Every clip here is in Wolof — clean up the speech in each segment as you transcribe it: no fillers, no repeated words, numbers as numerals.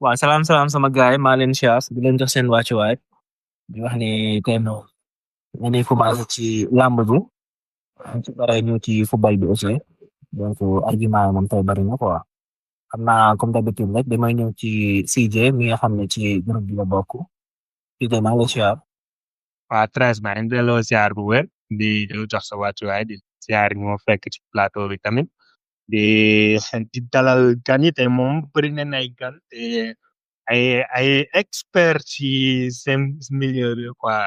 waaw salaam salaam sama gaay maa leen siyaas di leen jox seen wàccuwaay di wax ni tey moom dañuy commencé ci làmb bi ñu ci bare ñu ci football bi aussi donc argument yi moom tey bari na quoi xam naa comme d'habitude rek damay ñëw ci CJ mi nga xam ne ci groupe bi la bokk CJ maa ngi lay siyaar. waa Thérèse maa ngi delloo ziar bu wér di jox sa wàccuwaay di ziar ñu ma fekk ci plateau bi tamit di dalal gan yi tey moom bëri nañ ay gan te ay expert ci seen milieu bi quoi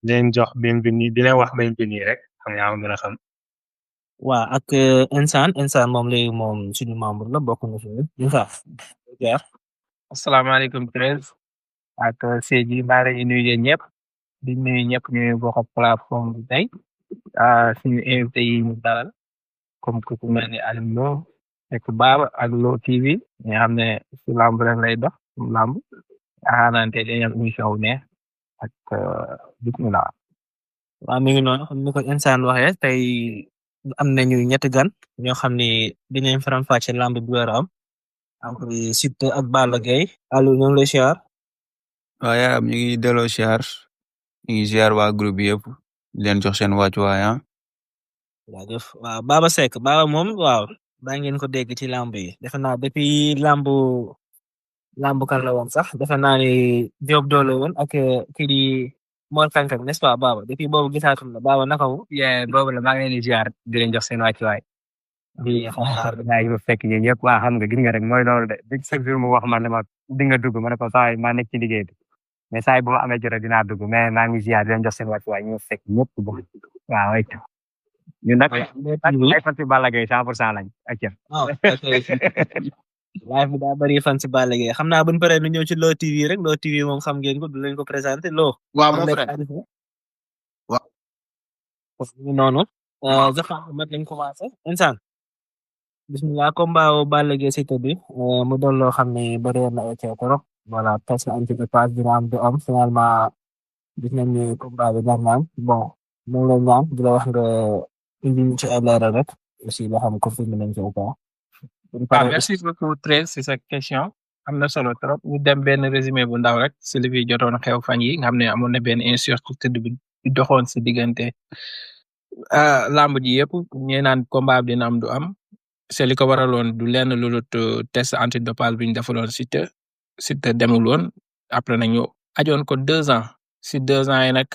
leen jox bienvenue di leen wax bienvenue rek xam nga am gën a xam. waa ak Insaan moom léegi moom suñu membre la bokk na fi Insaan. asalaamaaleykum Thérèse ak Sédhi maa ngi nuyu yéen ñëpp di nuyu ñëpp ñuy bokk plateforme bi tey suñu invité yi ñu dalal comme ku mel ni Alioune Lo ak Baba ak Lo TV ñi nga xam ne si lamb rek lay dox lamb yaakaarante dañuy am émission bu neex ak bismillah. waaw mi ngi noonu comme ni ko Insaan waxee tey am nañu ñetti gan ñoo xam ni dinañ faram-fàcce lamb bi war a am Siteu ak Balla Gaye Aliou ñu ngi lay siyaar. waaw yaram ñu ngi delloo siyaar ñu ngi siyaar waa groupe bi yëpp di leen jox seen wàccuwaay jaajëf waaw Baba Seck Baba moom waaw baa ngeen ko dégg ci lamb yi defe naa depuis lamb kan la woon sax defe naa ni Diop doole woon ak kii di Mor Kankang n'est-ce pas Baba depuis boobu gisaatum la Baba naka wu. boobu la maa ngi leen di ziar di leen jox seen wàccuwaay di xaar gaa yi ma fekk yéen ñëpp waa xam nga gis nga rek mooy loolu de di chaque jour mu wax man ne ma di nga dugg ma ne ko saa yi maa nekk ci liggéey bi mais saa yi bu ma amee jot dinaa dugg mais maa ngi ziar di leen jox seen wàccuwaay ñu fekk ñëpp waaw ay ñu nag ay fan si Balla Gaye 100% lañ ak live bi daa bëri fan si Balla Gaye xam naa buñ paree nu ñëw ci Lo TV rek Lo TV moom xam ngeen ko du leen ko présenté Lo. waaw mon frère waaw noonu jaxaan mat lañ commencé Insaan bismillah combat wu Balla Gaye Siteu bi mu doon loo xam ne bëri na ay coow trop voilà parce que anticiper dina am du am finalement gis nañ ni combat bi nar na am bon mu ngi lay ñaan di la wax nga indi ñu ci ay leeral rek aussi loo xam confirmé nañ ci ou pas. merci beaucoup Thérèse si sa question am na solo trop ñu dem benn résumé bu ndaw rek si li fi jotoon xew fan yi nga xam ne amoon na benn incertitude bi doxoon si diggante lamb ji yëpp ñee naan combat bi dina am du am c'est li ko waraloon du lenn lu dul test antidopage bi ñu defaloon Siteu demul woon après nañu ajoon ko 2 ans si 2 ans yi nag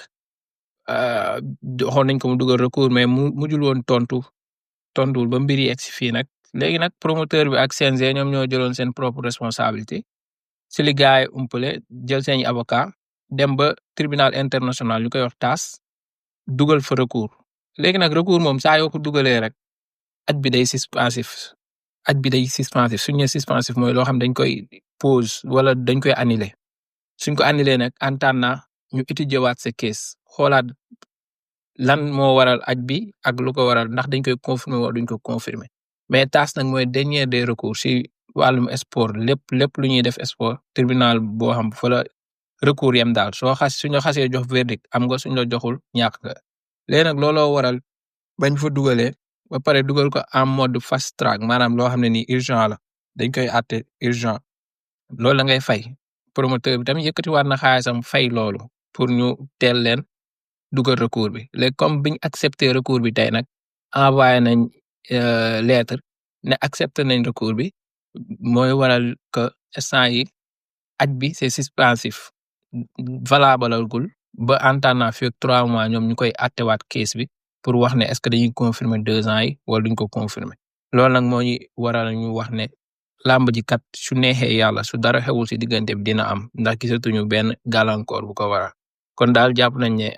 xool nañ ko mu dugal recours mais mu mujjul woon tontuwul ba mbir yi egg si fii nag léegi nag promoteur bi ak CNG ñoom ñoo jëloon seen propre responsabilité si li gars yi umpale jël seen avocat dem ba tribunal international ñu koy wax TAS dugal fa recours léegi nag recours moom saa yoo ko dugalee rek aj bi day suspensif suñu nee suspensif mooy loo xam dañ koy pause wala dañ koy annuler suñ ko annuler nag en attendant ñu étudier waat sa case xoolaat lan moo waral aj bi ak lu ko waral ndax dañ koy confirmer wala duñ ko confirmer mais TAS nag mooy dernier des recours si wàllum sport lépp lu ñuy def sport tribunal boo xam fa la recours yem daal suñu xasee jox verdict am nga suñ la joxul ñàkk nga léegi nag looloo waral bañ fa dugalee ba pare dugal ko en mode fast track maanaam loo xam ne nii urgent la dañ koy àtte urgent loolu la ngay fay promoteur bi tamit yëkkatiwaat na xaalisam fay loolu pour ñu teel leen dugal recours bi léegi comme biñ accepté recours bi tey nag envoyé nañ lettre ne accepté nañ recours bi mooy waral que instant yi aj bi c'est suspensif valable gul ba en attendant fii ak 3 mois ñoom ñu koy attewaat case bi pour wax ne est-ce que dañuy confirmer 2 ans yi wala duñ ko confirmer loolu nag moo ñu waral ñu wax ne làmb ji kat su neexee yàlla su dara xewul si diggante bi dina am ndax gisatuñu benn gàllankoor bu ko waral kon daal jàpp nañ ne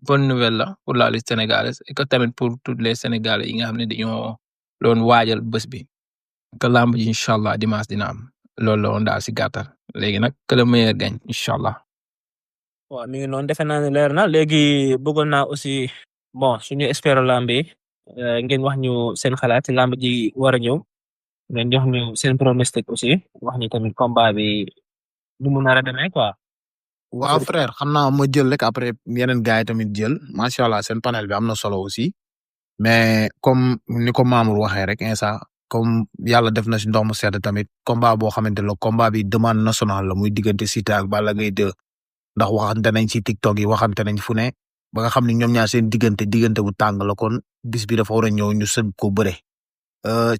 bonne nouvelle la pour la lutte sénégalaise et que tamit pour tous les Sénégalais yi nga xam ne dañoo doon waajal bés bi que làmb ji incha allah dimanche dina am loolu la woon daal si gàttal léegi nag que le meilleur gagne incha allah. waaw mi ngi noonu defe naa ne leer na léegi bëggoon naa aussi bon suñu expert lamb yi ngeen wax ñu seen xalaat ci lamb ji war a ñëw ngeen jox ñu seen pronostic aussi wax ñu tamit combat bi nu mu nar a demee quoi. waaw frère xam naa ma jël rek après yeneen gars yi tamit jël macha allah seen panel bi am na solo aussi mais comme ni ko Mamour waxee rek instant comme yàlla def na si ndox mu sedd tamit combat boo xamante ne combat bi demande nationale la muy diggante Siteu ak Balla Gaye 2 ndax waxante nañ ci TikTok yi waxante nañ fu ne ba nga xam ne ñoom ñaar seen diggante bu tàng la kon bis bi dafa war a ñëw ñu sëb ko bëre.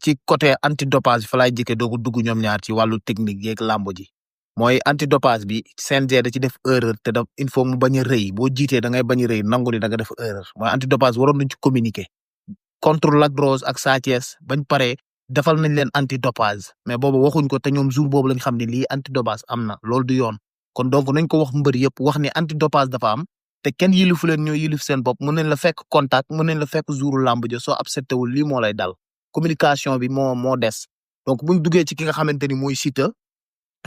ci côté antidopage fa laay jëkkee doo ko dugg ñoom ñaar ci wàllu technique yeeg làmb ji mooy antidopage bi CNG da ci def erreur te da il faut mu bañ a rëy boo jiitee da ngay bañ a rëy nangu ni da nga def erreur mooy antidopage waroon nañ ci communiquer contre Lac Rose ak Sa Thiès bañ paree defal nañ leen antidopage mais boobu waxuñ ko te ñoom jour boobu lañ xam ne lii antidopage am na loolu du yoon kon donc nañ ko wax mbër yëpp wax ni antidopage dafa am te kenn yilifu leen ñoo yilif seen bopp mën nañ la fekk contact mën nañ la fekk jouru làmb ja soo accepté wul lii moo lay dal communication bi moo des donc buñ duggee ci ki nga xamante ni mooy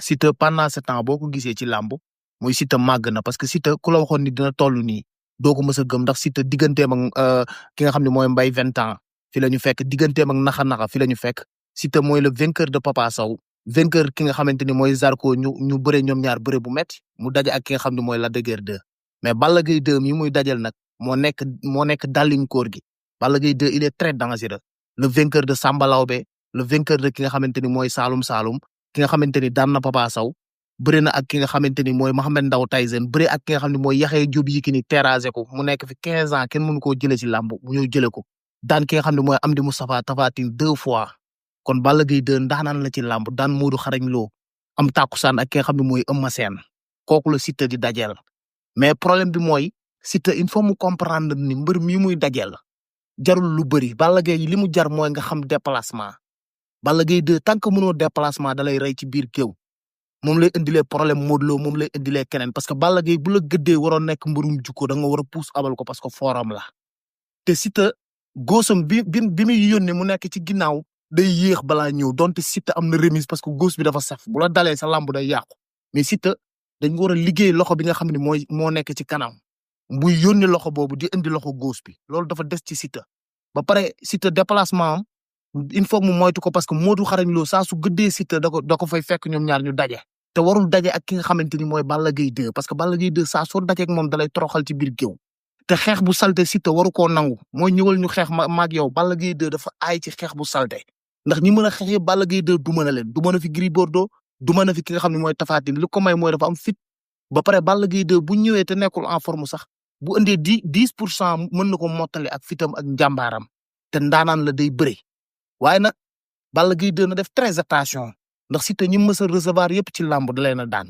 Siteu pendant ce temps boo ko gisee ci làmb mooy Siteu màgg na parce que Siteu ku la waxoon ni dina toll nii doo ko mës a gëm ndax Siteu digganteem ak ki nga xam ne mooy Mbaye 20 ans fi la ñu fekk digganteem ak naxa fi la ñu fekk Siteu mooy le vainqueur de Papa Sow vainqueur ki nga xamante ni mooy Zarko ñu bëre ñoom ñaar bëre bu metti mu daje ak ki nga xam ne mooy Lac de Guiers 2 mais Balla Gaye 2 mi muy dajal nag moo nekk dàllin koor gi Balla Gaye 2 il est très dangereux le vainqueur de Samba Lawbe le vainqueur de ki nga xamante ni mooy Saloum Saloum ki nga xamante ni daan na Papa Sow bëri na ak ki nga xamante ni mooy Mohamed Ndao Tyson bëri ak ki nga xam ne mooy Yaxya Diop Yékini terrasé ko mu nekk fi 15 ans kenn mënu koo jëlee ci làmb mu ñëw jëlee ko daan ki nga xam ne mooy Amdi Moustapha Tapha Tine 2 fois kon Balla Gaye 2 ndaanaan la ci làmb daan Modou Xarañ Lo am tàkkusaan ak ki nga xam ne mooy Eumeu Sène kooku la Siteu di dajeel mais problème bi mooy Siteu il faut mu comprendre ni mbër mi muy dajeel jarul lu bëri Balla Gaye li mu jar mooy nga xam déplacement Balla Gaye 2 tant que mënoo déplacement da lay rey ci biir géew moom lay indilee problème Modou Lo moom lay indilee keneen parce que Balla Gaye bu la gëddee waroon nekk mbërum jukko da nga war a puus abal ko parce que forum la te Siteu góosam bi muy yónnee mu nekk ci ginnaaw day yéex balaa ñëw donte Siteu am na remise parce que góos bi dafa saf bu la dalee sa lamb day yàqu mais Siteu dañ war a liggéey loxo bi nga xam ne moo nekk ci kanam buy yónni loxo boobu di indi loxo góos bi loolu dafa des ci Siteu ba pare Siteu déplacement am il faut mu moytu ko parce que Modou Xarañ Lo saa su gëddee Siteu da ko fay fekk ñoom ñaar ñu daje te warul daje ak ki nga xamante ni mooy Balla Gaye 2 parce que Balla Gaye 2 saa soo dajeek moom dalay toroxal ci biir géew te xeex bu salte Siteu waru koo nangu mooy ñëwal ñu xeex maag yow Balla Gaye 2 dafa aay ci xeex bu salte ndax ñi mën a xeex yëpp Balla Gaye 2 du mën a leen du mën a fi Gris Bordeaux du mën a fi ki nga xam ne mooy Tapha Tine li ko may mooy dafa am fit ba pare Balla Gaye 2 bu ñëwee te nekkul en forme sax bu indee 10% mën na ko mottali ak fitam ak njàmbaaram te ndaanaan la day bëre waaye nag Balla Gaye 2 na def très attention ndax Siteu ñi mës a recevoir yëpp ci làmb da leen a daan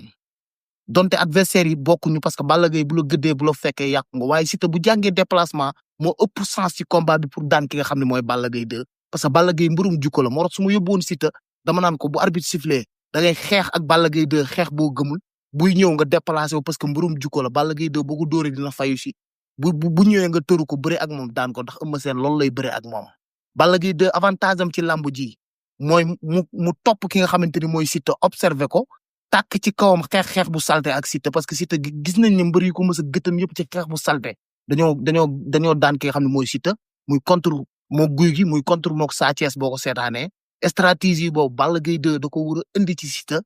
donte adversaire yi bokkuñu parce que Balla Gaye bu la gëddee bu la fekkee yàqu nga waaye Siteu bu jàngee déplacement moo ëpp sens ci combat bi pour daan ki nga xam ne mooy Balla Gaye 2 parce que Balla Gaye mbërum jukko la moo tax su ma yóbbuwoon Siteu dama naan ko bu arbitre sifflé da ngay xeex ak Balla Gaye 2 xeex boo gëmul buy ñëw nga déplacé wu parce que mbërum jukko la Balla Gaye 2 boo ko dóoree dina fayu si bu ñëwee nga tëru ko bëre ak moom daan ko ndax Eumeu Sène loolu lay bëre ak moom Balla Gaye 2 avantage am ci làmb ji mooy mu topp ki nga xamante ni mooy Siteu observé ko tàkk ci kawam xeex bu salte ak Siteu parce que Siteu gis nañ ne mbër yi ko mës a gëtam yëpp ci xeex bu salte dañoo daan ki nga xam ne mooy Siteu muy contre moo guy gi muy contre mook Sa Thiès boo ko seetaanee stratégie boobu Balla Gaye 2 da ko war a indi ci Siteu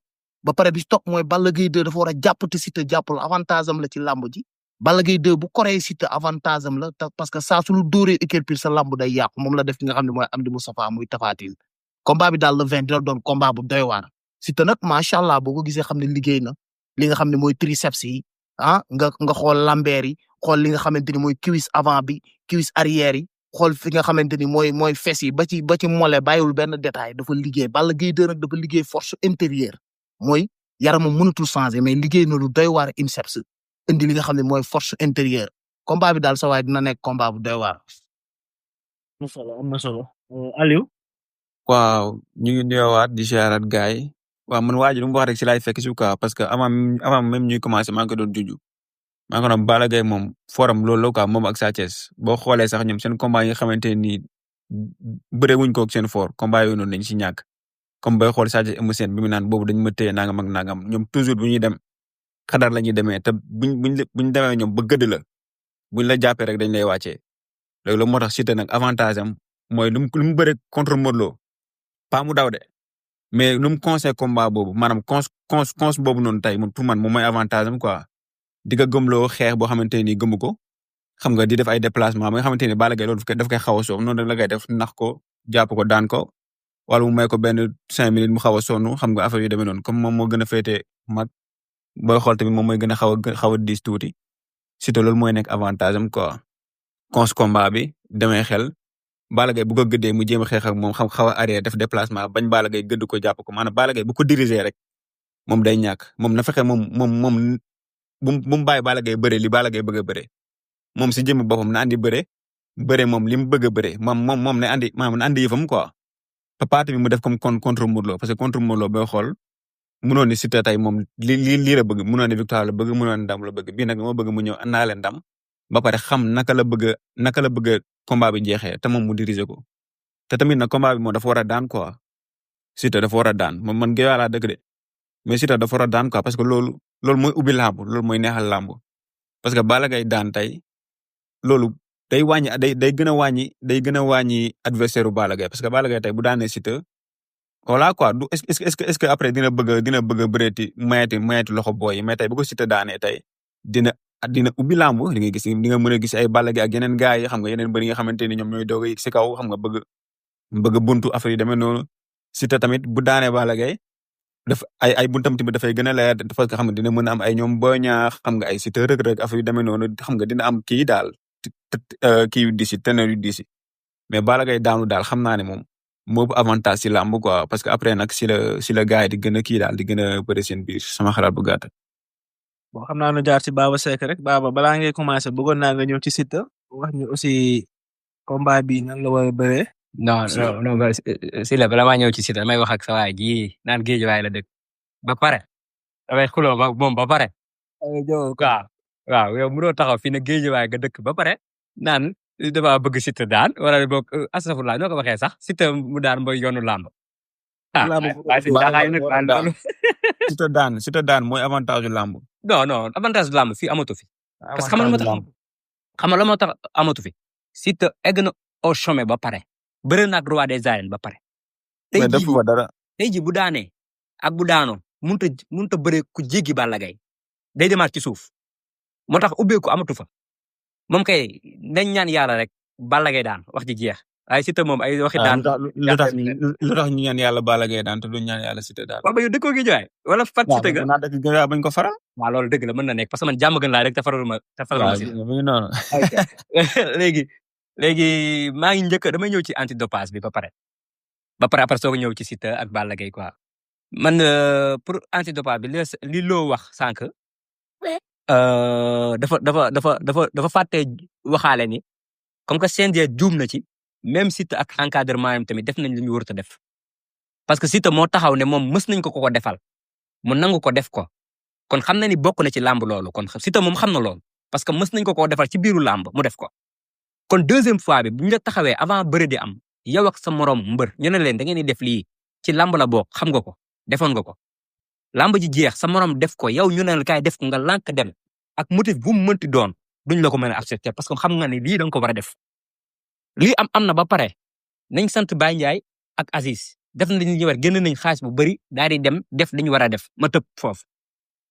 ba pare bi topp mooy Balla Gaye 2 dafa war a jàpp te Siteu jàppul avantage am la ci làmb ji Balla Gaye 2 bu koree Siteu avantage am la parce que saa su lu dóoree équerre sa làmb day yàqu moom la def ki nga xam ne mooy Amdi Moustapha muy Tapha Tine combat bi daal le 20 dina doon combat bu doy waar Siteu nag macha allah boo ko gisee xam ne liggéey na li nga xam ne mooy triceps yi nga xool lambeer yi xool li nga xamante ni mooy cuisse avant bi cuisse arrière yi xool fi nga xamante ni mooy fes yi ba ci mollet bàyyiwul benn détail dafa liggéey Balla Gaye 2 nag dafa liggéey force intérieure mooy yaramam mënatul changer mais liggéey na lu doy waar inceps indi li nga xam ne mooy force intérieure combat bi daal sa waay dina nekk combat bu doy waar. am na solo Aliou. waaw ñu ngi nuyoowaat di ziaraat gars yi waaw man waa ji lu mu wax rek si laay fekk si quoi parce que avant même ñuy commencé maa ngi ko doon juju maa ngi ko doon Balla Gaye moom forum loolu la quoi moom ak Sa Thiès boo xoolee sax ñoom seen combat yi nga xamante ni bëre wuñ ko ak seen fort combat yooyu noonu dañ si ñàkk comme bay xool Sa Thiès Eumeu Sène bi mu naan boobu dañ ma téye nangam ak nangam ñoom toujours bu ñuy dem xadar la ñuy demee te buñ demee ñoom ba gëdd la buñ la jàppee rek dañ lay wàccee léegi loolu moo tax Siteu nag avantage am mooy lu mu bëre contre Modou Lo pas mu daw de mais lu mu conseil combat boobu maanaam cons boobu noonu tey pour man moom mooy avantage am quoi di nga gëmloo xeex boo xamante ni gëmu ko xam nga di def ay déplacement ba nga xamante ni Balla Gaye loolu daf koy xaw a soof noonu rek la koy def nax ko jàpp ko daan ko wala mu may ko benn 5 minutes mu xaw a sonn xam nga affaire yu demee noonu comme moom moo gën a féete mag booy xool tamit moom mooy gën a xaw a diis tuuti Siteu loolu mooy nekk avantage am quoi. cons combat bi demee xel Balla Gaye bu ko gëddee mu jéem a xeex ak moom xaw a arrière def déplacement bañ Balla Gaye gëdd ko jàpp ko maanaam Balla Gaye bu ko diriger rek moom day ñàkk moom na fexe moom bu mu bàyyi Balla Gaye bëre li Balla Gaye bëgg a bëre moom si jëmm boppam na andi bëre moom li mu bëgg a bëre moom na andi yëfam quoi. papaate bi mu def comme contre Modou Lo parce que contre Modou Lo booy xool mënoon ni Siteu tey moom lii la bëgg mënoon ni victoire la bëgg mënoon ni ndam la bëgg bii nag moo bëgg mu ñëw andaale ndam ba pare xam naka la bëgg combat bi jeexee te moom mu diriger ko te tamit nag combat bi moom dafa war a daan quoi Siteu dafa war a daan man Guèye laa dëgg de mais Siteu dafa war a daan quoi parce que loolu mooy ubbi làmb loolu mooy neexal làmb parce que Balla Gaye daan tey loolu day wàññi day gën a wàññi adversaire u Balla Gaye parce que Balla Gaye tey bu daanee Siteu voilà quoi du est-ce que après dina bëgg a bëreeti mayeti loxo booy yi mais tey bu ko Siteu daanee tey dina ubbi làmb di nga mën a gis ay Balla Gaye ak yeneen gars yi xam nga yeneen bëri nga xamante ni ñoom ñooy doog a yegg si kaw xam nga bëgg buntu affaire yi demee noonu Siteu tamit bu daanee Balla Gaye daf ay buntam tamit dafay gën a leer parce que xam nga dina mën a am ay ñoom Boy Niang xam nga ay Siteu Reug Reug affaire yu demee noonu xam nga dina am kii daal kii yu diisi teneur yu diisi mais Balla Gaye daanu daal xam naa ne moom moo avantage si làmb quoi parce que après nag si la gars yi di gën a kii daal di gën a bëri seen biir sama xalaat bu gàtt. bon xam naa nu jaar ci Baba Seck rek Baba balaa ngay commencer bëggoon naa nga ñëw ci Siteu wax ñu aussi combat bi nan la war a bëree. non si la bala maa ñëw ci Siteu damay wax ak sa waay ji naan Géejawaay la dëkk ba pare damay xuloo moom ba pare. waaw yow mënoo taxaw fii ne Géejawaay nga dëkk ba pare naan dafa bëgg Siteu daan wala boog astafurlah noo ko waxee sax Siteu mu daan mooy yoonu làmb. Siteu daan mooy avantage làmb. non avantage làmb fii amatu fi. parce que xam nga la moo tax amatu fi. Siteu egg na au sommet ba pare. bëre na ak roi des arènes ba pare. mais defu fa dara. tey jii bu daanee ak bu daanoo mënut a bëre ku jéggi Balla Gaye day demaat ci suuf moo tax ubbeeku amatu fa moom kay dañ ñaan yàlla rek Balla Gaye daan wax ji jeex waaye Siteu moom ay waxi daan. lu tax ñu ñaan yàlla Balla Gaye daan te du ñaan yàlla Siteu daan. waaw ba yow dëkkoo gi jaay wala fat Siteu ga. waaw dëkk gi bañ ko faral. waaw loolu dëgg la mën na nekk parce que man jàmm gën laa rek te faraluma noonu. léegi maa ngi njëkk damay ñëw ci antidopage bi ba pare après soo ko ñëw ci Siteu ak Balla Gaye quoi man pour antidopage bi li loo wax sànq dafa fàtte waxaale ni comme que CNG juum na ci même Siteu ak encadrement yam tamit def nañ lu ñu warut a def parce que Siteu moo taxaw ne moom mës nañ ko defal mu nangu ko def ko kon xam na ni bokk na ci làmb loolu kon Siteu moom xam na loolu parce que mës nañ ko defal ci biiru làmb mu def ko. kon deuxième fois bi bu ñu la taxawee avant bëre di am yow ak sa morom mbër ñu ne leen da ngeen di def lii ci làmb la bokk xam nga ko defoon nga ko làmb ji jeex sa morom def ko yow ñu ne la kaay def ko nga lànk dem ak motif bu mu mënti doon duñ la ko mën a accepter parce que xam nga ni lii da nga ko war a def. lii am na ba pare nañ sant Baye Ndiaye ak Aziz def nañ li ñu war génn nañ xaalis bu bëri daal di dem def li ñu war a def ma tëb foofu.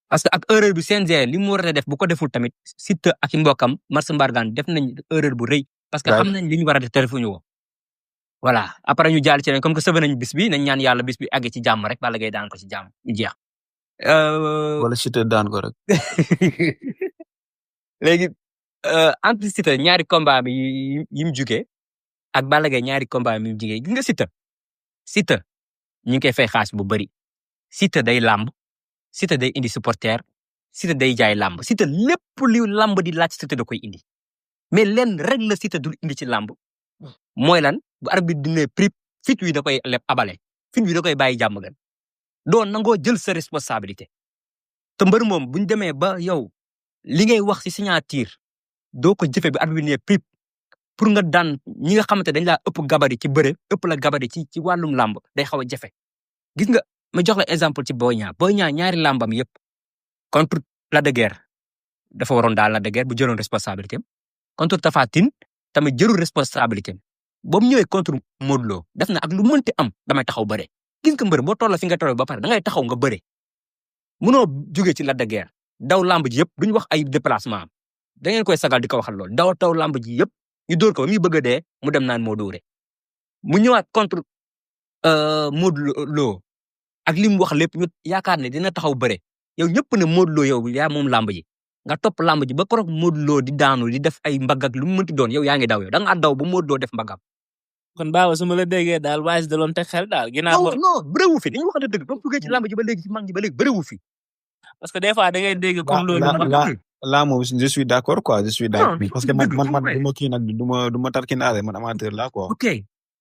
parce que ak erreur bi CNG li mu war a def bu ko deful tamit Siteu ak i mbokkam Mars Mbargane def nañ erreur bu rëy. parce que xam nañ li ñu war a def téléphone woo. voilà après ñu jàll ci leen comme que sëb nañ bis bi nañ ñaan yàlla bis bi àgg ci jàmm rek Balla Gaye daan ko ci jàmm ñu jeex. wala Siteu daan ko rek. léegi entre Siteu ñaari combat bi yi mu jugee ak Balla Gaye ñaari combat bi mu jugee gis nga Siteu ñu ngi koy fay xaalis bu bëri Siteu day làmb Siteu day indi supporter Siteu day jaay làmb Siteu lépp li làmb di laaj Siteu da koy indi mais lenn rek la Siteu dul indi ci làmb mooy lan bu arbitre bi dine prip fit wi da koy leb abale fit wi da koy bàyyi jàmm gan doo nangoo jël sa responsabilité te mbër moom bu ñu demee ba yow li ngay wax ci signature doo ko jëfee bi arbitre bi ne prip pour nga daan ñi nga xamante dañ laa ëpp gabari ci bëre ëpp la gabari ci wàllum làmb day xaw a jafe gis nga ma jox la exemple ci Boy Niang ñaari làmbam yëpp contre Lac de Guiers dafa waroon daal Lac de Guiers bu jëloon responsabilité am contre Tapha Tine tamit jëlul responsabilité am ba mu ñëwee contre Modou Lo def na ak lu mënti am damay taxaw bëre gis nga mbër boo toll fi nga toll ba pare da ngay taxaw nga bëre munoo jógee ci Lac de Guiers daw làmb ji yëpp duñ wax ay déplacement am da ngeen koy sagal di ko waxal loolu daw làmb ji yëpp ñu dóor ko ba muy bëgg a dee mu dem naan moo dóore mu ñëwaat contre Modou Lo ak li mu wax lépp ñu yaakaar ne dina taxaw bëre yow ñëpp ne Modou Lo yow yaa moom làmb ji nga topp làmb ji ba korog Modou Lo di daanu di def ay mbagg ak lu mu mënti doon yow yaa ngi daw yow da ngaa daw ba Modou Lo def mbaggam. kon baaw su ma la déggee daal waa si daloon teg xel daal ginnaaw non non bërewu fi dañu wax dëgg ba duggee ci làmb ji ba léegi ci mag ji ba léegi bërewu fi. parce que des fois da ngay dégg comme loolu. là moom je suis d'accord quoi je suis d'accord Non, parce que man dëgg, du ma kii nag du ma tarkinaale man amateur laa quoi. ok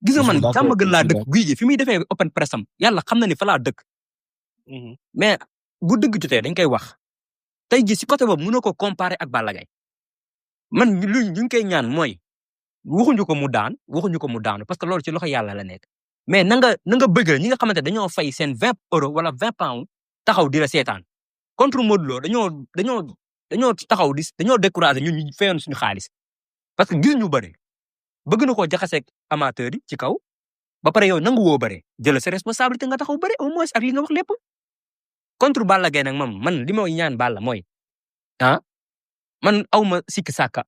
gis nga man d'accord, jàmm gën laa je suis dëkk guy gi fi muy defee open press am yàlla xam na ni fa laa dëkk mais bu dëgg jotee dañ koy wax tey ji si côté boobu mënoo ko comparer ak Balla Gaye man lu ñu ngi koy ñaan mooy waxuñu ko mu daanu parce que loolu ci loxo yàlla la nekk mais na nga bëgg ñi nga xamante dañoo fay seen 20 euros wala 20 pounds taxaw di la seetaan contre Modou Lo dañoo taxaw dañoo découragé ñun ñu fayoon suñu xaalis parce que gis ñu bëre bëgg na koo jaxaseeg amateur yi ci kaw ba pare yow nangu woo bëre jël sa responsabilité nga taxaw bëre au moins ak li nga wax lépp contre Balla Gaye nag moom man li ma ñaan Balla mooy man aw ma sikki sàkka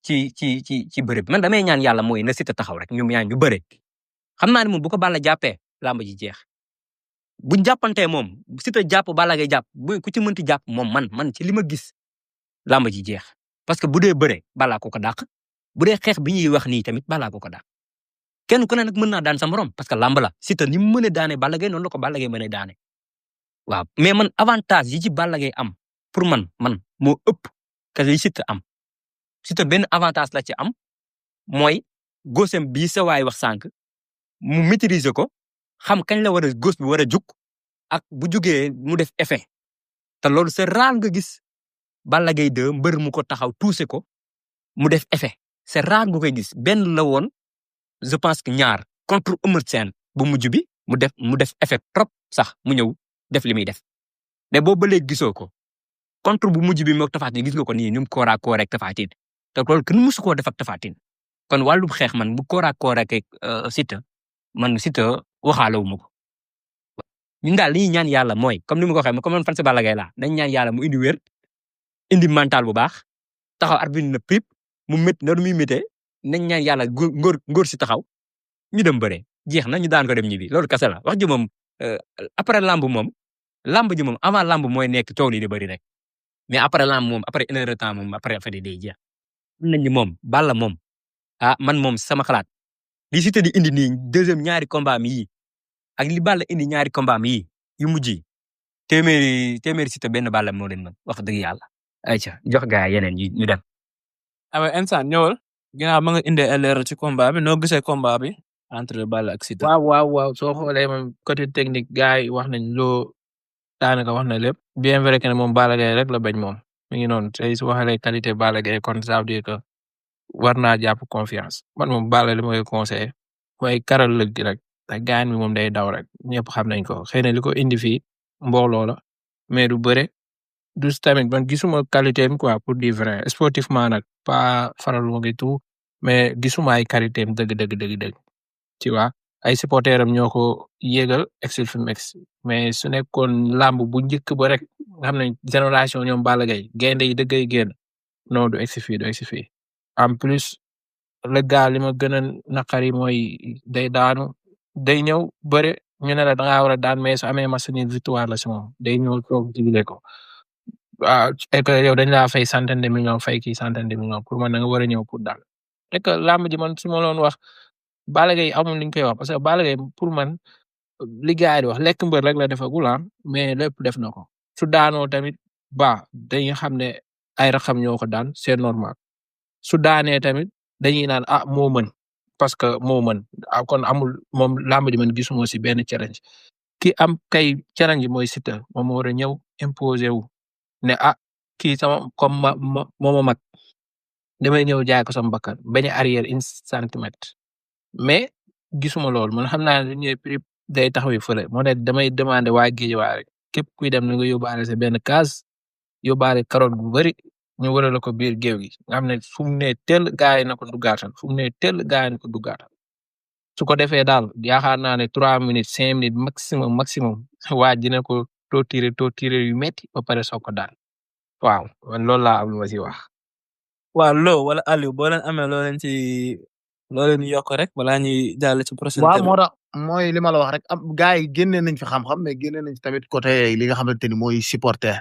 ci bëre bi man damay ñaan yàlla mooy na Siteu taxaw rek ñoom ñaan ñu bëre xam naa ne moom bu ko Balla jàppee làmb ji jeex buñ jàppantee moom Siteu jàpp Balla Gaye jàpp bu ku ci mënti jàpp moom man ci li ma gis làmb ji jeex parce que bu dee bëre Balla ko dàq bu dee xeex bi ñuy wax nii tamit Balla ko dàq kenn ku ne nag mën naa daan sa morom parce que làmb la Siteu ni mu mën a daane Balla Gaye noonu la ko Balla Gaye mën a daane waaw mais man avantage yi ci Balla Gaye am pour man moo ëpp que li Siteu am Siteu benn avantage la ci am mooy góosam bii sa waay wax sànq mu maîtriser ko xam kañ la war a góos bi war a jug ak bu jugee mu def effet te loolu c'est rare nga gis Balla Gaye 2 mbër mu ko taxaw tuuse ko mu def effet c'est rare nga koy gis benn la woon je pense que ñaar contre Eumeu Sène bu mujj bi mu def effet trop sax mu ñëw def li muy def mais boobu ba léegi gisoo ko contre bu mujj bi moog Tapha Tine gis nga ko nii ni mu kooraa koo rek Tapha Tine te loolu kenn musu koo def ak Tapha Tine kon wàllum xeex man bu kooraa koo rek Siteu man Siteu waxaale wu ma ko ñun daal li ñuy ñaan yàlla mooy comme ni ma ko waxee comme man fan si Balla Gaye laa dañ ñaan yàlla mu indi wér indi mental bu baax taxaw arbitre na prip mu mét na muy méttee nañ ñaan yàlla ngóor si taxaw ñu dem bëre jeex na ñu daan ko dem ñibbi loolu kese la wax ji moom après lamb ji moom avant lamb mooy nekk coow li di bëri rek mais après lamb moom après une heure de temps moom après affaire yi day jeex nañ ni moom Balla moom man moom sama xalaat li Siteu di indi nii deuxième ñaari combat mi yi ak li Balla indi ñaari combat mi yi yu mujj yi téeméeri Siteu benn Balla moo leen mën wax dëgg yàlla ayca jox gaa yeneen ñu dem. instant ñëwal ginnaaw ma nga indee LR ci combat bi noo gisee combat bi entre Balla ak Siteu. waaw soo xoolee moom côté technique gars yi wax nañ loo daanaka wax na lépp bien vrai que ne moom Balla Gaye rek la bañ moom mi ngi noonu tey su waxalee qualité Balla Gaye kon ça veut dire que war naa jàpp confiance man moom Balla li ma koy conseillé mooy karal lëg gi rek te gaañ bi moom day daw rek ñëpp xam nañ ko xëy na li ko indi fii mbooloo la mais du bëre du tamit man gisuma qualité am quoi pour dire vrai sportivement nag pas faral ma ngi tout mais gisuma ay qualité am dëgg tu vois ay supporters am ñoo ko yéegal exil fi mais su nekkoon làmb bu njëkk ba rek nga xam ne génération ñoom Balla Gaye gaynde yi dëggay génn non du exil fii en plus le gars li ma gën a naqari mooy day daanu day ñëw bëre ñu ne la da ngaa war a daan mais su amee match nul victoire la si moom day ñëw toog jibile ko waaw et que yow dañ laa fay centaine de millions fay kii centaine de millions pour man da nga war a ñëw pour daal et que làmb ji man su ma loon wax Balla Gaye amul li ñu koy wax parce que Balla Gaye pour man li gars yi di wax lekk mbër rek la defagul mais lépp def na ko su daanoo tamit dañuy xam ne ay raxam ñoo ko daan c'est normal su daanee tamit dañuy naan moo mën parce que moo mën kon amul moom làmb ji man gisuma si benn challenge ki am kay challenge mooy Siteu moom moo war a ñëw imposer wu ne kii sama comme ma mag damay ñëw jaay ko sama bakkan bañ a arrière une centimètre mais gisuma loolu man xam naa ne ñëw prix day taxaw fële moo ne damay demander waa Guédiawaye rek képp kuy dem na nga yóbbaale sa benn case yóbbaale carotte bu bari ñu wërale ko biir géew gi nga xam ne fu mu ne tel gaay na ko duggaatal su ko defee daal yaakaar naa ne 3 minutes 5 minutes maximum waa dina ko torturer yu metti ba pare soo ko daal waaw man loolu laa am lu ma si wax. waaw Lo wala Aliou boo leen amee loo leen yokk rek balaa ñuy jàll ci prochaine. waaw mooy li ma la wax rek am gars yi génne nañ fi xam-xam mais génne nañ fi tamit côté li nga xamante ni mooy supporter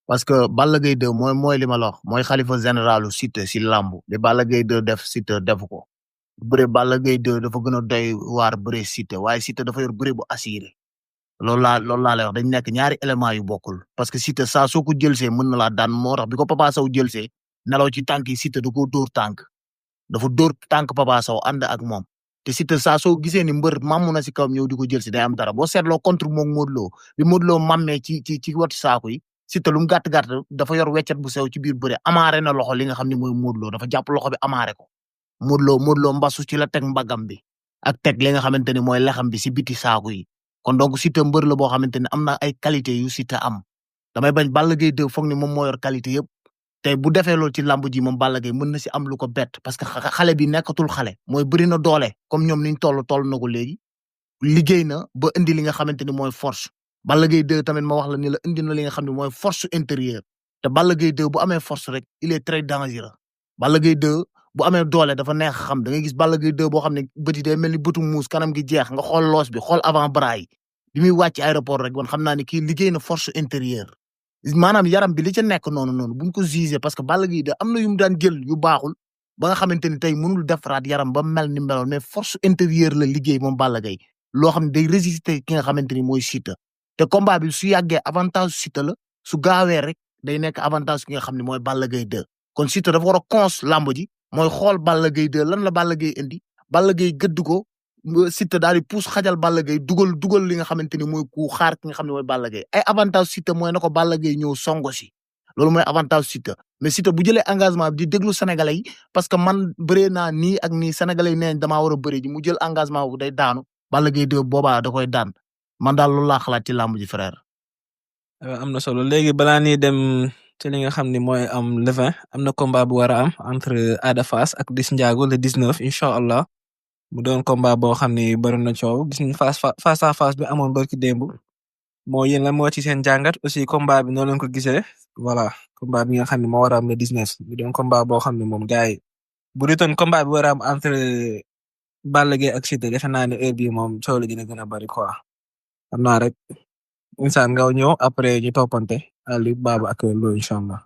parce que Balla Gaye 2 mooy li ma la wax mooy xalifa généralu Siteu si làmb li Balla Gaye 2 def Siteu defu ko bëre Balla Gaye 2 dafa gën a doy waar bëre Siteu waaye Siteu dafa yor bëre bu assuré loolu laa lay wax dañ nekk ñaari éléments yu bokkul parce que Siteu saa soo ko jëlsee mën na laa daan moo tax bi ko Papa Sow jëlsee nelaw ci tànk yi Siteu da koo dóor tànk dafa dóor tànk Papa Sow ànd ak moom te Siteu saa soo gisee ni mbër mamu na si kawam ñëw di ko jël si day am dara boo seetloo contre moom Modou Lo bi Modou Lo mammee ci wati saako yi Siteu lu mu gàtt gàtt dafa yor weccet bu sew ci biir bëre amaare na loxo li nga xam ne mooy Modou Lo dafa jàpp loxo bi amaare ko Modou Lo mbasu ci la teg mbagam bi ak teg li nga xamante ni mooy lexam bi si biti saako yi kon donc Siteu mbër la boo xamante ni am na ay qualité yu Siteu am damay bañ Balla Gaye 2 foog ni moom moo yor qualité yëpp tey bu defee loolu ci làmb ji moom Balla Gaye mën na si am lu ko bett parce que xale bi nekkatul xale mooy bëri na doole comme ñoom niñ toll na ko léegi liggéey na ba indi li nga xamante ni mooy force Balla Gaye 2 tamit ma wax la ni la indi na li nga xam ne mooy force intérieure te Balla Gaye 2 bu amee force rek il est très dangereux Balla Gaye 2 bu amee doole dafa neex xam da ngay gis Balla Gaye 2 boo xam ne bët yi day mel ni bëtu muus kanam gi jeex nga xool loos bi xool avant bras yi bi muy wàcc aéroport rek man xam naa ni kii liggéey na force intérieure maanaam yaram bi li ca nekk noonu buñ ko jugé parce que Balla Gaye 2 am na yu mu daan jël yu baaxul ba nga xamante ni tey mënul defaraat yaram ba mel ni meloon mais force intérieure la liggéey moom Balla Gaye loo xam ne day résister ki nga xamante ni mooy Siteu te combat bi su yàggee avantage Siteu la su gaawee rek day nekk avantage ki nga xam ne mooy Balla Gaye 2 kon Siteu dafa war a cons lamb ji mooy xool Balla Gaye 2 lan la Balla Gaye indi Balla Gaye gëdd ko Siteu daal di pousse xajal Balla Gaye dugal li nga xamante ni mooy ku xaar ki nga xam ne mooy Balla Gaye ay avantage Siteu mooy na ko Balla Gaye ñëw songo si loolu mooy avantage Siteu mais Siteu bu jëlee engagement bi di déglu sénégalais yi parce que man bëree naa nii ak nii sénégalais yi nee nañ damaa war a bëri ji mu jël engagement bu day daanu Balla Gaye 2 boobaa da koy daan man daal loolu laa xalaat ci làmb ji frère. am na solo léegi balaa ñuy dem ci li nga xam ne mooy am le 20 am na combat bu war a am entre Ada Fass ak Liss Ndiago le 19 incha allah mu doon combat boo xam ne bari na coow gis nañ face à face bi amoon barki démb moo yéen la moo ci seen jàngat aussi combat bi noonu lañ ko gisee voilà combat bi nga xam ne moo war a am le 19 mu doon combat boo xam ne moom gars yi bu dutoon combat bi war a am entre Balla Gaye ak Siteu defe naa ne heure bii moom coow li dina gën a bari quoi xam naa rek insaan nga ñëw après ñu toppante Ali Baba ak loolu incha allah.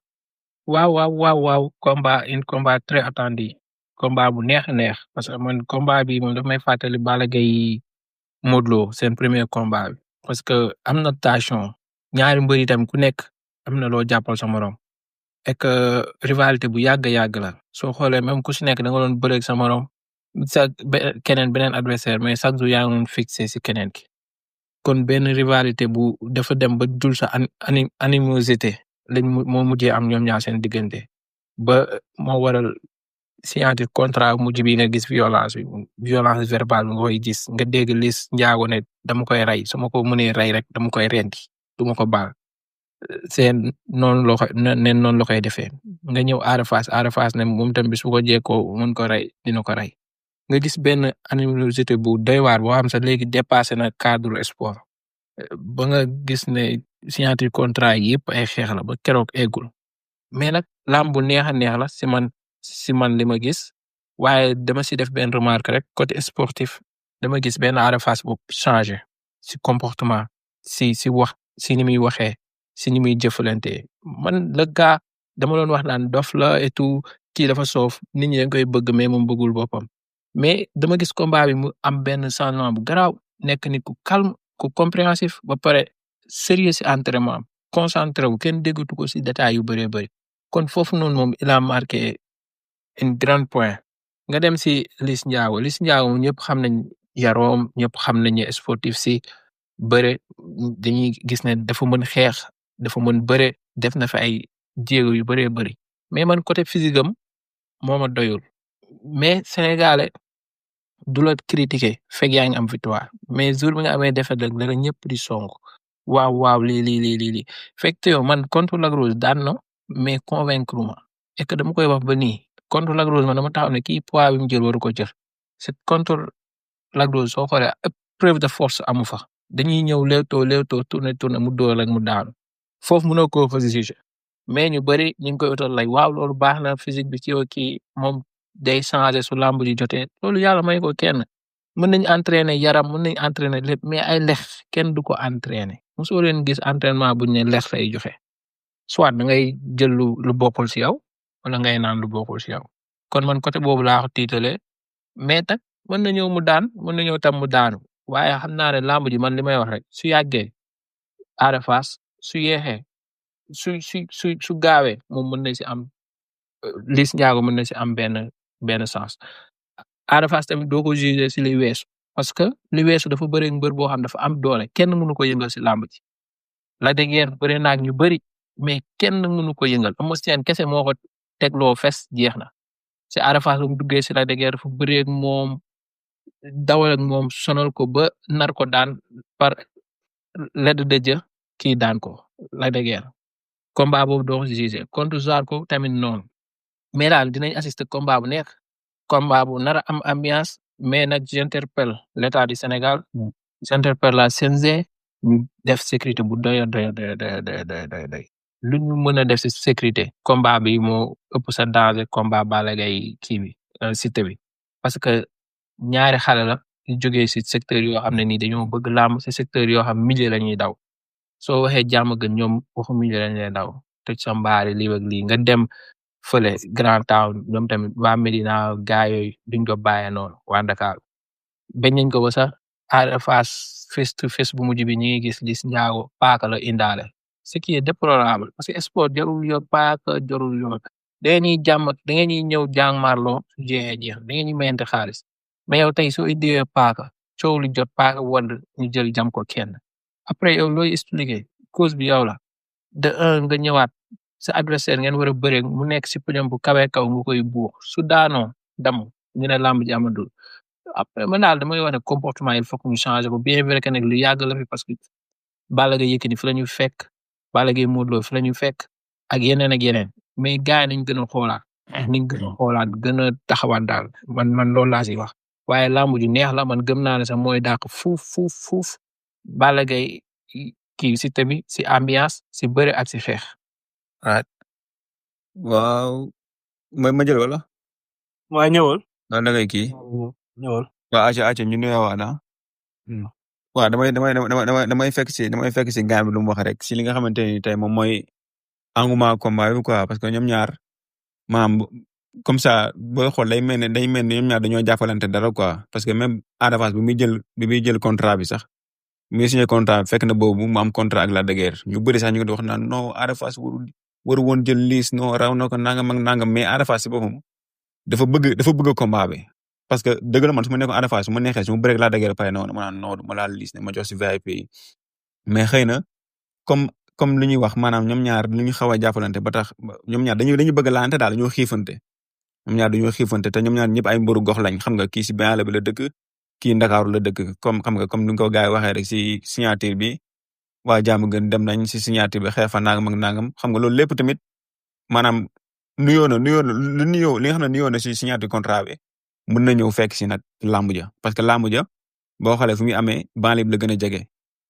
waaw combat très attendu combat bu neex a neex parce que man combat bi moom daf may fàttali Balla Gaye Modou Lo seen premier combat bi parce que am na tension ñaari mbër yi tam ku nekk am na loo jàppal sa morom et que rivalité bu yàgg la soo xoolee même ku si nekk da nga doon bëreeg sa morom sa beneen adversaire mais chaque jour yaa ngi doon fixé si keneen ki kon benn rivalité bu dafa dem ba dul sa animosité lañ moo mujjee am ñoom ñaar seen diggante ba moo waral signature contrat mujj bi nga gis violence verbale bi nga koy gis nga dégg Liss Ndiago ne dama koy rey su ma ko mënee rey rek dama koy rendi du ma ko baal seen noonu la koy defee nga ñëw Ada Fass ne moom tam bis bu ko jekkoo mën ko rey dina ko rey nga gis benn animosité bu doy waar boo xam sax léegi dépassé na cadre sport ba nga gis ne signature contrat yi yëpp ay xeex la ba keroog eggul mais nag lamb bu neex a neex la si man li ma gis waaye dama si def benn remarque rek côté sportif dama gis benn Ada Fass bu changé si comportement si wax si ni muy waxee si ni muy jëfalante man la gaa dama doon wax naan dof la et tout kii dafa soof nit ñi dañ koy bëgg mais moom bëggul boppam mais dama gis combat bi mu am benn changement bu garaaw nekk nit ku calme ku compréhensif ba pare sérieux si entraînement concentré wu kenn déggatu ko si détails yu bëree bëri kon foofu noonu moom il a marqué un grand point nga dem si Liss Ndiago ñëpp xam nañ yaroom ñëpp xam nañ sportif si bëre dañuy gis ne dafa mën xeex dafa mën bëre def na fa ay jéego yu bëree bëri mais man côté physique am moo ma doyul mais sénégalais du la critiquer fekk yaa ngi am victoire mais jour bi nga amee défaite rek dara ñëpp di song waaw lii fekk te yow man contre Lac Rose daan na mais convaincre ma et que dama koy wax ba nii contre Lac Rose man dama taxaw ne kii poids bi mu jël waru ko jël c'est contre Lac Rose soo xoolee preuve de force amu fa dañuy ñëw léewtoo tourner mu dóor rek mu daanu foofu mënoo koo fa juger mais ñu bëri ñu ngi koy utal lay waaw loolu baax na physique bi ci yow kii moom day changer su lamb ji jotee loolu yàlla may ko kenn mën nañ entraîner yaram mën nañ entraîner lépp mais ay lex kenn du ko entraîner mosoo leen gis entraînement buñ ne lex lay joxe soit da ngay jël lu bokkul si yow wala ngay naan lu bokkul si yow kon man côté boobu laa ko tiitalee mais tak mën na ñëw mu daan mën na ñëw tam mu daanu waaye xam naa ne lamb ji man li may wax rek su yàggee Ada Fass su yeexee su gaawee moom mën na si am Liss Ndiago mën na si am benn sens Ada Fass tamit doo ko juger si li weesu parce que li weesu dafa bëri mbër boo xam dafa am doole kenn mënu ko yëngal si lamb ji Lac de Guiers bëri naag ñu bëri mais kenn mënu ko yëngal Eumeu Sène kese moo ko tegloo fes jeex na si Ada Fass bu mu duggee si Lac de Guiers dafa bëree ak moom dawal ak moom sonal ko ba nar ko daan par l'aide de Dieu kii daan ko Lac de Guiers combat boobu doo ko juger contre Zarko tamit noonu mais daal dinañ assister combat bu neex combat bu nar a am ambiance mais nag j'interpelle l'état du Sénégal j'interpelle la CNG ñu def sécurité bu doy lu ñu mën a def si sécurité combat bi moo ëpp sa danger combat Balla Gaye kii bi Siteu bi parce que ñaari xale la ñu jógee si secteur yoo xam ne nii dañoo bëgg làmb si secteur yoo xam milieu la ñuy daw soo waxee jàmm gën ñoom waxu milieu lañ lay daw toj sa mbaari lii ak lii nga dem fële Grand Town ñoom tamit waa Medina gaa yooyu duñ ko bàyyee noonu waa Dakar bañ nañ ko ba sax Ada Fass face to face bu mujj bi ñu ngi gis Liss Ndiago paaka la indaale ce qui est déplorable parce que sport jarul yor paaka jarul yor da ngeen ñuy ñëw jàmmarloo su jeexee jeex da ngeen ñuy mayante xaalis mais yow tey soo indiwee paaka coow li jot paaka wand ñu jël jam ko kenn après yow looy expliquer cause bi yow la de un nga ñëwaat sa adversaire ngeen war a bëre mu nekk si podium bu kawe kaw nga koy buux su daanoo dam ñu ne làmb ji amatul après man daal damay wax ne comportement il faut que ñu changer ko bien vrai que nag lu yàgg la fi parce que Balla Gaye Yékini fi la ñu fekk Balla Gaye Modou Lo fi la ñu fekk ak yeneen mais gars yi nañ gën a xoolaat gën a taxawaat daal man loolu laa si wax waaye làmb ju neex la man gëm naa ne sax mooy dàq fuuf Balla Gaye kii si tamit si ambiance si bëre ak si xeex. waaw ma jël wala. waaye ñëwal. waaw da ngay kii. ñëwal. waaw acca ñu nuyuwaat na. waaw damay fekk si gaan bi lu mu wax rek si li nga xamante ni tey moom mooy engouement combat bi quoi parce que ñoom ñaar maam comme ça booy xool day mel ni ñoom ñaar dañoo jàppalante dara quoi parce que même Ada Fass bi muy jël contrat bi sax mi signé contrat fekk na boobu mu am contrat ak Lac de Guiers ñu bëri sax ñu ngi wax naan non Ada Fass waru woon jël Liss non raw na ko nangam ak nangam mais Ada Fass si boppam dafa bëgg combat bi parce que dëgg la man su ma nekkoon Ada Fass su ma neexee su ma bëree ak Lac de Guiers pare na woon ma naan non du ma laal Liss ne ma jox si VIP yi mais xëy na comme li ñuy wax maanaam ñoom ñaar lu ñu xaw a jàppalante ba tax ñoom ñaar dañuy bëgg a laante daal dañoo xiifante ñoom ñaar dañoo xiifante te ñoom ñaar ñëpp ay mboru gox lañ xam nga kii si Bignona bi la dëkk kii Ndakaaru la dëkk comme xam nga comme ni nga ko gars yi waxee rek si signature bi waa jàmm gën dem nañ si signature bi xeex fa nangam ak nangam xam nga loolu lépp tamit maanaam nuyoo li nga xam ne nuyoo na si signature contrat bi mën na ñëw fekk si nag làmb ja parce que làmb ja boo xoolee fu muy amee banlieue bi la gën a jege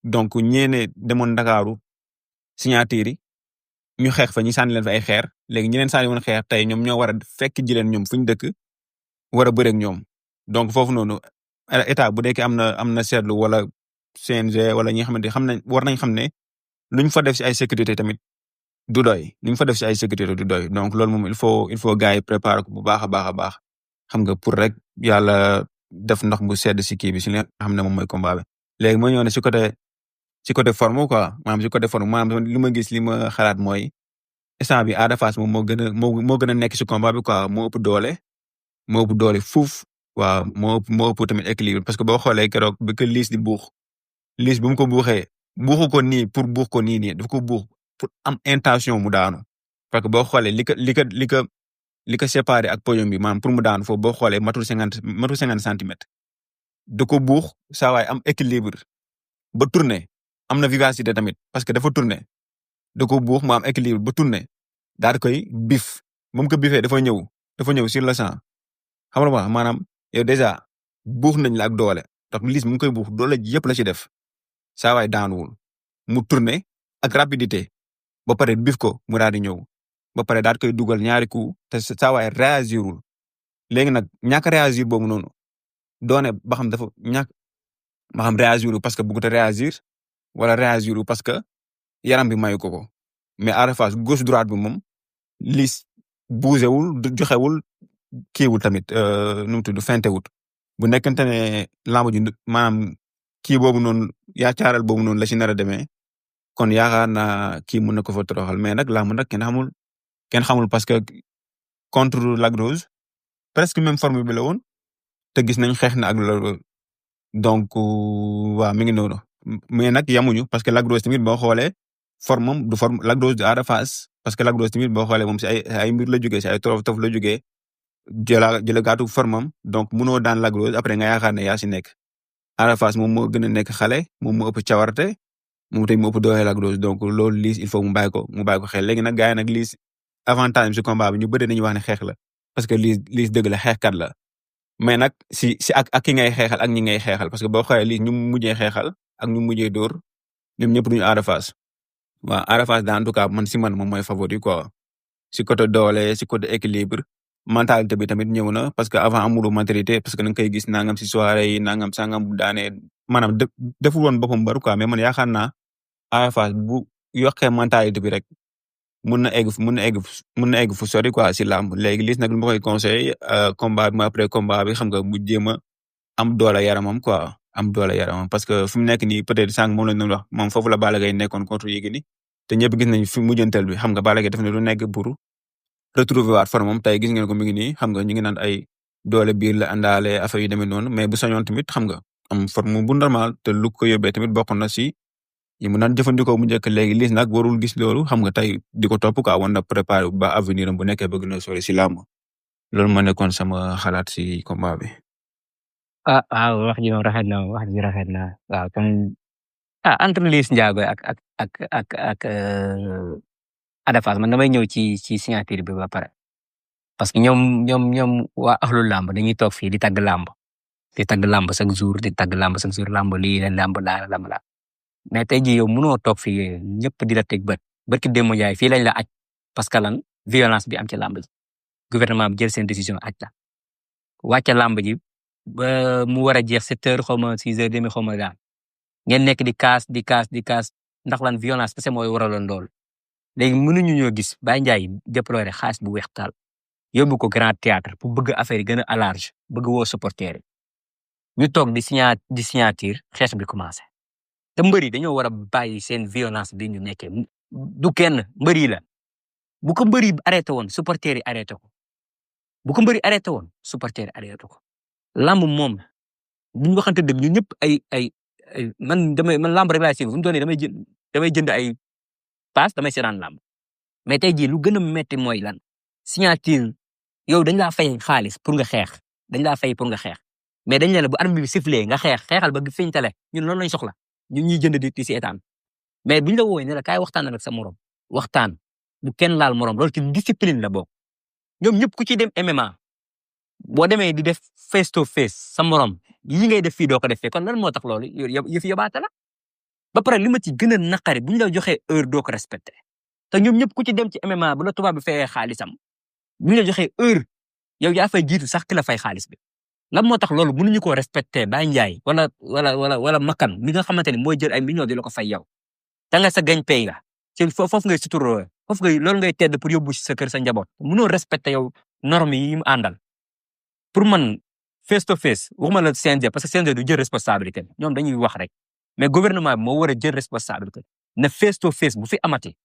donc ñeene demoon Ndakaaru signature yi ñu xeex fa ñu sànni leen fa ay xeer léegi ñi leen sànni woon xeer tey ñoom ñoo war a fekk ji leen ñoom fu ñu dëkk war a bëre ak ñoom donc foofu noonu état bu dekkee am na seetlu wala CNG wala ñi nga xamante war nañ xam ne luñ fa def si ay sécurité tamit du doy luñ fa def si ay sécurité du doy donc loolu moom il faut gars yi préparer ko bu baax a baax xam nga pour rek yàlla def ndox bu sedd si kii bi si li nga xam ne moom mooy combat bi léegi moo ñëw ne ci côté forme quoi maanaam ci côté forme maanaam li ma gis li ma xalaat mooy instant bi Ada Fass moom moo gën a nekk ci combat bi quoi moo ëpp doole fuuf waaw moo ëpp tamit équilibre parce que boo xoolee keroog bi ko Liss di buux Liss bu mu ko buuxee buuxu ko nii pour buux ko nii daf ko buux pour am intention mu daanu parce que boo xoolee li ko séparé ak podium bi maanaam pour mu daanu foofu boo xoolee matul 50 centimètres da ko buux saa waay am équilibre ba tourné am na vivacité tamit parce que dafa tourné da ko buux mu am équilibre ba tourné daal di koy bif ba mu ko bifee dafa ñëw sur le champ xam nga maanaam yow déjà buux nañ la ak doole ndax Liss mu ngi koy buux doole yëpp la ci def saa waay daanuwul mu tourné ak rapidité ba pare bif ko mu daal di ñëw ba pare daal di koy dugal ñaari coup te saa waay réagirul léegi nag ñàkk réagir boobu noonu doone ba xam dafa ñàkk ba xam réagir parce que bëggut a réagir wala réagir parce que yaram bi mayu ko mais Ada Fass gauche droite bi moom Liss bougé wul joxewul kiiwul tamit nu mu tudd fentewut bu nekkante ne lamb ji maanaam kii boobu noonu yaacaaral boobu noonu la ci nar a demee kon yaakaar naa kii mën na ko fa toroxal mais nag lamb nag kenn xamul parce que contre Lac Rose presque même forme bi la woon te gis nañ xeex na ak loolu donc waaw mi ngi noonu mais nag yamuñu parce que Lac Rose tamit boo xoolee forme am du forme Lac Rose de Ada Fass parce que Lac Rose tamit boo xoolee moom si ay mbir la jógee si ay torof la jógee jëla gaatu forme am donc munoo daan Lac Rose après nga yaakaar ne yaa si nekk Ada Fass moom moo gën a nekk xale moom moo ëpp cawarte moom tamit moo ëpp doole Lac Rose donc loolu Liss il faut mu bàyyi ko xel léegi nag gars yi nag Liss avantage si combat bi ñu bëri nañu wax ne xeex la parce que Liss dëgg la xeexkat la mais nag si ak ki ngay xeexal ak ñi ngay xeexal parce que boo xoolee Liss ñu mujjee xeexal ak ñu mujjee dóor ñoom ñëpp duñu Ada Fass waaw Ada Fass en tout cas man moom mooy favori quoi si côté doole si côté équilibre mentalité bi tamit ñëw na parce que avant amulu maturité parce que da nga koy gis nangam si soirée yi nangam sangam bu daanee maanaam deful woon boppam baru quoi mais man yaakaar naa Ada Fass bu yokkee mentalité bi rek mun na egg fu sori quoi si làmb léegi Liss nag lu ma koy conseillé combat bi après combat bi xam nga bu jéem a am doole yaramam quoi am doole yaramam parce que fi mu nekk nii peut-être sànq moom lañ doon wax moom foofu la Balla Gaye nekkoon contre Yékini te ñëpp gis nañ fi mujjantal bi xam nga Balla Gaye def na lu nekk pour retrouver waat forme moom tey gis ngeen ko mi ngi nii xam nga ñu ngi naan ay doole biir la àndaale affaire yu demee noonu mais bu sañoon tamit xam nga am forme bu normal te lu ko yóbbee tamit bokk na si yi mu naan jëfandikoo mu njëkk léegi Liss nag warul gis loolu xam nga tey di ko topp quoi war na préparer ba avenir am bu nekkee bëgg na sori si làmb loolu ma nekkoon sama xalaat si combat bi. wax ji moom rafet na waaw comme entre Liss Ndiago ak Ada Fass man damay ñëw ci signature bi ba pare parce que ñoom waa axlu làmb dañuy toog fii di tagg làmb chaque jour làmb lii la làmb laa mais tey jii yow mënoo toog fii ñëpp di la teg bët barki démb jaay fii lañ la aj parce que lan violence bi am ci làmb ji gouvernement bi jël seen décision aj la wàcce làmb ji ba mu war a jeex 7h xaw ma 6h30 xaw ma daal ngeen nekk di kaas ndax lan violence parce que mooy waraloon lool léegi mënuñu ñoo gis Baye Ndiaye déplorer xaalis bu weex taal yóbbu ko grand théâtre pour bëgg affaire yi gën a large bëgg woo supporter yi ñu toog di signature xeex bi commencé te mbër yi dañoo war a bàyyi seen violence bi ñu nekkee du kenn mbër yi la bu ko mbër yi arrêté woon supporter yi arrêté ko lamb moom bu ñu waxante dëgg ñun ñëpp ay man lamb rek laay suivre fu mu toll nii damay jënd ay pass damay seetaan lamb mais tey jii lu gën a metti mooy lan signature yow dañ laa fay xaalis pour nga xeex mais dañ ne la bu arbitre bi sifflé nga xeexal ba fiñ tale ñun loolu lañ soxla ñun ñuy jënd di seetaan mais buñ la woowee ne la kaay waxtaan ak sa morom waxtaan bu kenn laal morom loolu ci discipline la bokk ñoom ñëpp ku ci dem MMA boo demee di def face to face sa morom yi ngay def fii doo ko def fee kon lan moo tax loolu yëf yobaate la ba pare li ma ci gën a naqari bu ñu la joxee heure doo ko respecté te ñoom ñëpp ku ci dem ci MMA bu la tubaab bi fayee xaalisam bu ñu la joxee heure yow yaa fay jiitu sax ki la fay xaalis bi lan moo tax loolu mënuñu koo respecté Baye Ndiaye wala Makan mi nga xamante ni mooy jël ay millions di la ko fay yow te nga sa gañ pay la ci foofu ngay suturoo loolu ngay tedd pour yóbbu sa kër sa njaboot mënoo respecté yow normes yi mu àndal pour man face to face waxuma la CNG parce que CNG du jël responsabilité ñoom dañuy wax rek mais gouvernement bi moo war a jël responsabilité ne face to face bu fi amati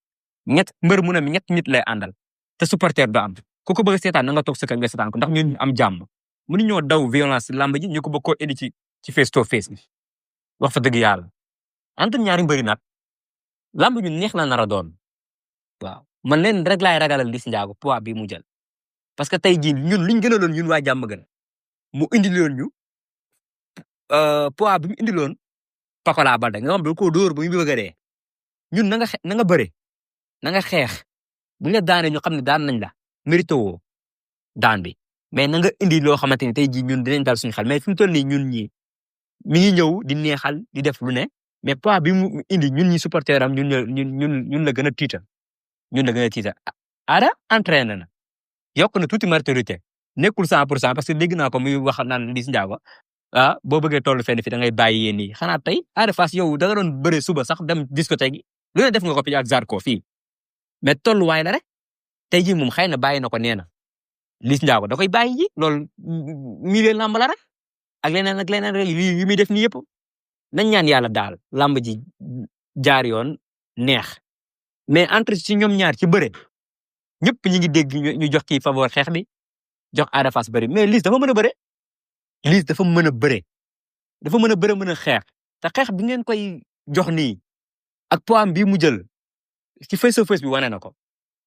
mbër mu ne ñett nit lay àndal te supporter do am ku ko bëgg a seetaan na nga toog sa kër nga seetaan ko ndax ñun am jàmm mënuñoo daw violence lamb ji ñu ko bëgg koo indi ci face to face bi wax fa dëgg yàlla entre ñaari mbëri nag lamb ju neex la nar a doon waaw man leen rek laay ragalal Liss Ndiago poids bi mu jël parce que tey jii ñun liñ gënaloon ñun waa jàmm gën mu indi loon ñu poids bi mu indi loon Pakola Balde nga xam ne ko dóor ba mu bëgg a dee ñun na nga bëre na nga xeex bu ñu la daanee ñu xam ne daan nañ la mérito woo daan bi mais na nga indi loo xamante ni tey jii ñun dinañ dal suñu xel mais fi mu toll nii ñun ñii mi ngi ñëw di neexal di def lu ne mais poids bi mu indi ñun ñi supporter am ñun la gën a tiital Ada entraîné na yokk na tuuti maturité nekkul 100% parce que dégg naa ko muy wax naan Liss Ndiago boo bëggee toll fenn fi da ngay bàyyi yéen yi xanaa tey Ada Fass yow da nga doon bëre suba sax dem discothèque yi lu ne def nga ko fi ak Zarko fii mais tolluwaay la rek tey jii moom xëy na bàyyi na ko nee na Liss Ndiago da koy bàyyi ji loolu milieu lamb la rek ak leneen rek yi muy def nii yëpp nañ ñaan yàlla daal lamb ji jaar yoon neex mais entre ci ñoom ñaar ci bëre ñëpp ñi ngi dégg ñu jox kii favor xeex bi jox Ada Fass bëri mais Liss dafa mën a bëre Liss dafa mën a bëre dafa mën a bëre mën a xeex te xeex bi ngeen koy jox nii ak poids bii mu jël ci face to face bi wane na ko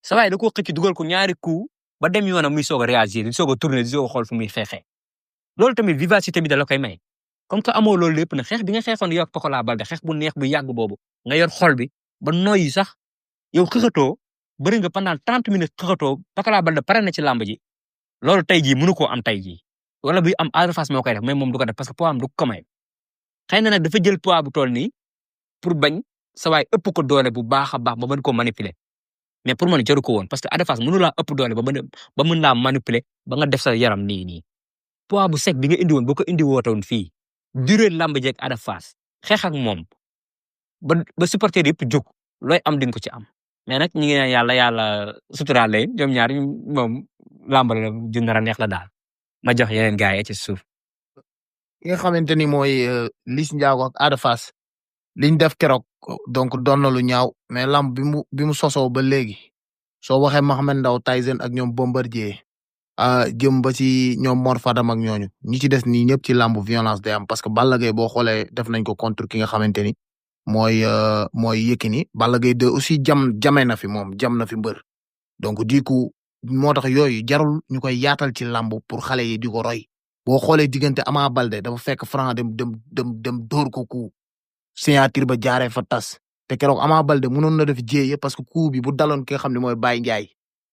sa waay da koo xëcc dugal ko ñaari coup ba dem yoonam muy soog a réagir di soog a tourner di soog a xool fu muy xeexee loolu tamit vivacité bi da la koy may comme que amoo loolu lépp na xeex bi nga xeexoon yow ak Pokola Balde xeex bu neex bu yàgg boobu nga yor xol bi ba noyyi sax yow xëxatoo bëri nga pendant 30 minutes xëxatoo Pokola Balde pare na ci làmb ji loolu tey jii mënu koo am tey jii wala buy am Ada Fass moo koy def mais moom du ko def parce que poids am du ko may xëy na nag dafa jël poids bu toll nii pour bañ sa waay ëpp ko doole bu baax a baax ba mën koo manipuler mais pour man jaru ko woon parce que Ada Fass mënu laa ëpp doole ba mën laa manipuler ba nga def sa yaram nii poids bu sec bi nga indi woon boo ko indi wootoon fii durée lamb jeeg Ada Fass xeex ak moom ba supporter yëpp jóg looy am di nga ko ci am mais nag ñu ngi naan yàlla suturaal leen ñoom ñaar moom lamb la ju nar a neex la daal ma jox yeneen gars yi ci suuf. ki nga xamante ni mooy Liss Ndiago ak Ada Fass liñ def keroog donc doon na lu ñaaw mais lamb bi mu sosoo ba léegi soo waxee Mohamed Ndao Tyson ak ñoom Bombardier jëm ba ci ñoom Mor Fadam ak ñooñu ñi ci des nii ñëpp ci lamb violence day am parce que Balla Gaye boo xoolee def nañ ko contre ki nga xamante ni mooy Yékini Balla Gaye 2 aussi jame na fi moom jam na fi mbër donc du coup moo tax yooyu jarul ñu koy yaatal ci lamb pour xale yi di ko roy boo xoolee diggante Ama Baldé dafa fekk Franc dem dóor ko ku signature ba jaaree fa tas te keroog Ama Baldé mënoon na def jéeye parce que coup bi bu daloon ki nga xam ne mooy Baye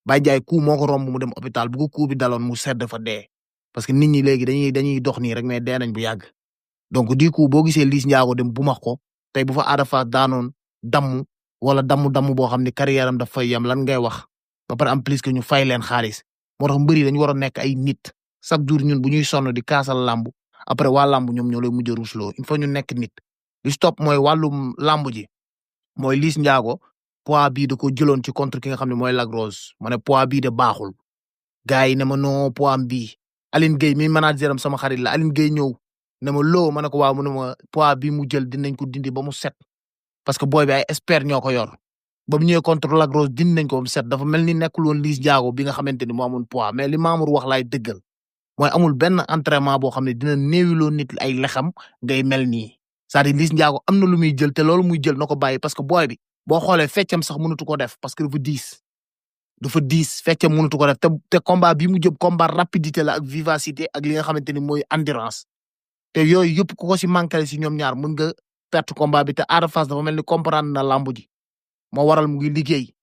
Ndiaye coup moo ko romb mu dem hôpital bu ko coup bi daloon mu sedd fa dee parce que nit ñi léegi dañuy dox nii rek mais dee nañ bu yàgg donc du coup boo gisee Liss Ndiago dem bu max ko tey bu fa Ada Fass daanoon damm wala damm boo xam ne carrière am daf fay yam lan ngay wax ba pare en plus que ñu fay leen xaalis moo tax mbëri dañu war a nekk ay nit chaque jour ñun bu ñuy sonn di kaasal lamb après waa lamb ñoom ñoo lay mujj a rusloo il faut ñu nekk nit li stop mooy wàllum lamb ji mooy Liss Ndiago poids bii da ko jëloon ci contre ki nga xam ne mooy Lac Rose ma ne poids bii de baaxul gars yi ne ma non poids am bii Aline Gueye mi manager am sama xarit la Aline Gueye ñëw ne ma loo ma ne ko waaw mu ne ma poids bii mu jël dinañ ko dindi ba mu set parce que booy bi ay expert ñoo ko yor ba mu ñëwee contre Lac Rose dindi nañ ko ba mu set dafa mel ni nekkul woon Liss Ndiago bi nga xamante ni moo amoon poids mais li Mamour wax laay dëggal mooy amul benn entraînement boo xam ne dina néewiloo nit ay lexam ngay mel nii c'est-à-dire Liss Ndiago am na lu muy jël te loolu muy jël na ko bàyyi parce que booy bi boo xoolee feccam sax mënatu ko def parce que dafa diis feccam mënatu ko def te combat bi mu jëm combat rapidité la ak vivacité ak li nga xamante ni mooy endurance te yooyu yëpp ku ko si manqué si ñoom ñaar mën nga perte combat bi te Ada Fass dafa mel ni comprendre na lamb ji moo waral mu ngi liggéey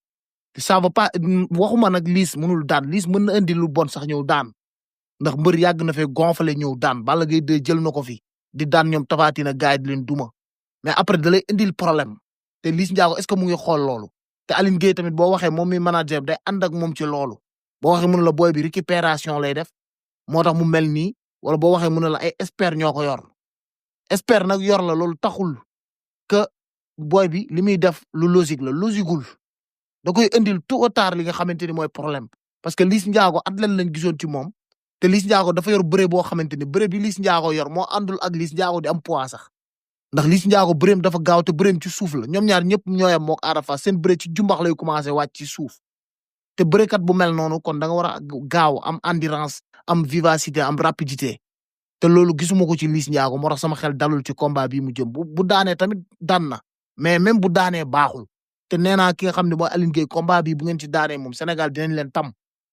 te ça va pas waxuma nag Liss mënul daan Liss mën na indi lu bon sax ñëw daan ndax mbër yàgg na fee gonflé ñëw daan Balla Gaye 2 jël na ko fi di daan ñoom Tapha Tine gaay di leen duma mais après da lay indil problème te Liss Ndiago est-ce que mu ngi xool loolu te Aline Gueye tamit boo waxee moom mi manager day ànd ak moom ci loolu boo waxee mun la booy bi récupération lay def moo tax mu mel nii wala boo waxee mun la ay expert ñoo ko yor expert nag yor la loolu taxul que booy bi li muy def lu logique la logiqueul da koy indil tout au tard li nga xamante ni mooy problème parce que Liss Ndiago athlète lañ gisoon ci moom te Liss Ndiago dafa yor bëre boo xamante ni bëre bi Liss Ndiago yor moo àndul ak Liss Ndiago di am poids sax ndax Liss Ndiago bëreem dafa gaaw te bëreem ci suuf la ñoom ñaar ñëpp ñooyam mook Ada Fass seen bëre ci jumbax lay commencé wàcc ci suuf te bërekat bu mel noonu kon da nga war a gaaw am endurance am vivacité am rapidité te loolu gisuma ko ci Liss Ndiago moo tax sama xel dalul ci combat bii mu jëm bu daanee tamit daan na mais même bu daanee baaxul te nee naa ki nga xam ne mooy Aline Gueye combat bii bu ngeen ci daanee moom Sénégal dinañ leen tam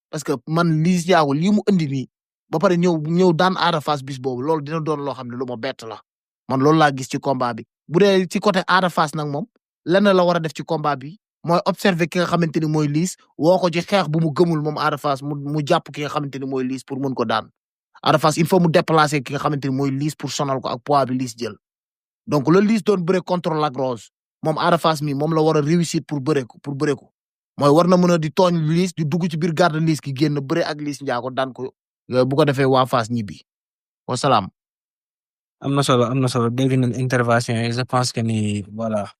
parce que man Liss Ndiago lii mu indi nii ba pare ñëw daan Ada Fass bis boobu loolu dina doon loo xam ne lu ma bett la man loolu laa gis ci combat bi bu dee ci côté Ada Fass nag moom lenn la war a def ci combat bi mooy observer ki nga xamante ni mooy Liss woo ko ci xeex bu mu gëmul moom Ada Fass mu jàpp ki nga xamante ni mooy Liss pour mun ko daan Ada Fass il faut mu déplacer ki nga xamante ni mooy Liss pour sonal ko ak poids bi Liss jël donc le Liss doon bëre contre Lac Rose moom Ada Fass mi moom la war a réussir pour bëre ko mooy war na mën a di tooñ Liss di dugg ci biir garde Liss ki génn bëre ak Liss Ndiago daan ko bu ko defee waa Fass ñibbi wasalaam am na solo dégg nañ intervention yi je pense que ni voilà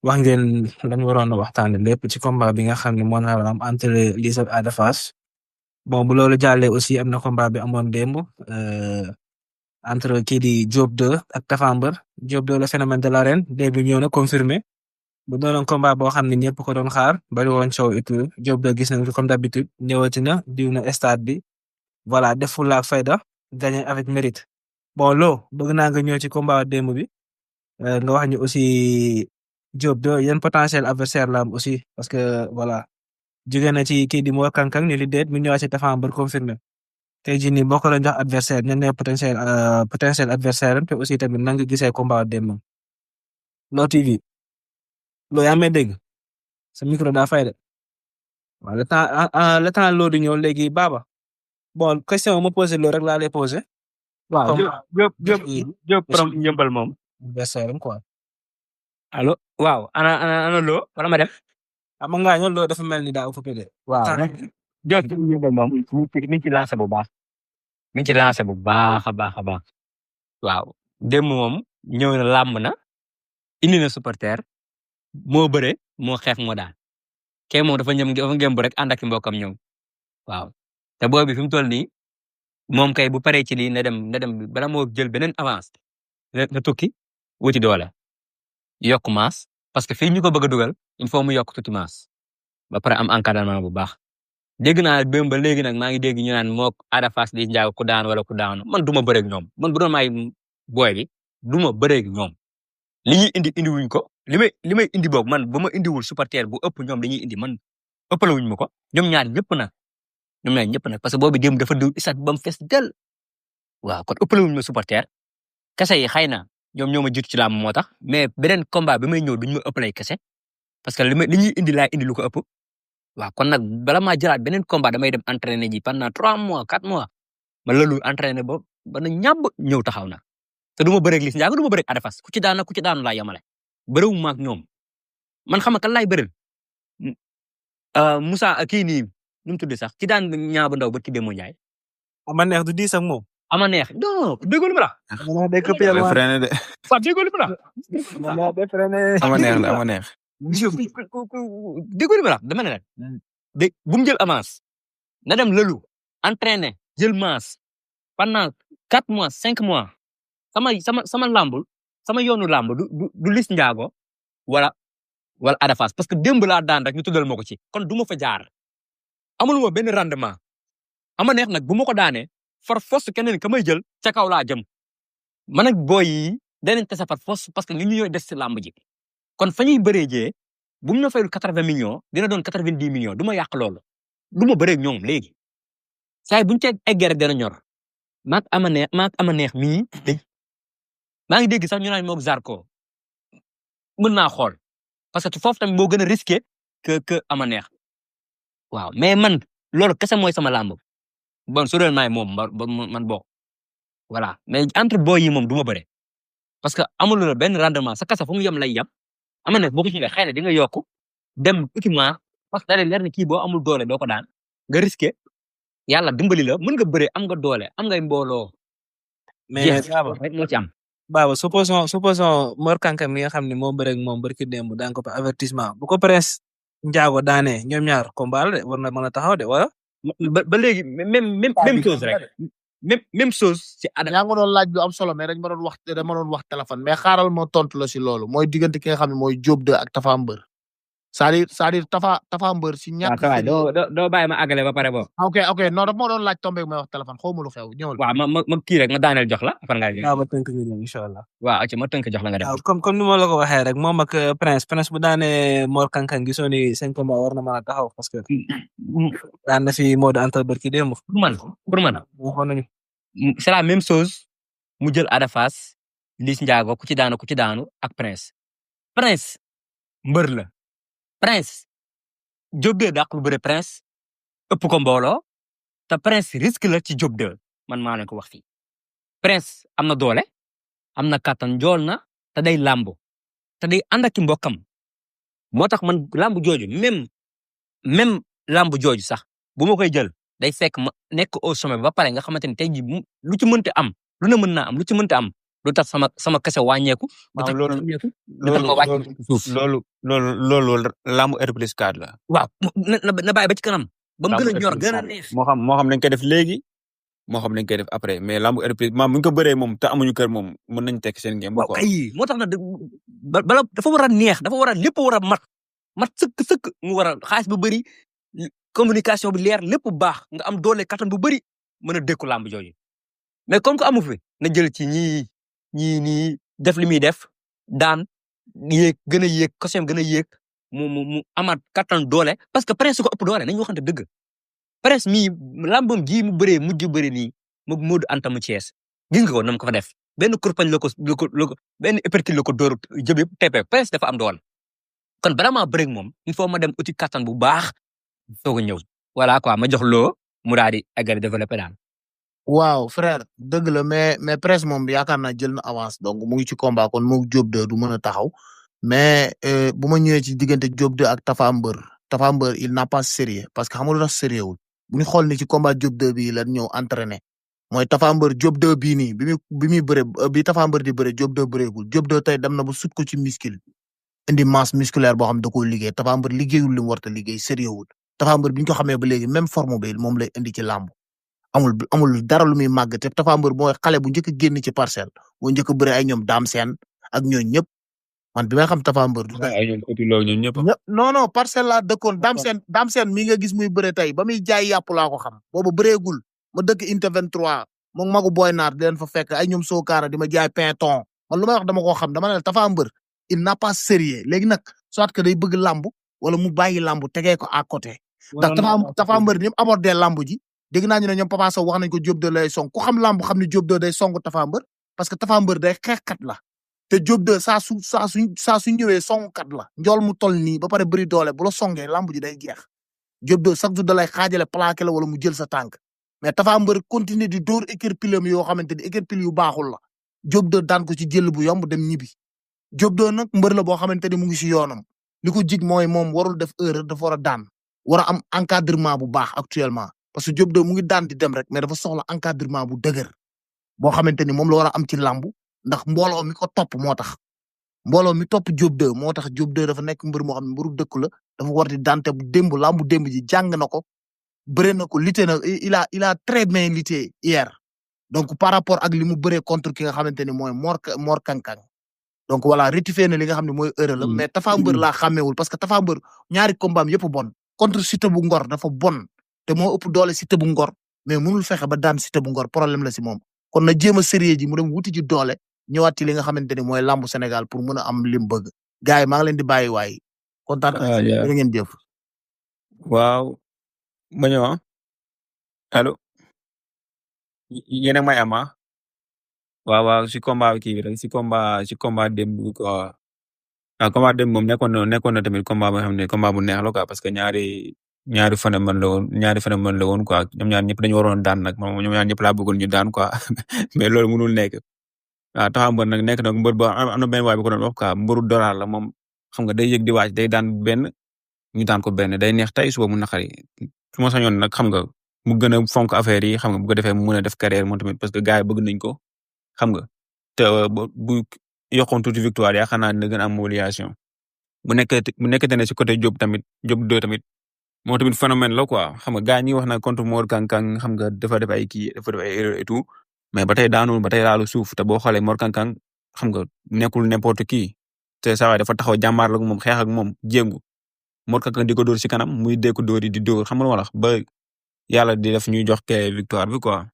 wax ngeen lañ waroon a waxtaanee lépp ci combat bi nga xam ne moo nar a am entre Liss ak Ada Fass bon bu loolu jàllee aussi am na combat bi amoon démb entre kii di Diop 2 ak Tapha Mbeur Diop 2 le phénomène de l'arène début ñëw na confirmé bu doonoon combat boo xam ne ñëpp ko doon xaar bari woon coow et tout Diop 2 gis nañ ko comme d'habitude ñëwati na diw na stade bi voilà def fulla ak fayda gagné avec mérite bon loo bëgg naa nga ñëw ci combat démb bi nga wax ñu aussi Diop 2 yan potentiel adversaire la am aussi parce que voilà jóge na ci kii di Mor Kang Kang ni li déet mu ñëwaat ci Tapha Mbeur confirmé tey jii nii boo ko doon jox adversaire ñan ñooy potentiel adversaire am te aussi tamit nan nga gisee combat démb Lo TV loo yaa may dégg sa micro daa fay de waaw le temps loo di ñëw léegi Baba bon question ma posé loo rek laa lay posé. waaw Diop from Yeumbeul moom. adversaire am quoi. allo waaw ana loo wala ma dem. am nga ñëw loo dafa mel ni daa occupé de. waaw Diop from Yeumbeul moom mi ngi ci lancé bu baax. mi ngi ci lancé bu baax a baax a baax. waaw démb moom ñëw na làmb na indi na supporter moo bëre moo xeex moo daan kee moom dafa ngëm bu rek ànd ak mbokam ñëw waaw te boobu fi mu toll nii moom kay bu paree ci lii na dem bala moo jël beneen avance na tukki wuti doole yokk maas parce que fii ñu ko bëgg a dugal il faut mu yokk tuuti maas ba pare am encadrement bu baax dégg naa bëm ba léegi nag maa ngi dégg ñu naan mook Ada Fass di njaago ku daan wala ku daanu man du ma bëreeg ñoom man bu doon may booy bi du ma bëreeg ñoom li ñuy indi wuñ ko li may indi boobu man ba ma indiwul supporter bu ëpp ñoom dañuy indi man ëppale wuñ ma ko ñoom ñaar ñëpp nag parce que boobu démb dafa diw isat ba mu fees del waaw kon ëppale wuñ ma supporter kese yi xëy na ñoom ñoo ma jiitu ci làmb moo tax mais beneen combat bi may ñëw duñ ma ëppale kese parce que li ñuy indi laay indi lu ko ëpp waaw kon nag bala maa jëlaat beneen combat damay dem entraîner ji pendant 3 mois 4 mois ma loolu entraîner ba na ñàbb ñëw taxaw na te du ma bëreeg Liss Ndiago du ma bëreeg Ada Fass ku ci daanu laa yemale bëriwuma ma ak ñoom man xam nga kan laay bëreel Moussa kii nii nu mu tudd sax ci daan ñaa bu ndaw ba ki Demba Ndiaye. ama neex du diis ak moom. ama neex non déggoo li ma la. ama neex day day freiné de. waaw déggoo li ma la. ama neex day freiné. ama neex la ama neex. déggoo li ma la dama ne la de bu mu jël avance na dem lëlu entraîner jël masse pendant 4 mois 5 mois sama lambul sama yoonu lamb du Liss Ndiago wala Ada Fass parce que démb laa daan rek ñu tuddal ma ko ci kon du ma fa jaar amul ma benn rendement ama neex nag bu ma ko daanee far force keneen ka may jël ca kaw laa jëm man ak booy yi danañ tase far force parce que li ñu ñooy des ci lamb ji kon fa ñuy bëree jee bu mu na fayul 80 millions dina doon 90 millions du ma yàq loolu du ma bëree ñoom léegi saa yi bu ñu cee eggee rek dana ñor maak ama neex mii maa ngi dégg sax ñu naan moog Zarko mën naa xool parce que foofu tamit moo gën a risqué que ama neex waaw mais man loolu kese mooy sama làmb bon su doon maay moom man bokk voilà mais entre boy yi moom du ma bëre parce que amul la benn rendement sa kasa fu mu yem lay yem ama neex boo ko xëy na di nga yokk dem équipement parce que da leer ne kii boo amul doole doo ko daan nga risqué yàlla dimbali la mën nga bëre am nga doole am ngay mbooloo. mais rek moo ci am. Baba supposons Mor Kang Kang mi nga xam ne moo bëreeg moom barki démb daan ko fa avertissement bu ko Prince Ndiago daanee ñoom ñaar combat la de war na mën a taxaw de wala. ba léegi même chose rek même chose ci Ada. yaa ngi doon laaj lu am solo mais dañ ma doon wax téléphone mais xaaral ma tontu la si loolu mooy diggante ki nga xam ne mooy Diop 2 ak Tapha Mbeur c'est-à-dire Tapha Mbeur si ñàkk. waaw doo bàyyi ma àggale ba pare bo. ok non dafa ma doon laaj tombé may wax téléphone xaw ma lu xew ñëwal. waaw ma kii rek ma daaneel jox la après nga. waaw ma tënk ñu ne incha allah. waaw ci ma tënk jox la nga def. waaw comme ni ma la ko waxee rek moom ak Prince bu daanee Mor Kang Kang gisoo ni 5 combats war na mën a taxaw parce que. daan na fi Modou Anta barki démb. pour man waxoon nañu. c'est la même chose mu jël Ada Fass Liss Ndiago ku ci daanu ak Prince mbër la Prince Diop 2 dàq bu bëre Prince ëpp ko mbooloo te Prince risque la ci Diop 2 man maa leen ko wax fii Prince am na doole am na kattan njool na te day làmb te day ànd ak mbokkam moo tax man làmb jooju même làmb jooju sax bu ma koy jël day fekk ma nekk au sommet ba pare nga xamante ni tey jii lu ci mënta am lu ne mën naa am lu ci mënta am lu tax sama kese wàññeeku lu waaw tax loolu wàññeeku lu tax ma wàcc suuf loolu lambu R+4 la. waaw na bàyyi ba ci kanam ba mu gën a ñor gën a neex moo xam dañ koy def léegi moo xam dañ koy def après mais lambu R+ maam bu ñu ko bëree moom te amuñu kër moom mën nañ tekk seen ngeen. waaw kay moo tax na bala dafa war a neex dafa war a lépp war a mat sëkk mu war a xaalis bu bëri communication bi leer lépp baax nga am doole kattan bu bëri mën a dékku làmb jooju mais comme que amu fi na jël ci ñii nii def li muy def daan yéeg gën a yéeg koseem gën a yéeg mu amaat kattan doole parce que Prince ko ëpp doole nañu waxante dëgg Prince mii làmbam ji mu bëree mujj bëri nii moom Modou Anta mu Thiès gis nga ko nam ko fa def benn kurpañ la ko benn épercule la ko dóor jëb yëpp teppee Prince dafa am doole kon vraiment bëri moom il faut ma dem uti kattan bu baax soog a ñëw voilà quoi ma jox loo mu daal di eggali développé daal. waaw frère dëgg la mais Prince moom yaakaar naa jël na avance donc mu ngi ci combat kon moom Diop 2 du mën a taxaw mais bu ma ñëwee ci diggante Diop 2 ak Tapha Mbeur il n'a pas sérieux parce que xam nga lu tax sérieux wul bu ñu xool ni ci combat Diop 2 bii la ñëw entraîné mooy Tapha Mbeur Diop 2 bii nii bi muy bëre bi Tapha Mbeur di bëre Diop 2 bëreegul Diop 2 tey dem na ba sut ko ci muscle indi masse musculaire boo xam da koo liggéey Tapha Mbeur liggéeyul li mu war a liggéey sérieux wul Tapha Mbeur bi ñu ko xamee ba léegi même forme bi moom lay indi ci làmb amul dara lu muy màgg te Tapha Mbeur mooy xale bu njëkk a génn ci parcelle boo njëkk a bëre ay ñoom Dame Sène ak ñooñu ñëpp man bi may xam Tapha Mbeur. ay ñoom Petit Lo ñoom ñëpp. non parcelle laa dëkkoon Dame Sène mi nga gis muy bëre tey ba muy jaay yàpp laa ko xam boobu bëreegul ma dëkk Inte 23 moom magu Boy Naar di leen fa fekk ay ñoom Sokara di ma jaay pinton man lu may wax dama koo xam dama ne Tapha Mbeur il n'a pas sérieux léegi nag soit que day bëgg lamb wala mu bàyyi lamb tegee ko à côté. ndax Tapha Mbeur ni mu abordé lamb ji. dégg naa ñu ne ñoom Papa Sow wax nañ ko Diop 2 lay song ku xam lamb xam ne Diop 2 day song Tapha Mbeur parce que Tapha Mbeur day xeexkat la te Diop 2 saa su ñëwee songkat la njool mu toll nii ba pare bëri doole bu la songee lamb ji day jeex Diop 2 chaque jour da lay xaajale plaqué la wala mu jël sa tànk mais Tapha Mbeur continuer di dóor équerpilem yoo xamante ni équerpile yu baaxul la Diop 2 daan ko ci jël bu yomb dem ñibbi Diop 2 nag mbër la boo xamante ni mu ngi si yoonam li ko jig mooy moom warul def erreur dafa war a daan war a am encadrement bu baax actuellement parce que Diop 2 mu ngi daan di dem rek mais dafa soxla encadrement bu dëgër boo xamante ni moom la war a am ci làmb ndax mbooloo mi ko topp moo tax mbooloo mi topp Diop 2 moo tax Diop 2 dafa nekk mbër moo xam ne mbëru dëkk la dafa war di dante bu démb làmbu démb ji jàng na ko bëre na ko lutté na il a très bien lutté hier donc par rapport ak li mu bëree contre ki nga xamante ni mooy Mor Kankang donc voilà rectifié na li nga xam ne mooy erreur la mais Tapha Mbeur laa xàmmeewul parce que Tapha Mbeur ñaari combat am yëpp bon contre Siteu bu Ngor dafa bon te moo ëpp doole Siteu bu Ngor mais mënul fexe ba daan Siteu bu Ngor problème la si moom kon na jéem a sérieux ji mu dem wuti ji doole ñëwaat ci li nga xamante ni mooy lambu Sénégal pour mën a am lim bëgg gars yi maa ngi leen di bàyyi waay kontaan na ngeen jëf. waaw ma ñëw allo yéen a may am waaw si combat kii rek si combat démb quoi combat démb moom nekkoon na tamit combat boo xam ne combat bu neex la quoi parce que ñaari phénomène la woon quoi ñoom ñaar ñëpp dañu waroon daan nag moom ñoom ñaar ñëpp laa bëggoon ñu daan quoi mais loolu mënul nekk waaw Tapha Mbeur nag nekk na mbër boo am na benn waay bi ko doon wax quoi mbëru dollar la moom xam nga day yëg di wàcc day daan benn ñu daan ko benn day neex tey suba mu naqari su ma sañoon nag xam nga mu gën a fonk affaire yi xam nga bu ko defee mu mën a def carrière moom tamit parce que gars yi bëgg nañ ko xam nga te bu yokkoon tuuti victoire yaakaar naa dina gën a am mobilisation bu nekkee ne si côté Diop 2 tamit moo tamit phénomène la quoi xam nga gars ñi wax na contre Mor Kankang xam nga dafa def ay erreur et tout mais ba tey daanul ba tey laalu suuf te boo xoolee Mor Kankang xam nga nekkul n'importe qui te saa waay dafa taxaw jàmbaar la moom xeex ak moom jéngu Mor Kankang di ko dóor si kanam muy dee ko dóor yi di dóor xam nga wala ba yàlla di def ñuy jox kee victoire bi quoi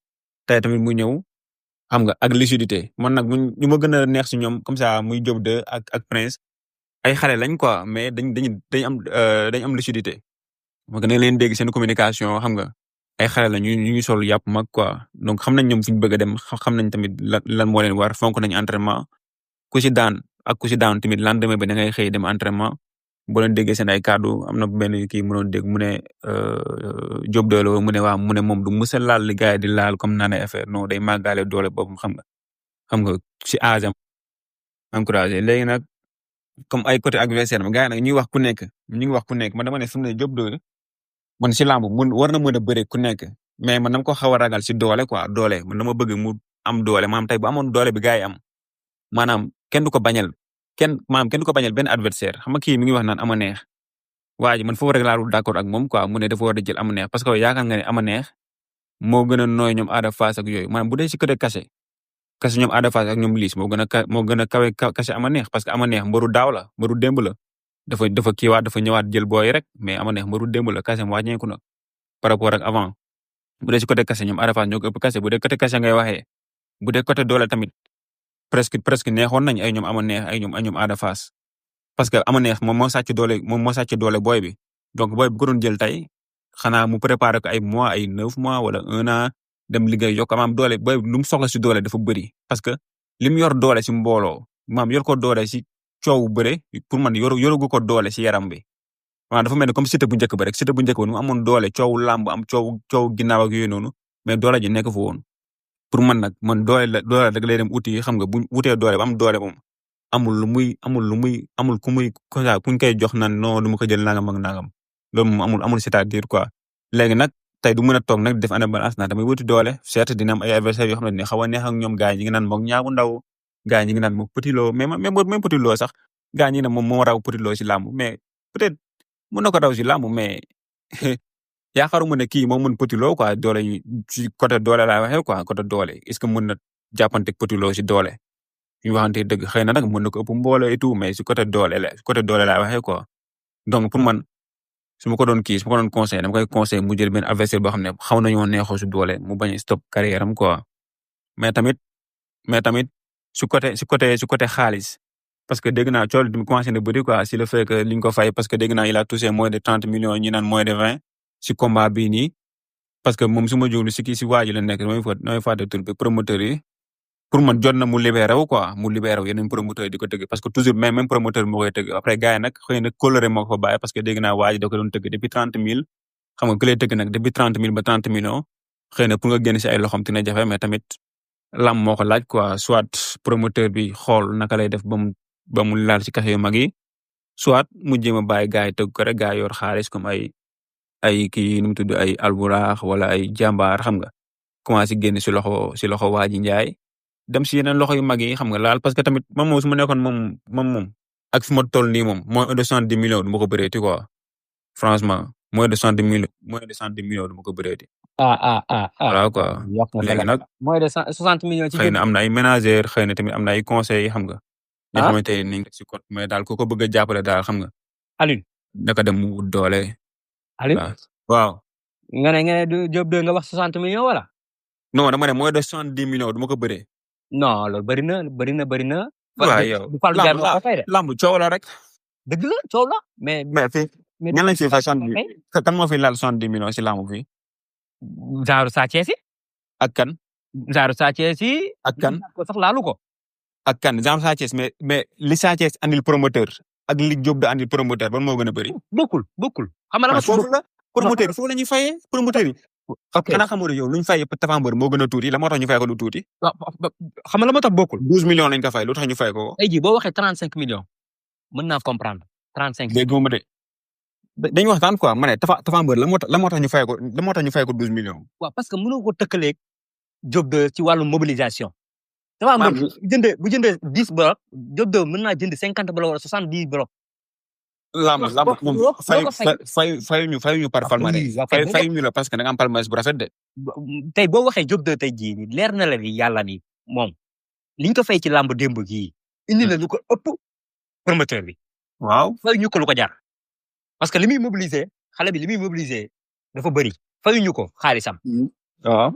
tey tamit mu ñëw xam nga ak lucidité man nag ñu ma gën a neex si ñoom comme ça muy Diop 2 ak Prince ay xale lañ quoi mais dañ am lucidité ma gën a leen dégg seen communication xam nga ay xale la ñu ngi sol yàpp mag quoi donc xam nañ ñoom fi ñu bëgg a dem xam nañ tamit lan moo leen war fonk nañ entraînement ku si daan ak ku si daan tamit lendemain ba da ngay xëy dem entraînement boo leen déggee seen ay kàddu am na benn kii mënoon dégg mu ne Diop 2 la mu ne waaw mu ne moom du mës a laal li gars yi di laal comme naan ay affaire non day màggaale doole boobu xam nga si âge am encouragé léegi nag comme ay côté adversaire gars yi nag ñuy wax ku nekk man dama ne fi mu ne Diop 2 man si lamb war na mën a bëre ku nekk mais man dama ko xaw a ragal si doole quoi doole man dama bëgg mu am doole maanaam tey bu amoon doole bi gars yi am maanaam kenn du ko bañal benn adversaire xam nga kii mi ngi wax naan ama neex waa ji man foofu rek laa dul d'accord ak moom quoi mu ne dafa war a jël ama neex parce que yaakaar nga ne ama neex moo gën a nooy ñoom Ada Fass ak yooyu maanaam bu dee si côté kase ñoom Ada Fass ak ñoom Liss moo gën a kawe kase ama neex parce que ama neex mbaru daaw la mbaru démb la dafa kiiwaat dafa ñëwaat jël booy rek mais ama neex mbaru démb la kase mu wàññeeku na par rapport ak avant bu dee si côté kase ñoom Ada Fass ñoo ko ëpp kase bu dee côté kase ngay waxee bu dee côté doole tamit presque neexoon nañ ay ñoom ama neex ay ñoom Ada Fass parce que ama neex moom moo sàcc doole booy bi donc booy bi ko doon jël tey xanaa mu préparé ko ay mois ay 9 mois wala 1 an dem liggéey yokk amaam doole booy bi lu mu soxla si doole dafa bëri parce que li mu yor doole si mbooloo maam yor ko doole si coowu bëre pour man yoragu ko doole si yaram bi waaw dafa mel ni comme Siteu bu njëkk ba rek Siteu bu njëkk ba nu mu amoon doole coowu làmb am coowu ginnaaw ak yooyu noonu mais doole ji nekk fa woon pour man nag man doole rek lay dem uti xam nga bu wutee doole ba am doole moom amul kuñ koy jox naan non du ma ko jël nangam ak nangam loolu moom amul c'est-à-dire quoi léegi nag tey du mën a toog nag def année balance naa damay wuti doole certes dina am ay adversaires yoo xam ne xaw a neex ak ñoom gars yi ñi ngi naan moom ñaagu ndaw gars yi ñi ngi naan moom Petit Lo mais même Petit Lo sax gars yi ñi ne moom moo raw Petit Lo si làmb mais peut-être mën na ko raw si làmb mais yaakaaruma ne kii moo mën Petit Lo quoi doole yi ci côté doole laa waxee quoi côté doole est-ce que mën na jàppanteeg Petit Lo si doole ñu waxante dëgg xëy na nag mën na ko ëpp mbooloo et tout mais si côté doole laa waxee quoi donc pour man su ma ko doon conseillé dama koy conseillé mu jël benn adversaire boo xam ne xaw nañoo neexoo si doole mu bañ a stop carrière am quoi mais tamit su côté xaalis parce que dégg naa coono bi commencé na bëri quoi si le fait que liñ ko fay parce que dégg naa il a touché moins de 30 millions ñi naan moins de 20 si combat bii nii parce que moom su ma jóglu si waa ji la nekk nooy fàtte tur bi promoteur yi pour man jot na mu libéré wu quoi mu libéré wu yeneen promoteur di ko tëgg parce que toujours même promoteur moo koy tëgg après gars yi nag xëy na coloré moo ko fa bàyyi parce que dégg naa waa ji da ko doon tëgg depuis 30 000 xam nga ku lay tëgg nag depuis 30 000 ba 30 millions xëy na pour nga génn si ay loxom dina jafe mais tamit lam moo ko laaj quoi soit promoteur bi xool naka lay def ba mu laal si kase yu mag yi soit mu jéem a bàyyi gars yi tëgg ko rek gars yi yor xaalis comme ay kii nu mu tudd ay alburax wala ay jàmbaar xam nga commencé génn si loxo waa ji Njaay dem si yeneen loxo yu mag yi xam nga laal parce que tamit moom su ma nekkoon moom ak fi ma toll nii moom moins de 70 millions du ma ko bëreeti quoi franchement moins de 70 millions du ma ko bëreeti. voilà quoi léegi nag moins de 60 millions ci xëy na am na ay ménagères xëy na tamit am na ay conseils xam nga. ñoo xamante ne nii si côté mais daal ku ko bëgg a jàppale daal xam nga. Alioune. naka dem mu wut doole. Alioune. waaw. nga ne Diop 2 nga wax 60 millions wala. non dama ne moins de 70 millions du ma ko bëree. non loolu bëri na. waaw yow lamb coow la rek. dëgg la coow la mais fii ñan lañ fi fay 70 kan moo fi laal 70 millions si lamb fii. genre Sa Thiès yi. ak kan. genre Sa Thiès yi. ak kan ko sax laalu ko. ak kan genre Sa Thiès mais li Sa Thiès andil promoteur ak li Diop da andil promoteur ban moo gën a bëri. bokkul xam nga foofu la promoteur yi foofu la ñuy fayee promoteur yi. ok xanaa xamoo ne yow luñ fay Tapha Mbeur moo gën a tuuti la moo tax ñu fay ko lu tuuti. xam nga la moo tax bokkul. 12 millions lañ ko fay lu tax ñu fay ko. ay ji boo waxee 35 millions mën naa comprendre 35. léegi moom de dañuy waxtaan quoi ma ne Tapha Mbeur la moo tax ñu fay ko 12 millions. waaw parce que mënoo ko tëkkaleeg Diop 2 ci wàllu mobilisation. Tapha Mbeur bu jëndee 10 bloc Diop 2 mën naa jënd 50 bloc wala 70 bloc. lamb moom fayuñu par palmarès fayuñu la parce que da nga am palmarès bu rafet de. tey boo waxee Diop 2 tey jii nii leer na la ni yàlla ni moom liñ ko fay ci lamb démb gii indi la lu ko ëpp promoteur bi. waaw fayuñu ko lu ko jar. parce que li muy mobiliser xale bi li muy mobiliser dafa bëri fayuñu ko xaalisam. waaw.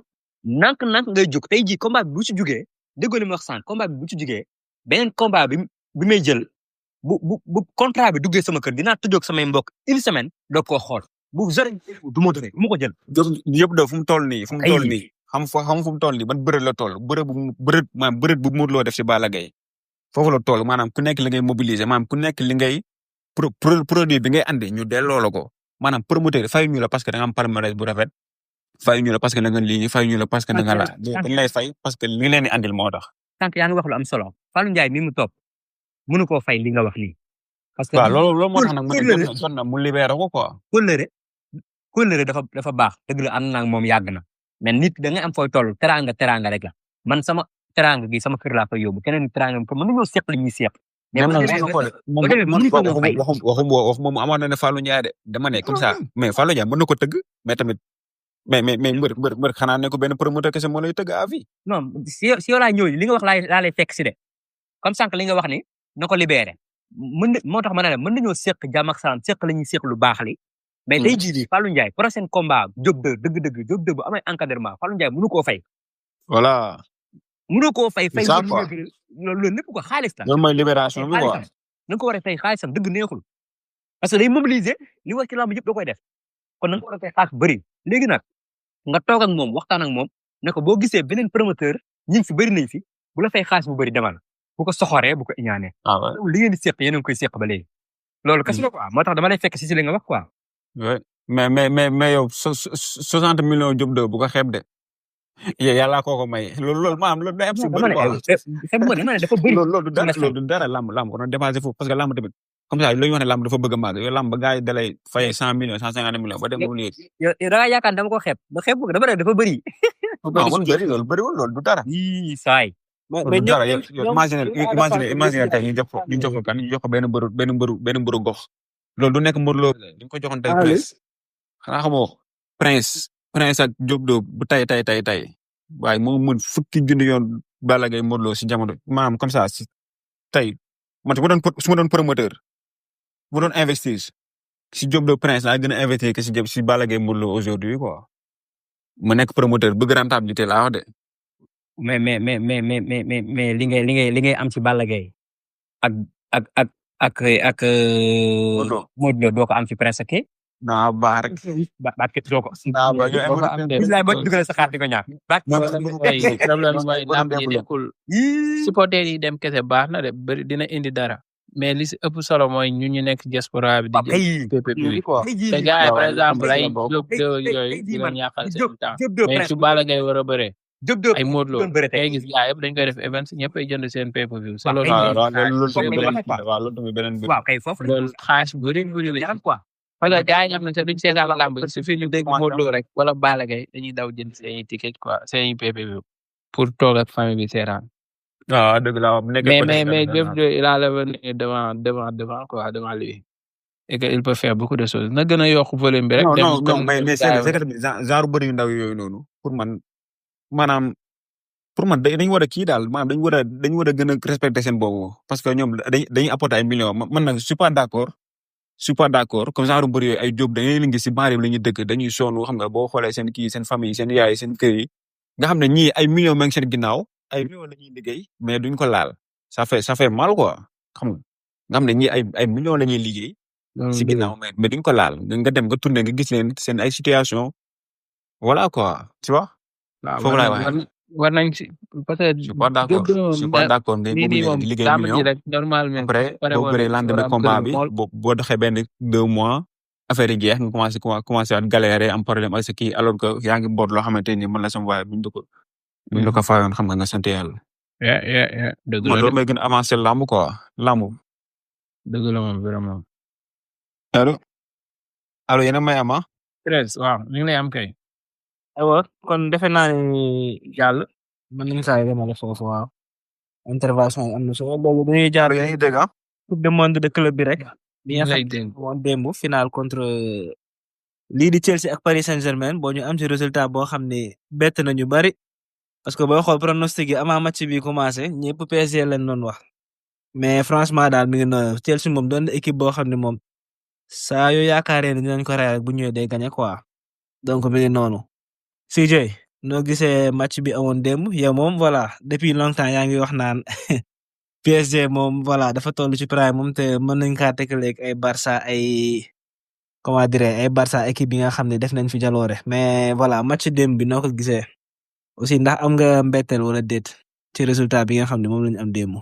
nank ngay jóg tey jii combat bi bu ci jugee déggoo li ma wax sànq combat bi bu ci jugee beneen combat bi may jël. bu contrat bi duggee sama kër dinaa tëjoog samay mbokk une semaine doog koo xool bu zore du ma ko jël. yëpp de fu mu toll nii. xam fu mu toll nii ban bërët la toll bërët bu Modou Lo def si Balla Gaye foofu la toll maanaam ku nekk li ngay mobiliser maanaam ku nekk li ngay produit bi ngay andi ñu delloo la ko maanaam promoteur fay ñu la parce que da nga am palmarès bu rafet fay ñu la parce que da nga lii fay ñu la parce que da nga la dañ lay fay parce que li leen di andil moo tax. tant que yaa ngi wax lu am solo Fallou Ndiaye mi mu topp mënu koo fay li nga wax nii. parce que waaw loolu moo tax nag mu ne mu libéré ko quoi. kóllëre dafa baax dëgg la ànd naa moom yàgg na mais nit da nga am fooy toll teraanga rek la man sama teranga gi sama kër laa koy yóbbu keneen teranga ko mën nañoo seq li ñuy seq mais même boo nag demee soo xoolee moom boo demee mënuñu ko ñoo fay waxum moom amoon na ne Fallou Ndiaye de dama ne comme ça mais Fallou Ndiaye mën na ko tëgg mais tamit mais mbër xanaa ne ko benn promoteur kese moo lay tëgg à vie. non si yow laa ñëw li nga wax laa lay fekk si de comme sànq li nga wax ni na ko libéré moo tax ma ne la mën nañoo seq jàmm ak salaam seq la ñuy seq lu baax li mais tey jii nii Fallou Ndiaye prochain combat Diop 2 dëgg-dëgg Diop 2 bu amee encadrement Fallou Ndiaye mënu koo fay. voilà. mënu koo fay c'est ça quoi loolu lépp ko xaalis la. loolu mooy libération bi quoi. na nga ko war a fay xaalisam dëgg neexul parce que day mobiliser li war ci lamb yëpp da koy def kon na nga ko war a fay xaalis bëri léegi nag nga toog ak moom waxtaan ak moom ne ko boo gisee beneen promoteur ñi fi bëri nañ fi bu la fay xaalis bu bëri demal bu ko soxoree bu ko iñaanee. li ngeen di seq yéen a ngi koy seq ba léegi. loolu kese la quoi moo tax dama lay fekk si li nga wax quoi. oui mais yow 60 millions Diop 2 bu ko xeeb de. yàlla koo ko may loolu maanaam loolu day am si bëri quoi dafa bëri loolu du dara lamb ko doon dépassé foofu parce que lamb tamit comme ça lu ñu wax ne lamb dafa bëgg a màgg yow lamb ba gars yi dalay fayee 100 millions 150 millions ba dem mu léegi. yow da ngaa yaakaar dama ko xeeb ba xeeb ko dama ne dafa bëri. non man bëri loolu bëriwul loolu du dara. yii saay. mais dara yow imagine tey ñu jox ko kan ñu jox ko benn mbëru gox loolu du nekk mbër loo ñu ko joxoon tey prince xanaa xamoo prince ak Diop 2 bu tay waaye moo mën fukki junni yoon Balla Gaye Modou Lo si jamono maanaam comme ça si tey man su ma doon promoteur bu doon investir si Diop 2 prince laa gën a investir que si Balla Gaye Modou Lo aujourd'hui quoi ma nekk promoteur bëgg rentabilité laa wax de. mais li ngay am ci Balla Gaye ak Modou Lo doo ko am ci prince ak naa baax rek. baat ke doo ko. naa ba doo ko am de. bilaay boo dugalee sa xaar di ko ñàkk. problème mooy lamb ji nekkul. supporter yi dem kese baax na de bëri dina indi dara. mais li si ëpp solo mooy ñu nekk diaspora bi. di jël PPP bi te gars yi par exemple ay Diop 2 yooyu di leen yàqal seen temps mais su Balla Gaye war a bëree. ay Modou Lo ngay gis gars yëpp dañ koy def event ñëpp ay jënd seen PPV. c'est loolu waaw kay foofu loolu xaalis bëri la quoi. parce que gars yi nga xam ne sax duñ seetaan lamb su fi ñu dégg Modou Lo rek wala Balla Gaye dañuy daw jënd seen ticket quoi seen PPV pour toog ak famille bi seetaan. waaw dëgg la mais Diop 2 il a l'avenir devant quoi devant lui et que il peut faire beaucoup de choses na gën a yokk volume bi rek. non mais c'est que tamit genre bëri yu ndaw yooyu noonu pour man maanaam dañu war a kii daal maanaam dañu war a gën a respecter seen boobu parce que ñoom dañuy apporter ay millions man nag je suis pas d'accord comme genre mbër yooyu ay Diop dañuy liggéey si baar yi la ñuy dëkk dañuy sonn xam nga boo xoolee seen kii seen famille seen yaay seen kër yi nga xam ne ñii ay millions ma ngi seen ginnaaw ay millions la ñuy liggéey mais duñ ko laal ça fait mal quoi xam nga xam ne ñii ay millions la ñuy liggéey si ginnaaw mais duñ ko laal nga dem nga tourné nga gis leen seen ay situation voilà quoi tu vois foofu laay waxee war nañ ci parce que je suis pas d'accord ngay boobu liggéey million normalement après boo bëree lendemain combat bi boo doxee benn 2 mois affaire yi jeex nga commencé at galérer am problème ak sa kii alors que yaa ngi boot loo xamante ni mën la sama waaye buñ la ko faayoon xam nga sant yàlla. dëgg loolu may gën a avancer lamb quoi lamb. dëgg la moom vraiment. allo yéen a may am Thérèse waaw ñu ngi lay am kay. aywa kon defe naa ne jàll mën nañu saa yemale foofu waaw intervention yi am na solo boobu dañuy jaar yaa ngi dégg coupe du monde de club bi rek. bi nga lay xam dégg woon démb final contre lii di Chelsea ak Paris Saint-Germain boo ñu am ci résultat boo xam ne bett nañu bari parce que booy xool pronostic yi avant match bi commencé ñëpp PSG lañ doon wax mais franchement daal mi ngi noonu Chelsea moom doon na équipe boo xam ne moom saa yoo yaakaaree ne dinañ ko rey bu ñëwee day gagné quoi donc mi ngi noonu. CJ noo gisee match bi awoon démb yow moom voilà depuis longtemps yaa ngi wax naan PSG moom voilà dafa toll ci prime moom te mën nañ kaa tekkaleeg ay Barça ay comment dire ay Barça équipe bi nga xam ne def nañ fi jaloore mais voilà match démb bi noo ko gisee aussi ndax am nga mbetteel wala déet ci résultat bi nga xam ne moom lañu am démb.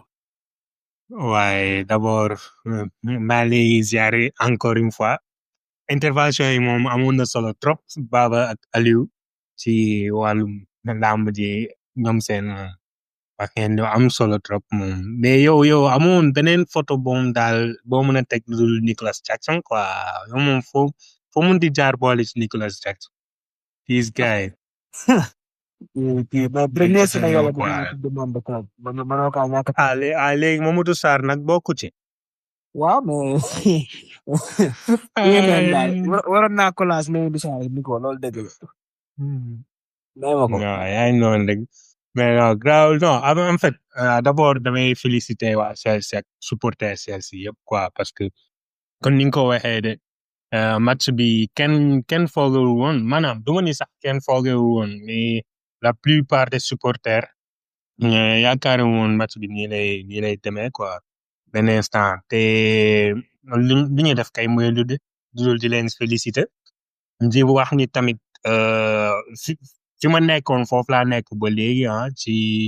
waaye d'abord maa ngi ziare encore une fois intervention yi moom amoon na solo trop Baba ak Aliou ci wàllum làmb ji ñoom seen waxeen yu am solo trop moom mais yow amoon beneen photo boom daal boo mën a teg lu Nicolas Jackson quoi yow moom foo mun di jaar boole ci Nicolas Jackson this guy mais premier ci Sénégal ñoom bi ñu quoi. coupe du monde club mënoo kaa ñàkk a léegi Mamadou Sarr nag bokku ci. waaw mais yéen leen daal waroon naa collage mais du saa ni ko loolu dëgg la may ma ko non yaa ngi noonu rek mais non grave non en fait d'abord damay féliciter waa Chelsea ak supporter Chelsea yëpp quoi parce que kon ni nga ko waxee de match bi kenn foogewul woon maanaam du ma ni sax kenn foogewul woon mais la plupart des supporters yaakaar woon match bi nii lay demee quoi benn instant te li ñuy def kay mooy lu dul di leen féliciter di wax ni tamit fi ma nekkoon foofu laa nekk ba léegi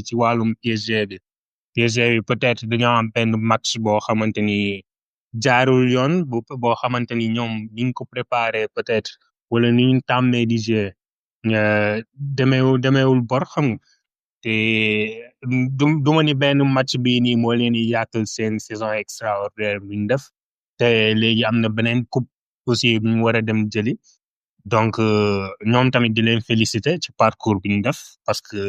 ci wàllum PSG bi peut-être dañoo am benn match boo xamante ni jaarul yoon boo xamante ni ñoom niñ ko préparé peut-être wala ni ñu tàmmee di jouer demeewul bor xam nga te du ma ni benn match bii nii moo leen di yàqal seen saison extraordinaire bi ñu def te léegi am na beneen coupe aussi bu ñu war a dem jëli donc ñoom tamit di leen féliciter ci parcours bi ñu def parce que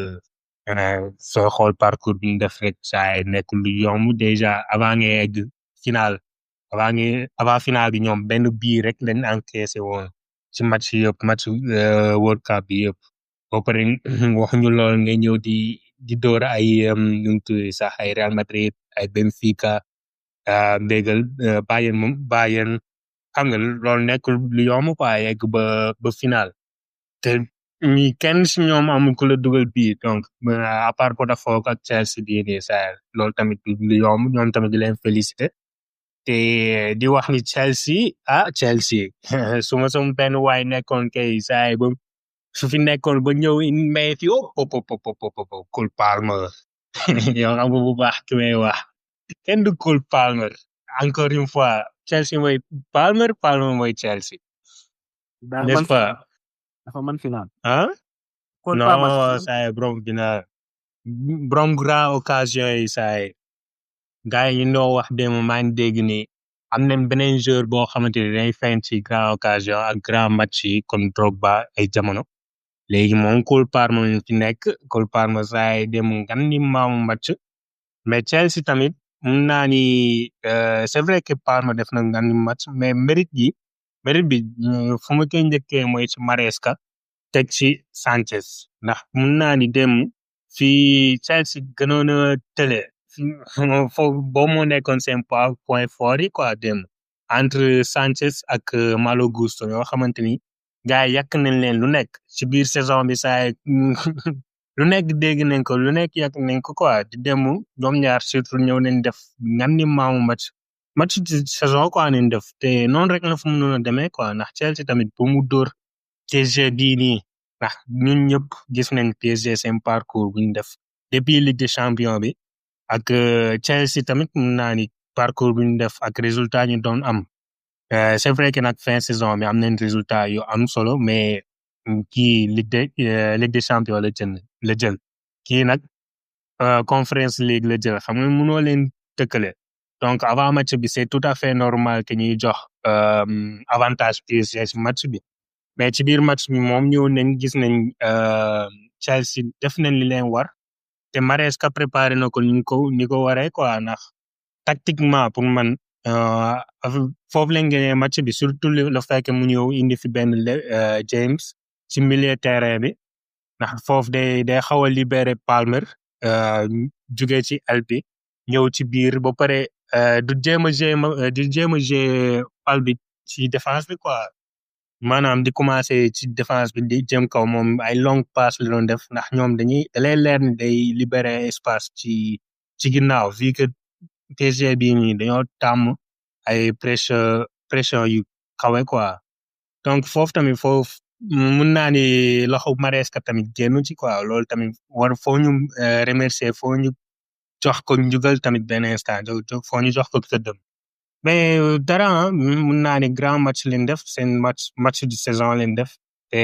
soo xool parcours bi ñu def rek saa nekk lu yomb déjà avant ngay egg final avant final bi ñoom benn bii rek lañ encaissé woon ci match yëpp match World Cup bi yëpp ba pare waxuñu lool nga ñëw di door ay nu mu tudd sax ay Real Madrid ay Benfica mbégal Bayern xam nga loolu nekkul lu yomb quoi yegg ba final te ñi kenn si ñoom amul ku la dugal bii donc à part Botafogo ak Chelsea bii nii saa loolu tamit lu yomb ñoom tamit di leen féliciter te di wax ni Chelsea suma benn waay nekkoon kay saa ba su fi nekkoon ba ñëw may fi Cole Palmer yow xam nga bu baax ki may wax kenn du Cole Palmer encore une fois Chelsea mooy Palmer mooy Chelsea n'est-ce pas dafa man final non saa borom grand occasion yi saa gars yi ñoo wax démb maa ngi dégg ni am nañ beneen joueur boo xamante ni day feeñ ci grand occasion ak grand match yi comme Drogba ay jamono léegi moom Cole Palmer fi nekk Cole Palmer saa yi démb ngan ni maamu match mais Chelsea tamit mun naa ni c'est vrai que Palmer def na ngan ni match mais mérite bi fu ma koy njëkkee mooy ci Maresca teg ci Sanchez ndax mun naa ni démb fii Chelsea gënoon a tële foofu boo moo nekkoon seen point fort yi quoi démb entre Sanchez ak Malo Gusto yoo xamante ni gars yi yàq nañ leen lu nekk ci biir saison bi saa lu nekk dégg nañ ko lu nekk yàq nañ ko quoi di démb ñoom ñaar surtout ñëw nañ def ngan ni maamu match de saison quoi nañ def te noonu rek la fu mu noonu demee quoi ndax Chelsea tamit bu mu dóor PSG bii nii ndax ñun ñëpp gis nañ PSG seen parcours bu ñu def depuis Ligue des Champions bi ak Chelsea tamit mun naa ni parcours bu ñu def ak résultat ñu doon am c'est vrai que nag fin saison bi am nañ résultat yu am solo mais kii Ligue des Champions la jël kii nag Conference League la jël xam nga mënoo leen tëkkale donc avant match bi c'est tout à fait normal que ñuy jox avantage PSG ci match bi mais ci biir match bi moom ñëw nañ gis nañ Chelsea def nañ li leen war te Maresca préparé na ko ni ko waree quoi ndax tactiquement pour man foofu lañ gagné match bi surtout le fait que mu ñëw indi fi benn James ci milieu terrain bi ndax foofu day xaw a libéré Palmer jugee ci aile bi ñëw ci biir ba pare du jéem a jouer bal bi ci défense bi quoi maanaam di commencer ci défense bi di jëm kaw moom ay long passe la doon def ndax ñoom da lay leer ni day libérer espace ci ginnaaw vu que PSG bii nii dañoo tàmm ay pression yu kawe quoi donc foofu tamit mun naa ni loxo Maresca tamit génn ci quoi loolu tamit foo ñu remercier foo ñu jox ko njugal tamit benn instant foo ñu jox ko tëddam mais dara mun naa ni grand match leen def seen match de saison leen def te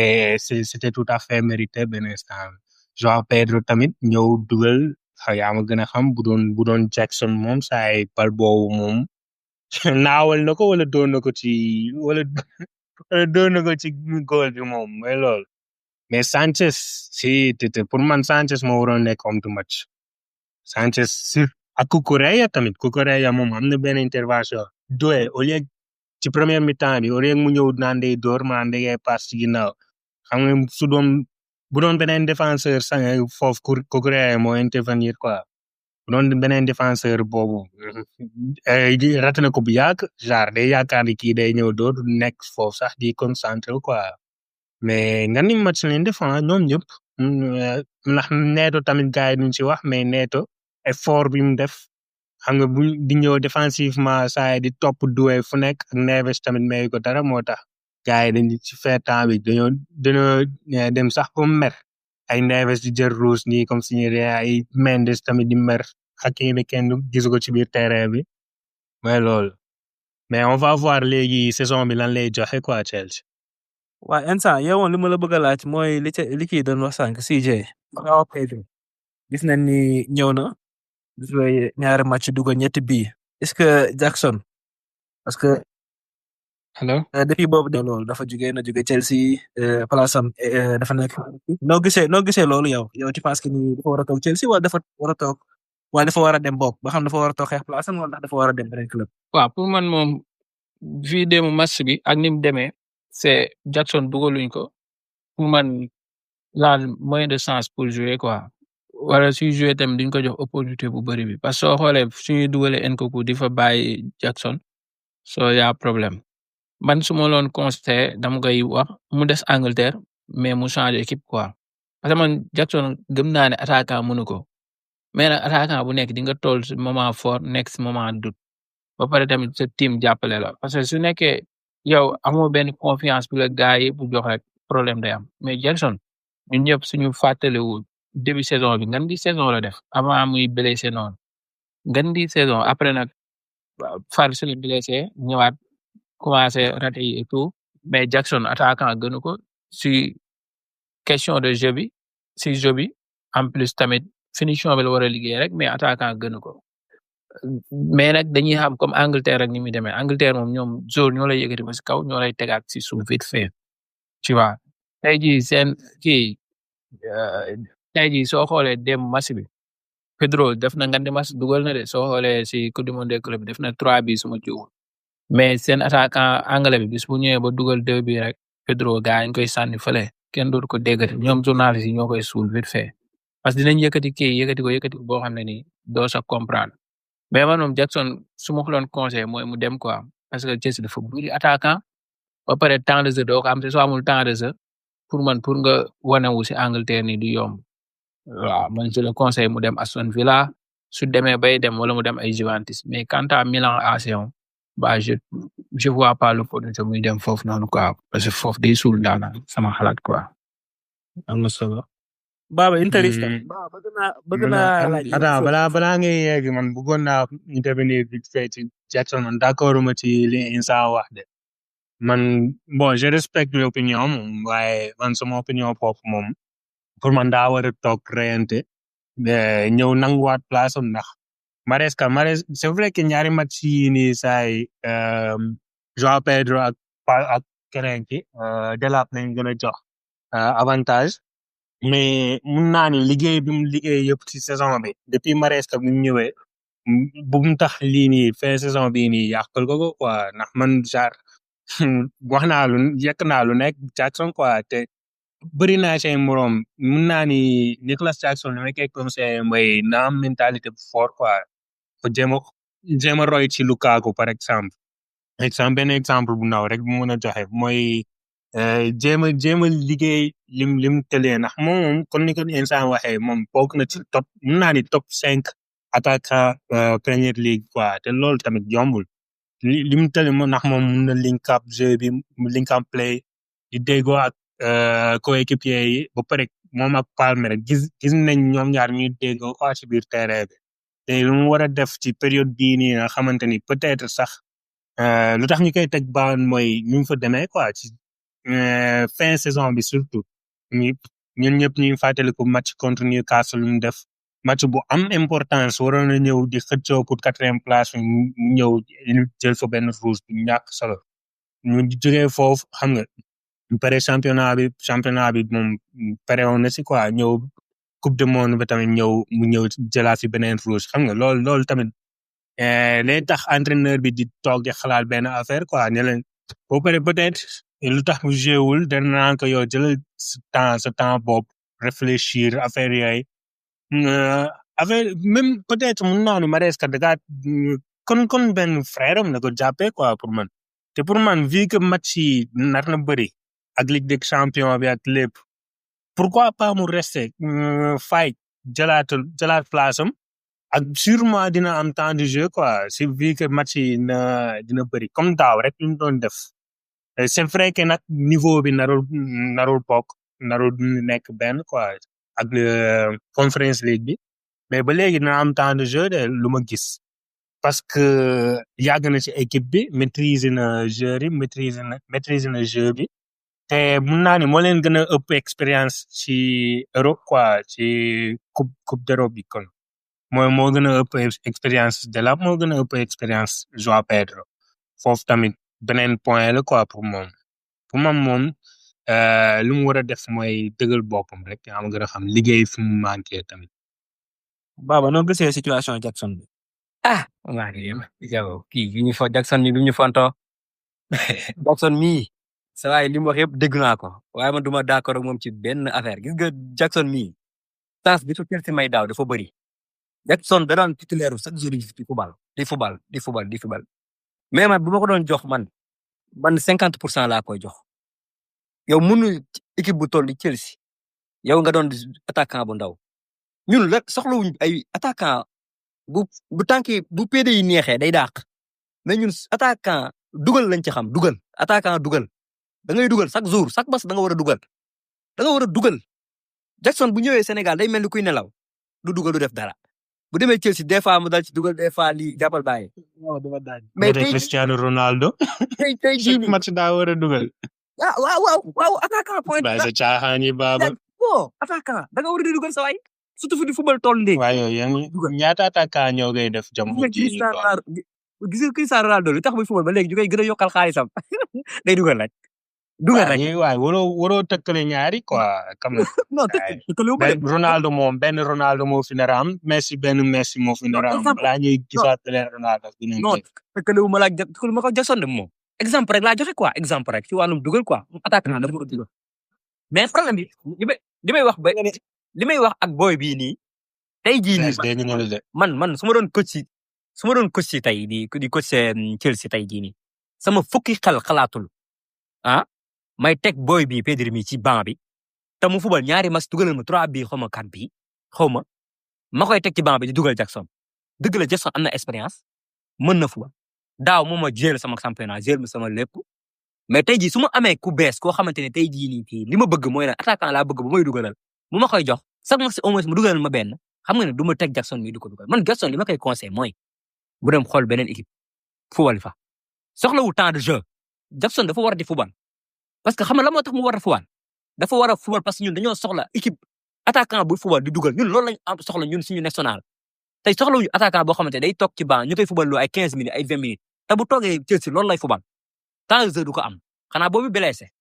c'était tout à fait mérité benn instant Joao Pedro tamit ñëw dugal yaa ma gën a xam bu doon Jackson moom saa ay bal boobu moom naawal na ko wala doon na ko ci goal bi moom mooy loolu mais Sanchez si pour man Sanchez moo waroon nekk homme du match Sanchez ak Cucurella tamit Cucurella moom am na benn intervention Doué au lieu ci première mi-temps bi au lieu mu ñëw naan day door maa ndegee passe ci ginnaaw xam nga bu doon beneen défenseur foofu Cucurella moo intervenir quoi bu doon beneen défenseur boobu raté na ko bu yàgg genre day yaakaar ni kii day ñëw door nekk foofu sax di concentré quoi mais nga ni match leen def ñoom ñëpp ndax Neto tamit gars yi duñ ci wax mais Neto effort bi mu def xam nga bu di ñëw défensivement saa di topp Doué fu nekk ak Neves tamit may ko dara moo tax gars yi dañu ci fait temps bi dañoo dem sax ba mer ay Neves di jël rouge nii comme si ay Mendes tamit di mer Hakimi kenn gisu ko ci biir terrain bi mooy loolu mais on va voir léegi saison bi lan lay joxe quoi Chelsea. waa instant yow li ma la bëgg a laaj mooy li kii doon wax sànq CJ waaw Pedro gis nañ ni ñëw na ñaari match dugal ñetti bii est-ce que Jackson parce que Hello. depuis boobu de loolu dafa jóge Chelsea place am dafa nekk noo gisee loolu yow tu penses que ni dafa war a toog Chelsea wala dafa war a toog wala dafa war a dem bopp ba xam dafa war a toog xeex place am wala ndax dafa war a dem beneen club. waaw pour man moom fii démb match bi ak ni mu demee c'est Jackson dugaluñ ko pour man laal moyen de chance pour jouer quoi wala suy jouer tamit duñ ko jox opportunité bu bëri bi parce que soo xoolee suñuy dugalee Nkunku di fa bàyyi Jackson soo y'a problème man su ma loon conseillé dama koy wax mu des Angleterre mais mu changer équipe quoi parce que man Jackson gëm naa ne attaquant mënu ko mais nag attaquant bu nekk di nga toll si moment fort nekk si moment doute ba pare tamit sa team jàppale la parce que su nekkee yow amoo benn confiance bi la gars yi bu jox rek problème day am mais Jackson ñun ñëpp suñu fàttaliwul début saison bi ngan di saison la def avant muy blessé noonu ngan di saison après nag far su la blessé ñëwaat commencé raté yi et tout mais Jackson attaquant gënu ko si question de jeu bi si jeu bi en plus tamit finition bi la war a liggéey rek mais attaquant gënu ko mais nag dañuy xam comme Angleterre rek ni muy demee Angleterre moom ñoom jour ñoo lay yëkkati ba si kaw ñoo lay tegaat si suuf vite fait tu vois tey jii seen kii tey jii soo xoolee dem match bi Pedro def na ngandi match dugal na de soo xoolee si coupe du monde des clubs def na 3 bi suma jiwul mais seen attaquant anglais bi bis bu ñëwee ba dugal 2 bi rek Pedro gaa yi ñu koy sànni fële kenn dootu ko déggati ñoom journaliste yi ñoo koy suul vite fait parce que dinañ yëkkati kii yëkkati ko boo xam ne nii doo sa comprendre mais man moom Jackson su ma ko doon conseil mooy mu dem quoi parce que Chelsea dafa bëri attaquant ba pare temps de jeu doo ko am te soo amul temps de jeu pour nga wanewu si Angleterre ni du yomb waaw man je le conseille mu dem Aston Villa su demee bay dem wala mu dem ay Juventus mais quant à Milan AC bah je vois pas l'opportunité muy dem foofu noonu quoi parce que foofu day suul daanaka sama xalaat quoi. am na solo. Baba interista. bëgg naa laaj. balaa ngay yegg man bëggoon naa intervenir vite fait ci Jackson man d'accord ma ci li Insa wax de man bon je respecte l'opinion moom waaye man sama opinion foofu moom pour man daa war a toog reyante ñëw nanguwaat place am ndax Maresca c'est vrai que ñaari match yi nii saay João Pedro ak keneen ki Delap nañ gën a jox avantage mais mun naa ni liggéey bi mu liggéey yëpp ci saison bi depuis Maresca bi mu ñëwee bu mu tax lii nii fin saison bii nii yàqal ko quoi ndax man genre wax naa yekk naa lu nekk Jackson quoi te bëri naa say moroom mun naa ni Nicolas Jackson li ma koy conseillé mooy na am mentalité bu fort quoi ko jéem a roy ci Lukaku par exemple benn exemple bu ndaw rek bu mën a joxe mooy jéem a liggéey lim tëlee ndax moom kon ni ko instant waxee moom bokk na ci mun naa ni top 5 attaquant Premier League quoi te loolu tamit yombul lim tëlee moom ndax moom mun na link up jeu bi link up play di déggoo ak coéquipier yi ba pare moom ak Palmer gis nañ ñoom ñaar ñuy déggoo quoi ci biir terrain bi te lu mu war a def ci période bii nii nga xamante ni peut-être sax lu tax ñu koy teg baan mooy ñu fa demee quoi ci fin saison bi surtout ñun ñëpp ñu fàttaliku match contre Newcastle lu mu def match bu am importance waroon na ñëw di xëccoo pour 4e place mu ñëw jël fa benn rouge bu ñàkk solo ñu jógee foofu xam nga pare championnat bi moom pare woon na si quoi ñëw coupe du monde ba tamit mu ñëw jëlaat si beneen rouge xam nga loolu tamit lay tax entraîneur bi di toog di xalaat benn affaire quoi ne leen boo pare peut-être lu tax mu joué wul dana naan ko yow jëlal sa temps bopp réfléchir affaire yooyu affaire même peut-être mun naa nu Maresca daga kon benn frère am na ko jàppee quoi pour man te pour man vu que match yi nar na bëri ak Ligue des champions bi ak lépp pourquoi pas mu rester fight jëlaat place am ak sûrement dina am temps de jeu quoi si vu que match yi dina bëri comme daaw rek lu ñu doon def c'est vrai que nag niveau bi narul bokk narul nekk benn quoi ak Conference League bi mais ba léegi dina am temps de jeu de lu ma gis parce que yàgg na ci équipe bi maîtriser na jeu yi maîtriser na jeu bi te mun naa ni moo leen gën a ëpp expérience ci Europe quoi ci coupe d'Europe bi kon moo gën a ëpp expérience Delap moo gën a ëpp expérience João Pedro foofu tamit beneen point la quoi pour moom lu mu war a def mooy dëggal boppam rek am gën a xam liggéey fi mu manqué tamit. Baba noo gisee situation Jackson bi. waa yow kii bi ñu fo Jackson mi bi ñu fonto Jackson mii sa waay li mu wax yëpp dégg naa ko waaye man duma d'accord ak moom ci benn affaire gis nga Jackson mii chance bi su Chelsea may daaw dafa bëri Jackson da daan titulaire chaque jour di football mais man bu ma ko doon jox man 50% laa koy jox yow mënu équipe bu toll di Chelsea yow nga doon attaquant bu ndaw ñun la soxlawuñ ay attaquant bu tànki bu PD yi neexee day dàq mais ñun attaquant dugal lañ ci xam dugal attaquant dugal da ngay dugal chaque jour chaque bas da nga war a dugal Jackson bu ñëwee Sénégal day mel ni kuy nelaw du dugal du def dara bu demee Chelsea des fois mu dal ci dugal des fois lii jàppal bàyyi. mais tey Cristiano Ronaldo. tey jii match daa war a dugal. waaw attaquant point. ba sa caaxaan yi baaba. bon attaquant da nga war a di dugal sa waay surtout fi di football toll ndéeg. waaye yow ñaata attaquant ñoo ngay def jamono jii gis nga Cristiano Ronaldo li tax muy football ba léegi ñu koy gën a yokkal xaalisam day dugal rek. waaye waroo tëkkale ñaari quoi. non tëkkale Ronaldo moom benn Ronaldo moo fi nar a am Messi moo fi nar a am balaa ñuy gisaat beneen Ronaldo. non tëkkale wu ma la tëkkale ma ko Jackson de moom. exemple rek laa joxe quoi exemple rek ci wàllum dugal quoi attaquant dafa war a dugal mais problème bi li may wax ak boy bii nii. tey jii nii man su ma doon coach si tey di coach Chelsea tey jii nii sama fukki xalaatul may teg boy bi Pedri mi ci banc bi te mu fubal ñaari match dugalal ma 3 bi xaw ma 4 bi xaw ma koy teg ci banc bi di dugal Jackson dëgg la Jackson am na expérience mën na fubal daaw moom ma jël sama championnat jël ma sama lépp mais tey jii su ma amee ku bees koo xamante ne tey jii nii fii li ma bëgg mooy ne attaquant laa bëgg bu may dugalal bu ma koy jox chaque match au moins mu dugalal ma benn xam nga ne du ma teg Jackson mi du ko dugal man Jackson li ma koy conseil mooy bu dem xool beneen équipe fubal fa soxlawul temps de jeu Jackson dafa war di fubal parce que xam nga la moo tax mu war a fubal dafa war a fubal parce que ñun dañoo soxla équipe attaquant bu fubal di dugal ñun loolu lañ am soxla ñun suñu national tey soxlawuñu attaquant boo xamante day toog ci banc ñu koy fubal lu ay 15 minutes ay 20 minutes te bu toogee Chelsea loolu lay fubal temps de jeu du ko am xanaa boobu blessé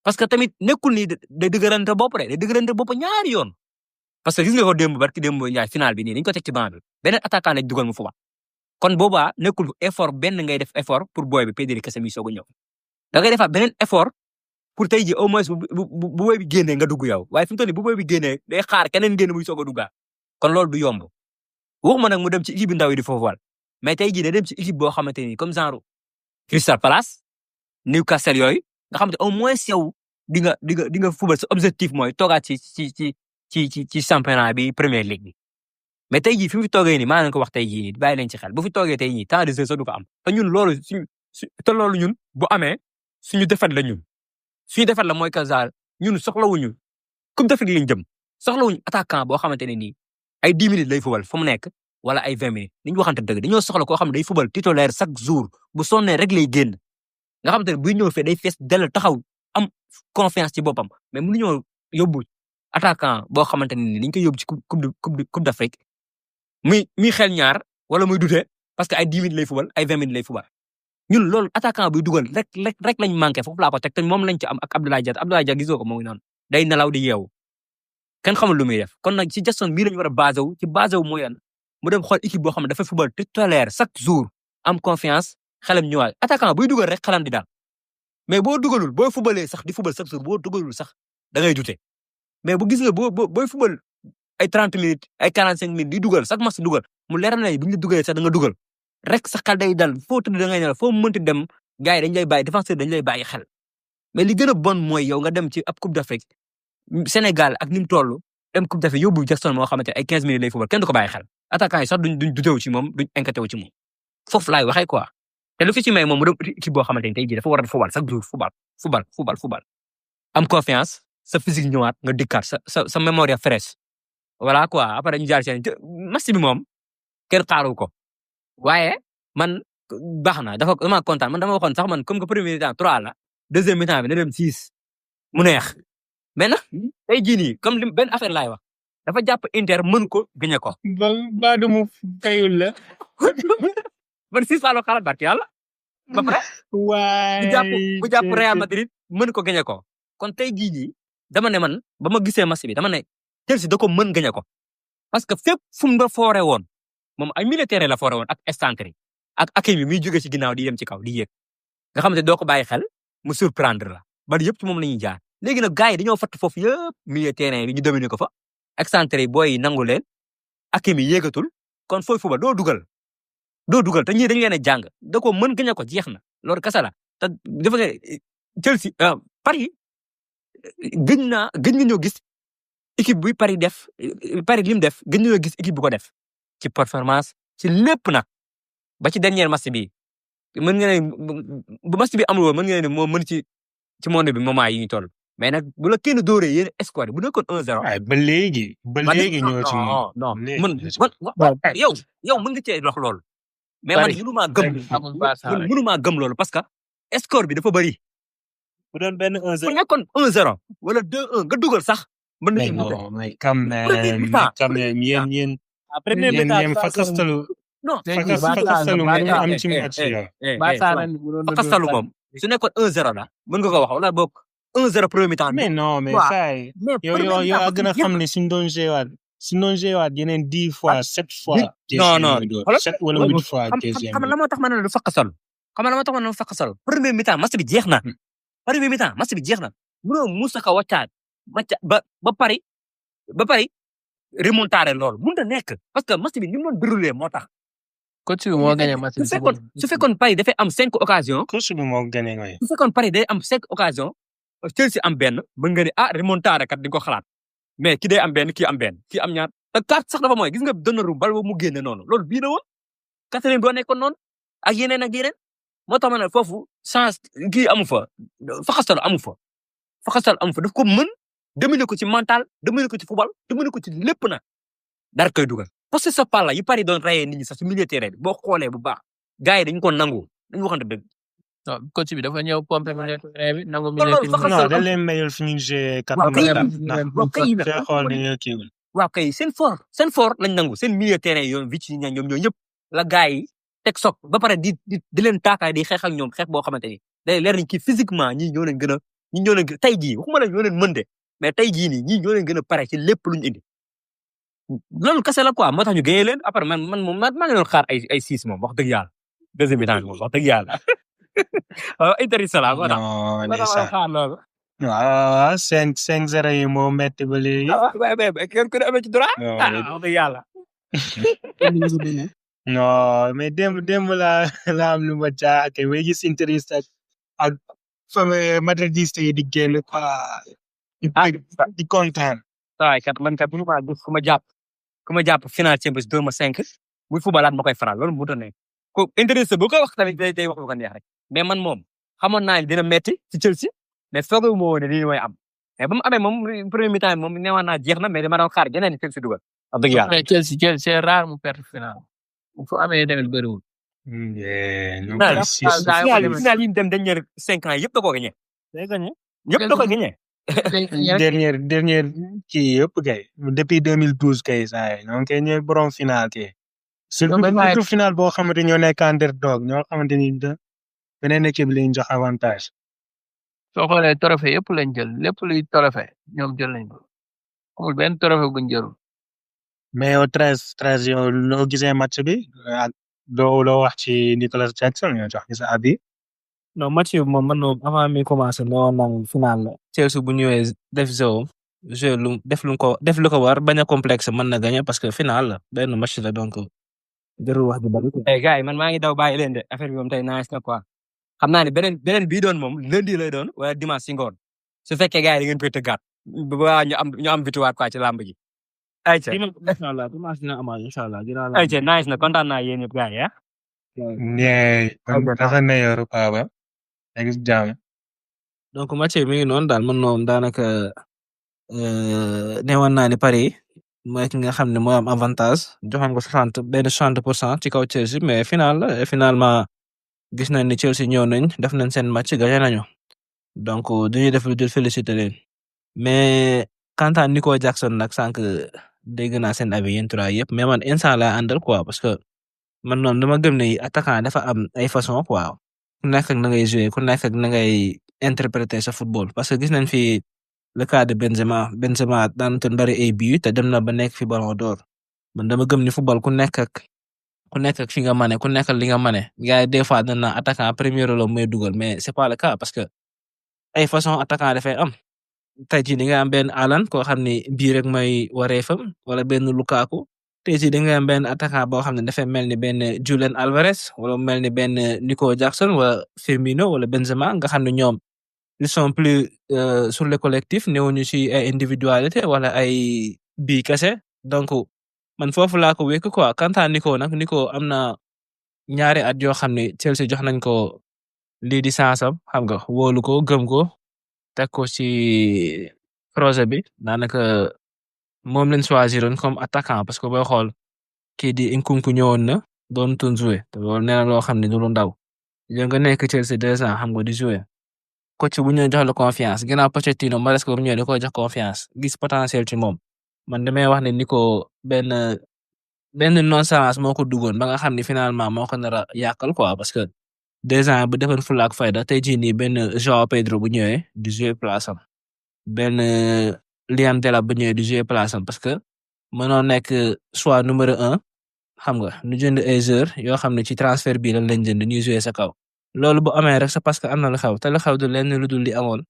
parce que tamit nekkul ni day dëgërante bopp de day dëgërante bopp ñaari yoon parce que gis nga ko démb barki démb Ndiaye final bi nii dañu ko teg ci banc bi beneen attaquant lañ dugal mu fubal kon boobaa nekkul effort benn ngay def effort pour boy bi Pedri kese mi soog a ñëw da ngay defaat beneen effort pour tey ji au moins bu boy bi génnee nga dugg yow waaye fi mu toll nii bu boy bi génnee day xaar keneen génn muy soog a duggaat kon loolu du yomb waxuma nag mu dem ci équipe bi ndaw yi di foofu wal mais tey jii day dem ci équipe boo xamante ni comme genre Crystal Palace Newcastle yooyu nga xamante au moins yow di nga fubal sa objectif mooy toogaat ci championnat bi Premier League bi mais tey jii fi mu fi toogee nii maa ngi ko wax tey jii nii bàyyi leen ci xel bu fi toogee tey nii temps de jeu sax du ko am te ñun loolu loolu ñun bu amee suñu defet la ñun suñu defet la mooy que genre ñun soxlawuñu coupe d'Afrique lañ jëm soxlawuñu attaquant boo xamante ne nii ay 10 minutes lay fubal fa mu nekk wala ay 20 minutes ni ñu waxante dëgg dañoo soxla koo xam ne day fubal titulaire chaque jour bu sonnee rek lay génn nga xamante ne buy ñëw fee day fees dell taxaw am confiance ci boppam mais mënuñoo yóbbu attaquant boo xamante ne nii dañ koy yóbbu ci coupe d'Afrique muy xel ñaar wala muy dute parce que ay 10 minutes lay fubal ay 20 minutes lay fubal ñun loolu attaquant buy dugal rek lañ manqué foofu laa ko teg te moom lañ ci am ak Abdoulaye Dia gisoo ko moo ngi noonu day nelaw di yeewu kenn xamul lu muy def kon nag ci Jackson mii lañu war a basé wu ci basé wu mooy yan mu dem xool équipe boo xam ne dafa football titulaire chaque jour am confiance xelam ñëwaat attaquant buy dugal rek xelam di daal mais boo dugalul boo fubalee sax di fubal chaque jour boo dugalul sax da ngay dute mais bu gis nga booy fubal ay 30 minutes ay 45 minutes di dugal chaque match dugal mu leer na bu ñu la dugalee sax da nga dugal rek sa xel day dal foo tëdd da ngay ne la foo mënti dem gars yi dañ lay bàyyi défenseur dañ lay bàyyi xel mais li gën a bon mooy yow nga dem ci ab coupe d'Afrique Sénégal ak ni mu toll dem coupe d'Afrique yóbbu Jackson moo xamante ay 15 minutes lay fubal kenn du ko bàyyi xel attaquant yi sax duñ dutewu ci moom duñ inquiété wu ci moom foofu laay waxee quoi te lu fi ci may moom mu dem équipe boo xamante ni tey jii dafa war a fubal chaque jour fubal am confiance sa physique ñëwaat nga dikkaat sa mémoire fraîche voilà quoi après ñu jaar seen match bi moom kenn xaaru ko waaye man baax na dama kontaan man dama waxoon sax man comme que premier mi-temps 3 la deuxième mi-temps bi na dem 6 mu neex mais nag tey jii nii comme li benn affaire laay wax dafa jàpp Inter mën ko gagné ko. ba du mu fayul la. man 6 laa la xalaat barki yàlla. ba pare waay bu jàpp Real Madrid mën ko gagné ko kon tey jii nii dama ne man ba ma gisee match bi dama ne Chelsea da ko mën gagné ko parce que fépp fu mu la foore woon moom ay militaire la foore woon ak excentré ak Hakimi muy jóge ci ginnaaw di dem ci kaw di yéeg nga xamante doo ko bàyyi xel mu surprendre la bari yëpp ci moom la ñuy jaar léegi nag gars yi dañoo fatt foofu yëpp milieu terrain bi ñu dominer ko fa excentré yi booy yi nangu leen Hakimi yéegatul kon fooy fuba doo dugal te ñii dañ leen a jàng da ko mën gagné ko jeex na loolu kasa la te dafa ne Chelsea Paris gëj nga ñoo gis équipe buy Paris li mu def gëj ñoo gis équipe bu ko def ci performance ci lépp nag ba ci dernier match bi mën nga ne bu match bi amul woon mën nga ne moo mën ci monde bi moment yi ñu toll mais nag bu la kenn dóoree yéen escouade bu nekkoon 1-0. waaye ba léegi ñoo ci moom. non man yow mën nga cee wax loolu. mais man mënumaa gëm loolu parce que score bi dafa bëri. bu doon benn 1-0 bu nekkoon 1-0 wala 2-1 nga dugal sax. mën na ci mais quand même yéen. après même fakastalu. non fakastalu mu am ci match ya. fakastalu moom su nekkoon 1-0 la mën nga ko wax wala boog 1-0 premier mi-temps. mais non mais say yow a gën a xam ne suñu doon jeewaat yeneen 10 fois 7 fois. non 7 wala 8 fois. xam nga la moo tax ma ne la fakastalu premier mi-temps match bi jeex na. premier mi-temps match bi jeex na mënoo musa ka wàccaat ba pari remonter loolu mënut a nekk parce que match bi ni mu doon déroulé moo tax. coach bi moo gagné match bi su fekkoon Paris dafay am 5 occasions. coach bi moo gagné mooy. su fekkoon Paris day am 5 occasions Chelsea am benn mën nga ne remonter kat di ko xalaat mais ki day am benn kii am benn kii am ñaar te 4 sax dafa mooy gis nga Donnarumma bal ba mu génne noonu loolu bii la woon 4 boo nekkoon noonu ak yeneen moo tax ma ne foofu chance kii amu fa faxastal amu fa daf ko mën dominer ko ci mental dominer ko ci football dominer ko ci lépp na dara koy dugal parce que sa pala yu Paris doon rayee nit ñi sax ci milieu terrain bi boo xoolee bu baax gars yi dañu ko nangu dañu waxante dëgg. non coach bi dafa ñëw pompe milieu terrain bi nangu non da leen mayul fi ñu joué 4 waaw kay seen fort lañ nangu seen milieu terrain yoon Vitinha ñoom ñoo ñëpp la gars yi teg soog ba pare di leen taakaay di xeex ak ñoom xeex boo xamante ni day leer ni kii physiquement ñii ñoo leen gën a tey jii waxuma la ñoo leen mën de mais tey jii nii ñii ñoo leen gën a pare ci lépp luñu indi loolu kese la quoi moo tax ñu gagné leen après man maa ngi doon xaar ay 6 moom wax dëgg yàlla deuxième mi-temps moom wax dëgg yàlla intéressant moo tax ma xaar loolu. waaw 5-0 yi moo metti ba léegi. waaw kenn ku ne amee ci droit. wax dëgg yàlla. non mais démb la am lu ma jaake may gis interest ak famille madridiste yi di génn quoi di kontaan. waaye kat man kat mënu maa gis ku ma jàpp final Champions 2005 muy footballaat ma koy faral loolu mu doon ne ko intéressé bu ko wax tamit day wax lu ko neex rek mais man moom xamoon naa ne dina metti ci Chelsea mais foogoo moo woon ne lii mooy am mais ba mu amee moom premier mi-temps moom neewaan naa jeex na mais dama doon xaar yeneen Chelsea dugal wax dëgg yàlla. mais Chelsea c'est rare mu perdre final fu amee demel bëriwul. final yi dem dernier 5 ans yëpp da koo gagné. yëpp da koo gagné. dernière kii yëpp kay depuis 2012 kay saa yi ñoo ngi ñooy borom final kay. surtout final boo xamante ñoo nekk underdog ñoo xamante ni beneen équipe li ñu jox avantage. soo xoolee trophée yëpp lañ jël lépp luy trophée ñoom jël nañ ko amul benn trophée buñ jëlul. mais yow 13 yow loo gisee match bi ak loo wax ci Nicolas Jackson ñoo jox ci sa avis. non match bi moom man moom avant mi commencé ne woon naa final la. Chelsea bu ñëwee def zéro joué lu def lu ko war bañ a complexe mën na gagné parce que final la benn match la donc jarul wax ju bari. gars yi man maa ngi daw bàyyi leen de affaire bi moom tey nice na quoi xam naa ne beneen bii doon moom lundi lay doon wala dimanche si ngoon su fekkee gars yi da ngeen koy tëggaat ba ñu am victoire quoi ci làmb ji. ayca incha allah dimanche dina amaat incha allah dinaa la. ayca nice na kontaan naa yéen ñëpp gars yi ah. nee dafa ne yow Paa yaa ngi jàmm. donc match bi mi ngi noonu daal man moom daanaka newoon naa ni Paris mooy ki nga xam ne moo am avantage joxoon ko 60% ci kaw Chelsea mais final la finalement gis nañ ni Chelsea ñëw nañ def nañ seen match gagné nañu donc dañuy def lu dul féliciter leen mais quant à Nico Jackson nag sànq dégg naa seen avis yéen trois yëpp mais man instant laa àndal quoi parce que man noonu dama gëm ne attaquant dafa am ay façon quoi ku nekk ak na ngay jouer ku nekk ak na ngay interpréter sa football parce que gis nañ fi le cas de Benzema daan doon bari ay buts te dem na ba nekk fi Ballon d'Or man dama gëm ni football ku nekk ak fi nga mane ku nekk ak li nga mane gars yi des fois dañ naan attaquant premier rôle mooy dugal mais c'est pas le cas parce que ay façon attaquant dafay am tey jii di nga am benn Haaland koo xam ni bii rek mooy wareefam wala benn Lukaku tey jii di nga am benn attaquant boo xam ne dafay mel ni benn Julian Alvarez wala mel ni benn Nico Jackson wala Firmino wala Benzema nga xam ne ñoom ils sont plus sur le collectif néewuñu ci ay individualité wala ay bii kese donc man foofu laa ko wékk quoi quant à Nico nag Nico am na ñaari at yoo xam ne Chelsea jox nañ ko lii di sansam xam nga wóolu ko gëm ko teg ko ci projet bi daanaka moom lañ choisiroon comme attaquant parce que booy xool kii di Nkunku ñëwoon na doon tun jouer te loolu nee na loo xam ne du lu ndaw yow nga nekk Chelsea 2 ans xam nga di jouer coach bu ñu jox la confiance ginnaaw Pochettino Maresca bu ñëwee da koy jox confiance gis potentiel ci moom man damay wax ne Nico benn non-chance moo ko duggoon ba nga xam ne finalement moo ko nar a yàqal quoi parce que 2 ans bu defoon fulla ak fayda tey jii nii benn Joao Pedro bu ñëwee di jouer place am benn Liam Delap bu ñëwee di jouer place am parce que mënoo nekk choix numéro 1 xam nga ñu jënd ay joueurs yoo xam ne ci transfert bii lañ jënd ñuy jouer sa kaw loolu bu amee rek c'est parce que am na lu xew te lu xew du lenn lu dul li amoon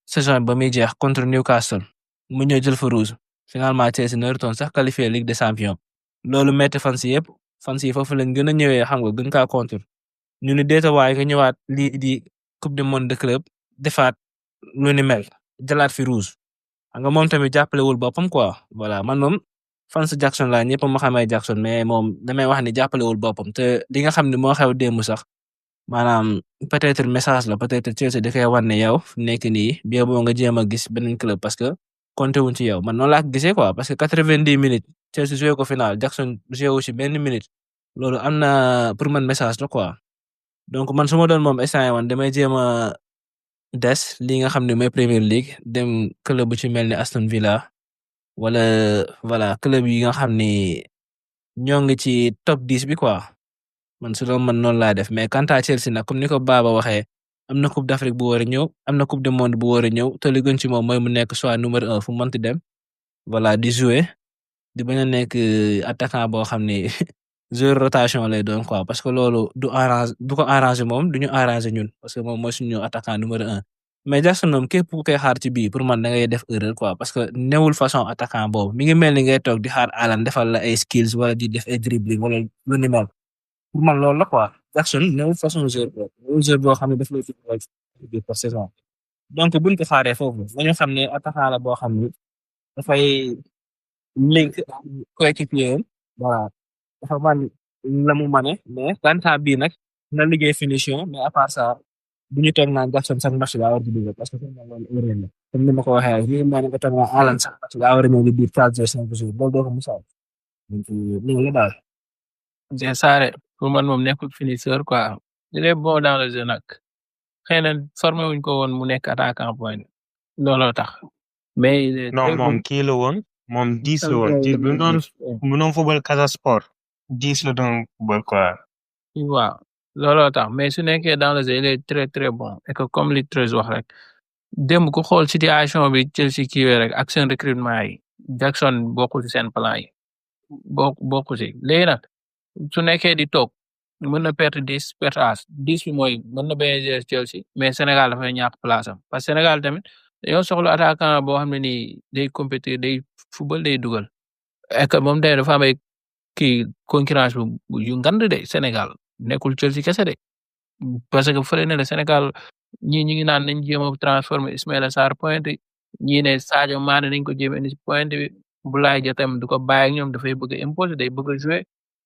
saison ba muy jeex contre Newcastle mu ñëw jël fa rouge finalement Chelsea narutoon sax qualifié Ligue des Champions loolu metti fans yi foofu lañ gën a ñëwee xam nga gën kaa contre ñu ni déeta waaye nga ñëwaat lii di coupe du monde de club defaat lu ni mel jëlaat fi rouge xam nga moom tamit jàppalewul boppam quoi voilà man moom fans Jackson laa ñëpp ma xamee Jackson mais moom damay wax ni jàppalewul boppam te li nga xam ne moo xew démb sax maanaam peut-être message la peut-être Chelsea da koy wan ne yow nekk nii bien boo nga jéem a gis beneen club parce que compté wuñ ci yow man noonu laa ko gisee quoi parce que 90 minutes Chelsea joué ko final Jackson joué wu ci benn minute loolu am na pour man message la quoi donc man su ma doon moom instant yii man damay jéem a des li nga xam ne mooy Premier League dem club bu ci mel ni Aston Villa wala voilà club yi nga xam ni ñoo ngi ci top 10 bi quoi. man su doon man noonu laa def mais quant à Chelsea nag comme ni ko Baba waxee am na coupe d'Afrique bu war a ñëw am na coupe du monde bu war a ñëw te li gën ci moom mooy mu nekk soit numéro 1 fu mu mënti dem voilà di jouer di bañ a nekk attaquant boo xam ni joueur rotation lay doon quoi parce que loolu du ko arranger moom du ñu arranger ñun parce que moom mooy suñu attaquant numéro 1 mais Jackson moom képp ku koy xaar ci bii pour man da ngay def erreur quoi parce que newul façon attaquant boobu mi ngi mel ni ngay toog di xaar Haaland defal la ay skills wala di def ay dribbling wala lu ni mel. pour man loolu la quoi Jackson néew façon joueur boo xam ne daf lay fi par saison donc buñ ko xaaree foofu dañu xam ne attaquant la boo xam ne dafay link coéquipier voilà dafa man la mu mane mais quant bii nag na liggéey finition mais à part ça bu ñu toog naan Jackson sax match daa war di dugal parce que comme la comme ni ma ko waxee nii maa ngi ko toog naan Haaland sax match daa war a ñëw di biir 4 jours 5 jours loolu doo ko musaal donc loolu la daal. Dieng Saare pour man moom nekkul finisseur quoi il est bon dans le jeu nag xëy na formé wuñ ko woon mu nekk attaquant point looloo tax mais non moom kii la woon moom 10 la woon 10 bu doon football Casa Sport 10 la doon football quoi. waaw looloo tax mais su nekkee dans le jeu il est très très bon et que comme li Treuz wax rek démb ku xool situation bi Chelsea kiiwee rek ak seen recrutement yi Jackson bokkul ci seen plan yi bokku ci léegi nag su nekkee di toog mën na perte 10 perte as 10 bi mooy mën na bañ a jouer Chelsea mais Sénégal dafay ñàkk place am parce que Sénégal tamit dañoo soxla attaquant boo xam ne nii day compétir day football day dugal et que moom tamit dafa am ay kii concurrence yu ngand de Sénégal nekkul Chelsea kese de parce que fële ne la Sénégal ñii ñu ngi naan nañ jéem a transformer Ismaïla Sarr pointe ñii ne Sadio Mané nañ ko jéem a indi pointe bi Boulaye Dia tamit du ko bàyyi ak ñoom dafay bëgg a imposer day bëgg a jouer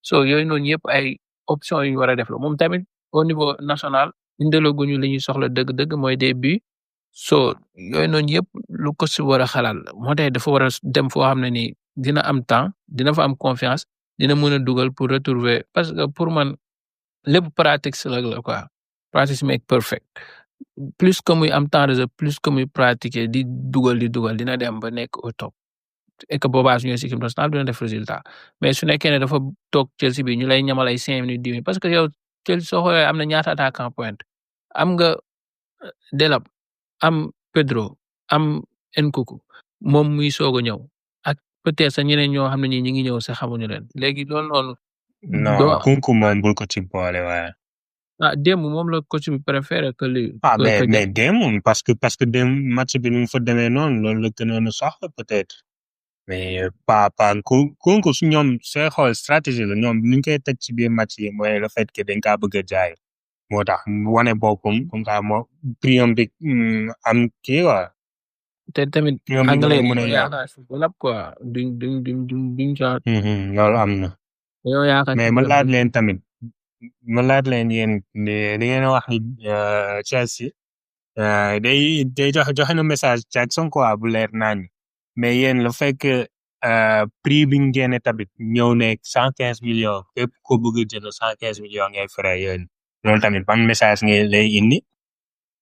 so yooyu noonu yëpp ay option yu ñu war a def la moom tamit au niveau national indelaguñu li ñuy soxla dëgg-dëgg mooy des buts so yooyu noonu yëpp lu ko si war a xalaat la moo tax dafa war a dem foo xam ne nii dina am temps dina fa am confiance dina mën a dugal pour retrouver parce que pour man lépp pratique si la quoi practice make perfect plus que muy am temps de jeu plus que muy pratiquer di dugal dina dem ba nekk au top et que boobaa suñu équipe nationale dina def résultat mais su nekkee ne dafa toog Chelsea bi ñu lay ñamal ay 5 minutes 10 minutes parce que yow Chelsea soo xoolee am na ñaata attaquant point am nga Delap am Pedro am Nkunku moom muy soog a ñëw ak peut-être sax ñeneen ñoo xam ne ñi ngi ñëw sax xamuñu leen léegi loolu noonu. non Nkunku moom bul ko ci boole waaye. démb moom la coach bi préféré que li. mais démb parce que démb match bi nu mu fa demee noonu loolu la gënoon a soxla peut-être. mais pas Nkunku su ñoom sooy xool stratégie la ñoom ni ñu koy teg ci biir match yi mooy le fait que dañ kaa bëgg a jaay moo tax wane boppam comme ça moo priom bi am kii quoi. te tamit anglais mën a yaakaar wala quoi duñ jaar. loolu am na. mais ma laaj leen tamit yéen da ngeen wax ni Chelsea day joxe na message Jackson quoi bu leer naañ mais yéen la fekk prix bi ngeen tamit ñëw ne 115 millions képp ko bëgg a jënd 115 millions ngay frais yéen loolu tamit ban message ngay lay indi.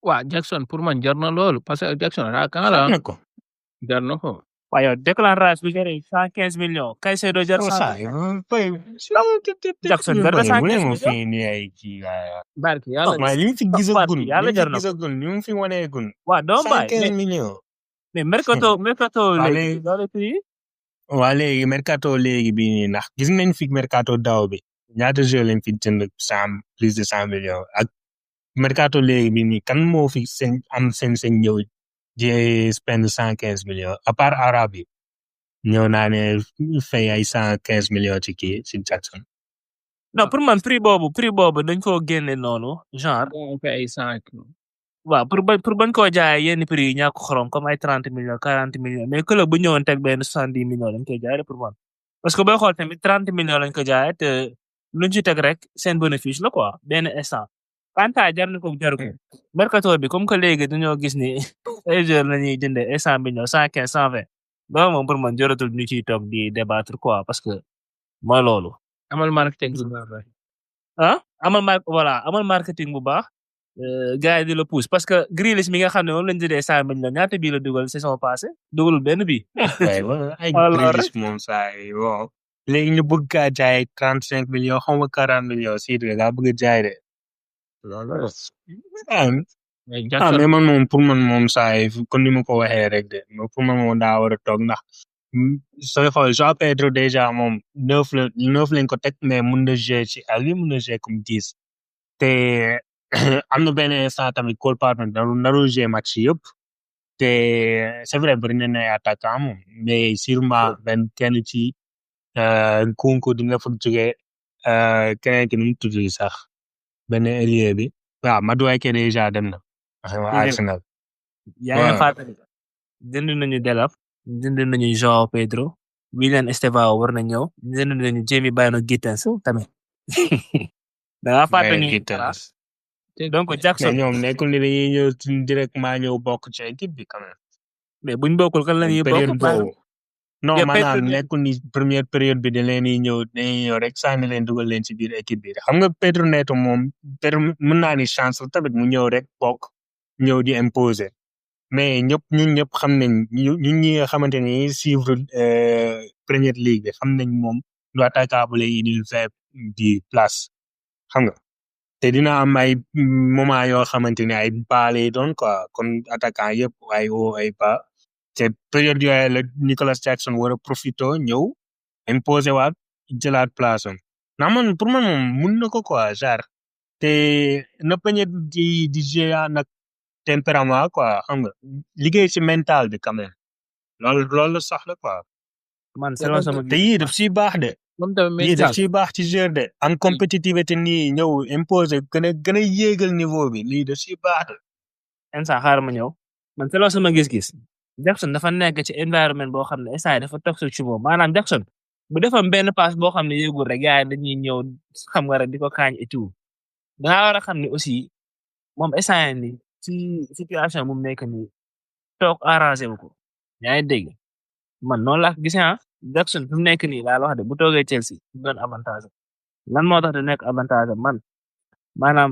waa Jackson pour man jar na loolu parce que Jackson attaquant la jar na ko. waaye yow déclaration bi jëriñ 115 millions Caicedo jar 100. Jackson jar na 115 millions. barki yàlla li mu fi gisagul li mu fi waneegul. waa doo bàyyi 115 millions. mais mercato léegi. waa léegi mercato léegi bii nii ndax gis nañ fi mercato daaw bi ñaata joueur lañ fi jënd plus de 100 millions ak mercato léegi bii nii kan moo fi seen ñëw di spend 115 millions à part arabe yi ñëw naa ne fay ay 115 millions ci kii ci Jackson. non pour man prix boobu dañ koo génne noonu genre. ay 100. waaw pour bañ koo jaayee yenn prix yi ñàkk xorom comme ay 30 millions 40 millions mais club bu ñëwoon teg benn 70 millions lañ koy jaayee pour man parce que booy xool tamit 30 millions lañ ko jaayee te luñ ci teg rek seen bénéfice la quoi benn instant. Kanta jar na ko jaru ko mercato bi comme que léegi dañoo gis ni ay joueurs la ñuy jëndee 100 millions 115 120 loolu moom pour man jaratul ñu ciy toog di débattre quoi parce que mooy loolu. amal marketing bu baax. amal marketing bu baax. gars yi di la pousse parce que Grealish mi nga xam ne moom lañ jëndee 100 millions ñaata bii la dugal saison passée dugalul benn bii. ay Grealish moom saa yi waaw. léegi ñu bëgg kaa jaay 35 millions xaw ma 40 millions si nga bëgg a jaay de. mais man moom pour man moom saa yi kon ni ma ko waxee rek de pour man moom daa war a toog ndax sooy xool João Pedro déjà moom 9 lañ ko teg mais mun na jouer ci àll bi mun na jouer comme 10 te am na benn instant tamit Cole Palmer narul jouer match yëpp te c'est vrai bari na ay attaquant moom mais sûrement benn kenn ci Nkunku dina fa jógee keneen ki nu mu tudd sax benn ailier bi waaw Madueke déjà dem na. Arsenal. yaa ngi fàttali jënd nañu Delap jënd nañu João Pedro William Estevao war na ñëw jënd nañu Jamie Bynoe Gittens tamit. da ngaa fàttali donc Jackson ñoom nekkul ni dañuy ñëw directement ñëw bokk ci équipe bi quand même. mais buñ bokkul kan la ñuy bokk. non maanaam nekkul ni première période bi dañuy ñëw rek sànni leen dugal leen ci biir équipe bi xam nga Pedro Neto moom mën naa ni chance la tamit mu ñëw rek bokk ñëw di imposer mais ñun ñëpp xam nañ ñun ñi nga xamante ni suivre première ligue bi xam nañ moom du attaquable yi di 20 di place xam nga te dina am ay moment yoo xamante ne ay bas lay doon quoi comme attaquant yëpp ay haut ay bas te période yooyu la Nicolas Jackson war a profito ñëw imposé waat jëlaat place am ndax man pour man moom mun na ko quoi genre te na bañ a di jouer nag tempérament quoi xam nga liggéey ci mental bi quand même loolu la soxla quoi man selon sama te yii daf siy baax de moom tamit yii daf mental siy baax ci jeu de am compétitivité nii ñëw imposé gën a yéegal niveau bi lii daf siy baax de instant xaaral ma ñëw man selon sama gis-gis Jackson dafa nekk ci environnement boo xam ne instant dafa toxique ci moom maanaam Jackson bu defam benn passe boo xam ne yëgul rek gars yi dañuy ñëw xam nga rek di ko kaañ et tout dangaa war a xam ne aussi moom instant ni ci situation bu mu nekk nii toog arrangé wu ko yaa ngi dégg man noonu laa ko gisee ah Jackson fi mu nekk nii laa la wax de bu toogee Chelsea du doon avantage lan moo tax du nekk avantage man maanaam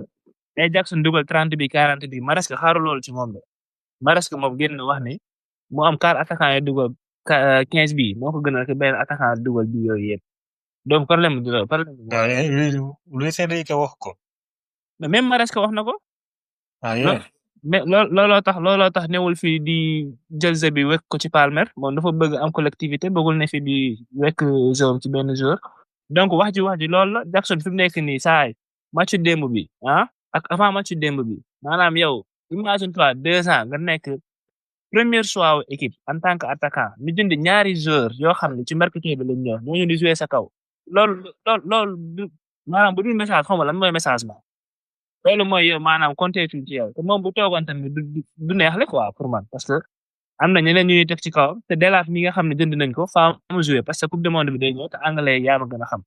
ay Jackson dugal 30 bi 40 bi Maresca xaaru loolu ci moom de Maresca moom génn wax ni mu am 4 attaquant yi dugal 15 bi moo ko gënal ke benn attaquant dugal bi yooyu yëpp donc problème du loolu problème Luis Enrique wax ko mais même Maresca wax na ko ah yeah mais looloo tax newul fii di jël jeu bi wekk ko ci Palmer moom dafa bëgg am collectivité bëggul ne fi di wekk joueur ci benn joueur donc wax ji loolu la Jackson fi mu nekk nii saay match démb bi ah ak avant match démb bi maanaam yow imagine toi 2 ans nga nekk premier choix wu équipe en tant que attaquant ñu jënd ñaari joueur yoo xam ne ci mercato bi lañ ñëw ñoo ñu di jouer sa kaw loolu maanaam bu dul message xaw ma lan mooy message ma loolu mooy yow maanaam compter ci yow te moom bu toogoon tamit du neex le quoi pour man parce que am na ñeneen ñuy teg ci kawam te Delap mi nga xam ne jënd nañ ko faa mu jouer parce que coupe du monde bi day ñëw te anglais yaa ma gën a xam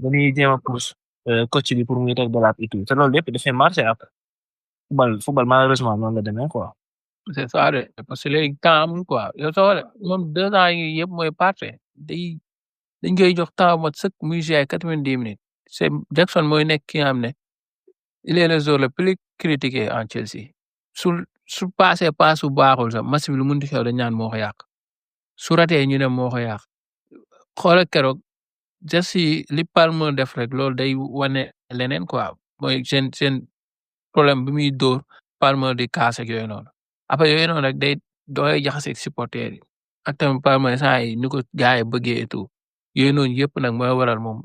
dañuy jéem a pousse coach bi pour muy teg Delap et tout te loolu lépp dafay marché après football malheureusement noonu la demee quoi. c'est ça de parce que léegi temps amul quoi yow soo xoolee moom 2 ans yi yëpp mooy parfait dañ koy jox temps mot sëkk muy jouer 90 minutes c'est Jackson mooy nekk ki nga xam ne il est le joueur le plus critiqué en Chelsea su passé passe su baaxul sax match bi lu mun di xew dañ ñaan moo ko yàq su ratee ñu ne moo ko yàq xoolal keroog Chelsea li Palmer def rek loolu day wane leneen quoi mooy seen problème bi muy dóor Palmer di kaas ak yooyu noonu après yooyu noonu rek day doy jaxase supporter yi ak tamit Palmer saa yi ni ko gars yi bëggee et tout yooyu noonu yëpp nag mooy waral moom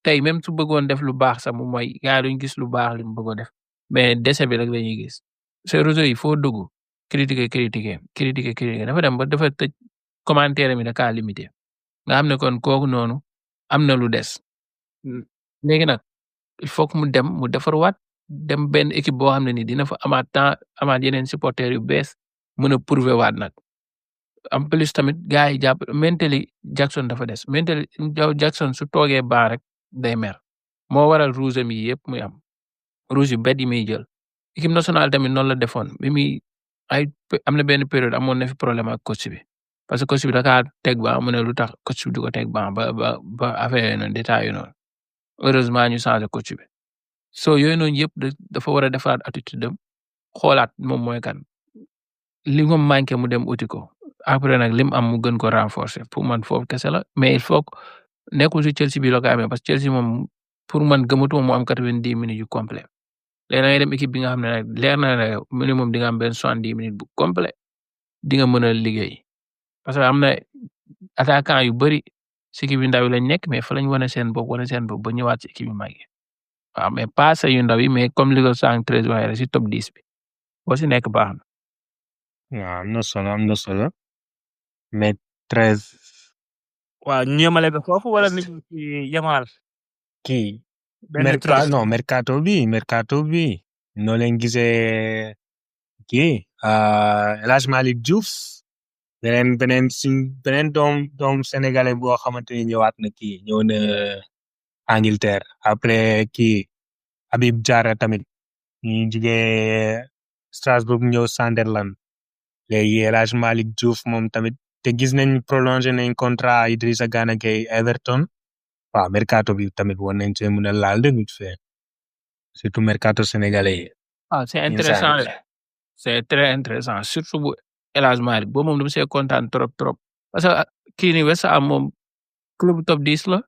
tey même su bëggoon def lu baax sax moom mooy gars yi duñ gis lu baax li mu bëggoon def mais déchet bi rek la ñuy gis ces réseaux yi foo dugg critiquer dafa dem ba dafa tëj commentaire mi da kaa limité nga xam ne kon kooku noonu am na lu des léegi nag il faut que mu defarwaat dem benn équipe boo xam ne ni dina fa amaat temps amaat yeneen supporters yu bees mën a prouver waat nag en plus tamit gars yi jàpp mentally Jackson dafa des mentally Jackson su toogee baax rek day mer moo waral rouge am yi yëpp muy am rouge yu bet yi muy jël équipe nationale tamit noonu la defoon bi muy am na benn période amoon na fi problème ak coach bi parce que coach bi da kaa teg ba mu ne lu tax coach bi du ko teg ba affaire yooyu noonu détail yooyu noonu heureusement ñu changé coach bi so yooyu noonu yëpp dafa war a defaraat attitude am xoolaat moom mooy kan li nga manqué mu dem uti ko après nag lim am mu gën ko renforcer pour man foofu kese la mais il faut que nekkul si Chelsea bi la ko amee parce que Chelsea moom pour man gëmatuma mu am 90 minutes yu complet léegi da ngay dem équipe bi nga xam ne nag leer na la yow minimum di nga am benn 70 minutes bu complet di nga mën a liggéey parce que am na attaquant yu bëri si équipe yu ndaw yi lañ nekk mais fa lañ wane seen bopp ba ñëwaat si équipe yu mag yi waaw mais pas sa yu ndaw yi mais comme li ko sànq 13 waxee rek si top 10 bi boo si nekk baax na. waaw am na solo mais 13. waaw ñu yemale ko foofu wala nit ki Yamal. kii mercato bi noo leen gisee kii El Hadj Malick Diouf beneen doom sénégalais boo xamante ni ñëwaat na ñëw na Angleterre après kii Habib Diarra tamit ñu jugee Strasbourg ñëw Sunderland léegi El Hadj Malick Diouf moom tamit te gis nañ prolongé nañ contrat Idrissa Gana Gueye Everton waaw mercato bi tamit war nañ see mën a laal de vite fait surtout mercato sénégalais yi. C'est intéressant c'est très intéressant surtout bu El Hadj Malick boobu moom dama see kontaan trop parce que kii nii West Ham moom club top 10 la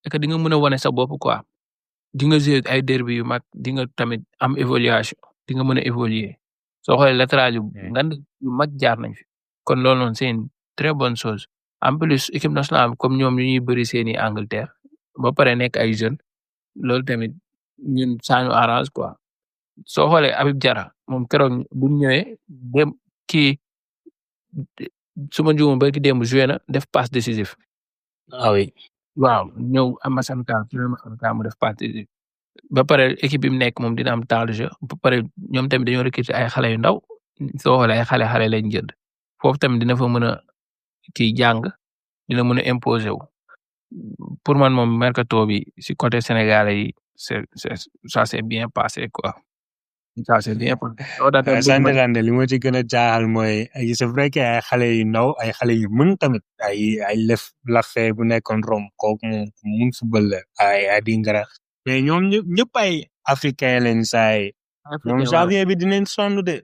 et que di nga mën a wane sa bopp quoi di nga jouer ay derby yu mag di nga tamit am évaluation di nga mën a évoluer soo xoolee latéral yu ngand yu mag jaar nañ fi kon loolu noonu c'est une très bonne chose en plus équipe nationale comme ñoom ñu ñuy bëri seeni Angleterre ba pare nekk ay jeunes loolu tamit ñun ça nous arrange quoi soo xoolee Habib Diarra moom keroog bu ñu ñëwee dem kii su ma juumee ba ki démb joué na def passe décisif ah oui waaw ñëw am Assane Ka mu def passe décisif ba pare équipe bi mu nekk moom dina am temps de jeu ba pare ñoom tamit dañoo recruter ay xale yu ndaw soo xoolee ay xale lañ jënd foofu tamit dina fa mën a kii jàng dina mën a imposer wu pour man moom mercato bi si côté sénégalais yi ça s'est bien passé quoi ça c'est bien passé. Sandrine li ma ci gën a jaaxal mooy c'est vrai que ay xale yu ndaw ay xale yu mën tamit ay Lafay bu nekkoon Rome kooku moom mun football la ay Adingra mais ñoom ñëpp ay africain lañ saay ñoom janvier bi dinañ sonn de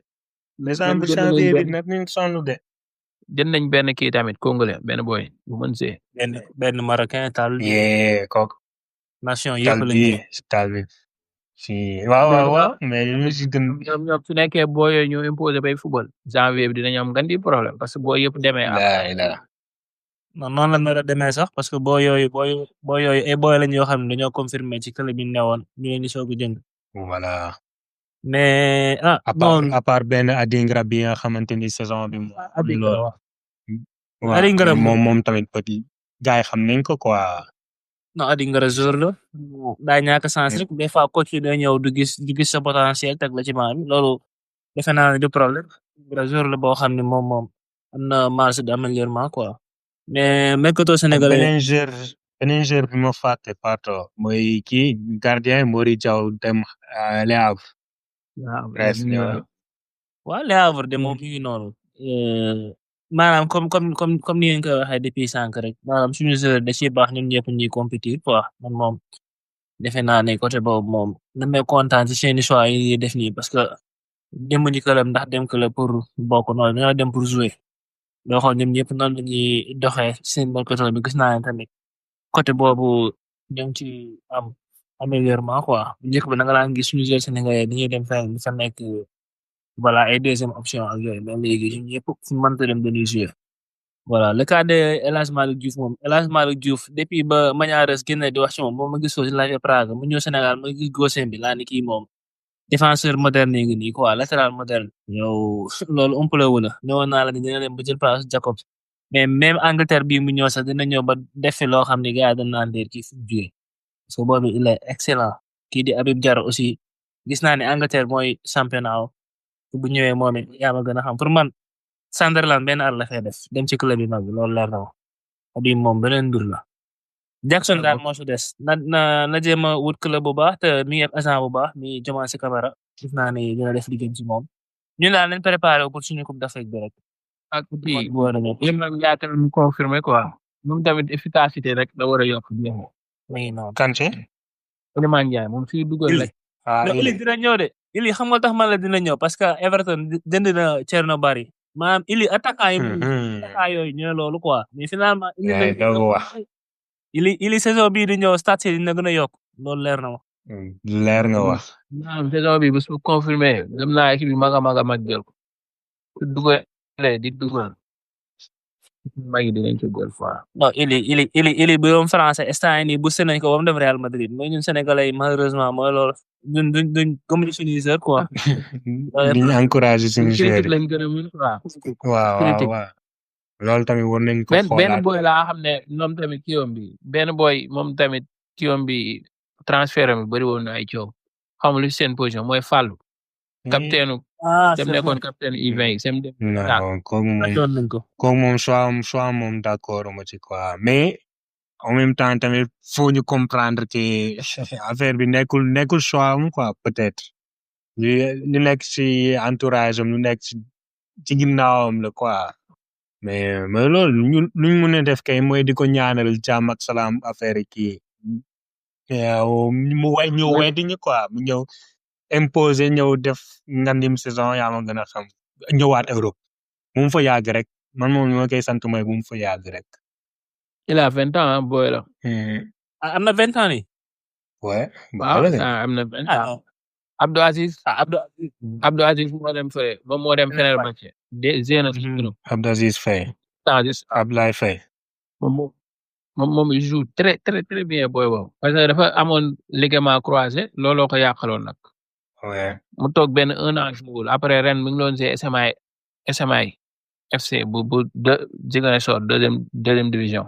décembre janvier bi dinañ sonn de jënd nañ benn kii tamit congolais benn boy bu mën see benn marocain tal kooku nation yëpp lañ tal bi si waaw mais ñu ci gën ñoom su nekkee boo yooyu ñu imposé bay football janvier bi dinañ am gandi problème parce que boo yëpp demee non noonu la nar a demee sax parce que boo yooyu ay booy lañ yoo xam ne dañoo confirmer ci club bi newoon ñu leen di soog a jënd voilà mais à part benn Adingra bi nga xamante ni saison bi Adingra moom tamit petit gars yi xam nañ ko quoi non Adingra jour la daa ñàkk sens rek des fois coach yi day ñëw du gis sa potentiel teg la ci maam loolu defe naa ne du problème jour la boo xam ne moom am na marge d'amélioration quoi mais mercato sénégalais beneen joueur bi ma fàtte parto mooy kii gardien Mori Diaw dem Le Havre waaw Le Havre de moom mi ngi noonu maanaam comme ni ngeen koy waxee depuis sànq rek maanaam suñu joueur da ciy baax ñun ñëpp ñuy compétir quoi man moom defe naa ne côté boobu moom damay kontaan ci seeni choix yi def nii parce que dem ñu club ndax dem club pour bokk noonu dañoo dem pour jouer doo xool ñoom ñëpp noonu lañuy doxee seen mercato bi gis naa ne tamit côté boobu ñoo ngi ci am amélioration quoi njëkk bi da nga daan gis suñu joueur sénégalais dañuy dem fenn di fa nekk voilà ay deuxième option ak yooyu mais léegi ñun ñëpp fu mu mënta dem dañuy jouer voilà le cas de El Hadj Malick Diouf depuis ba Magnarès génne di wax ci moom ma gis ko ci Slavia Prague mu ñëw Sénégal ma gis Gosens bi laa ni kii moom défenseur moderne ngi nii quoi latéral moderne yow loolu umpale wu la ñëwoon naa la ni dina dem ba jël place Jacobs mais même Angleterre bii mu ñëw sax dina ñëw ba def fi loo xam ne gars yi dañ naan déet kii fu mu jógee parce que boobu il est excellent kii di Habib Diarra aussi gis naa ne Angleterre mooy championnat bu ñëwee moom it yaa ma gën a xam pour man Sunderland benn at la fay def dem ci club yi mag bi loolu leer na ma Habib moom beneen mbir la Jackson daal moo su des na jéem a wut club bu baax te mi ngi am agent bu baax mi Diomansy Kamara gis naa ne dina def liggéey ci moom ñu daal nañ préparé pour suñu coupe d'Afrique bi rek ak kii yéen nag yaakaar mu confirmé quoi moom tamit efficacité rek la war a yokk bien mi ngi noonu Kanté Iliman Ndiaye moom fii dugal rek Ili dina ñëw de Ili xam nga tax man la dina ñëw parce que Everton jënd na Thierno Barry maanaam Ili attaquant yi attaquant yooyu ñooy loolu quoi mais finalement Ili saison bii di ñëw stade dina gën a yokk loolu leer na ma leer nga wax saison bi bu su confirmé dem naa équipe bi mag jël ko dugal di dugal magi dinañ ko jël fois non Ili bu yoom français instant nii bu nañ ko ba mu dem Real Madrid mais ñun sénégalais yi malheureusement mooy loolu duñ comme suñu joueur quoi diñ encouragé suñu joueur lañ gën a mën waaw loolu tamit war nañ ko xoolaat benn boy laa xam ne moom tamit kiwam bi benn boy moom tamit kiwam bi transfert mi bëri woon na ay coow xamul lu seen position mooy Fallou capitaine dem nekkoon capitaine U20 yi sem dem non kooku moom soit moom d'accord ma ci quoi mais en même temps tamit faut ñu comprendre que affaire bi nekkul choix am quoi peut-être ñu nekk ci entourage am ñu nekk ci ginnaawam la quoi mais loolu luñ mën a def kay mooy di ko ñaanal jàmm ak salaam affaire kii mu ñëw weddi ñu quoi mu ñëw imposer ñëw def ngandim saison yaa ma gën a xam ñëwaat Europe bu mu fa yàgg rek man moom li ma koy sant mooy bu mu fa yàgg rek. il a 20 ans boy la. am na 20 ans ni Ouais, waaw baax na. am na benn ah temps non Abdou Aziz Abdou Aziz moo dem fële moom moo dem Fenerbahçe de Zena si turam Abdou Aziz Faye. Aziz Abdoulaye Faye. moom il joue très très très bien booy boobu parce que dafa amoon ligament croisé looloo ko yàqaloon nag Ouais. mu toog benn 1 an joué après ren mi ngi doon see SMA FC bu Ziguinchor deuxième division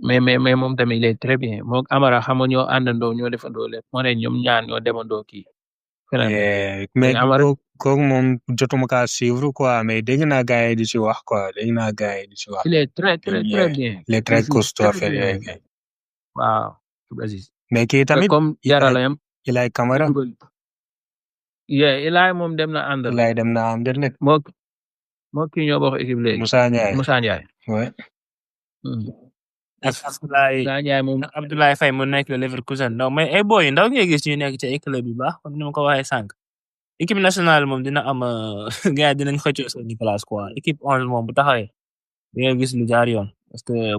mais moom tamit il est très bien moom Amara xam nga ñoo àndandoo ñoo defandoo lépp moo ne ñoom ñaar ñoo demandoo kii mais Amara kooku moom jotuma kaa suivre quoi mais dégg naa gars yi di ci wax quoi dégg naa gars yi di ci wax. il est très très très bien Il est très costaud affaire bien. yooyu kay. waaw Aziz mais kii tamit comme Yara yam Ilay Camara. Ilay moom dem na àndal Ilay dem na Anderlecht. moo kii ñoo bokk équipe léegi Moussa Ndiaye. Moussa Ndiaye ouais. Abdoulaye moom Abdoulaye Faye mu nekk Leverkusen non mais ay boy ndaw ngay gis ñu nekk ci ay club yu baax comme ni ma ko waxee sànq équipe nationale moom dina am gars dinañ xëccoo seen place quoi équipe 11 moom bu taxawee di nga gis lu jaar yoon parce que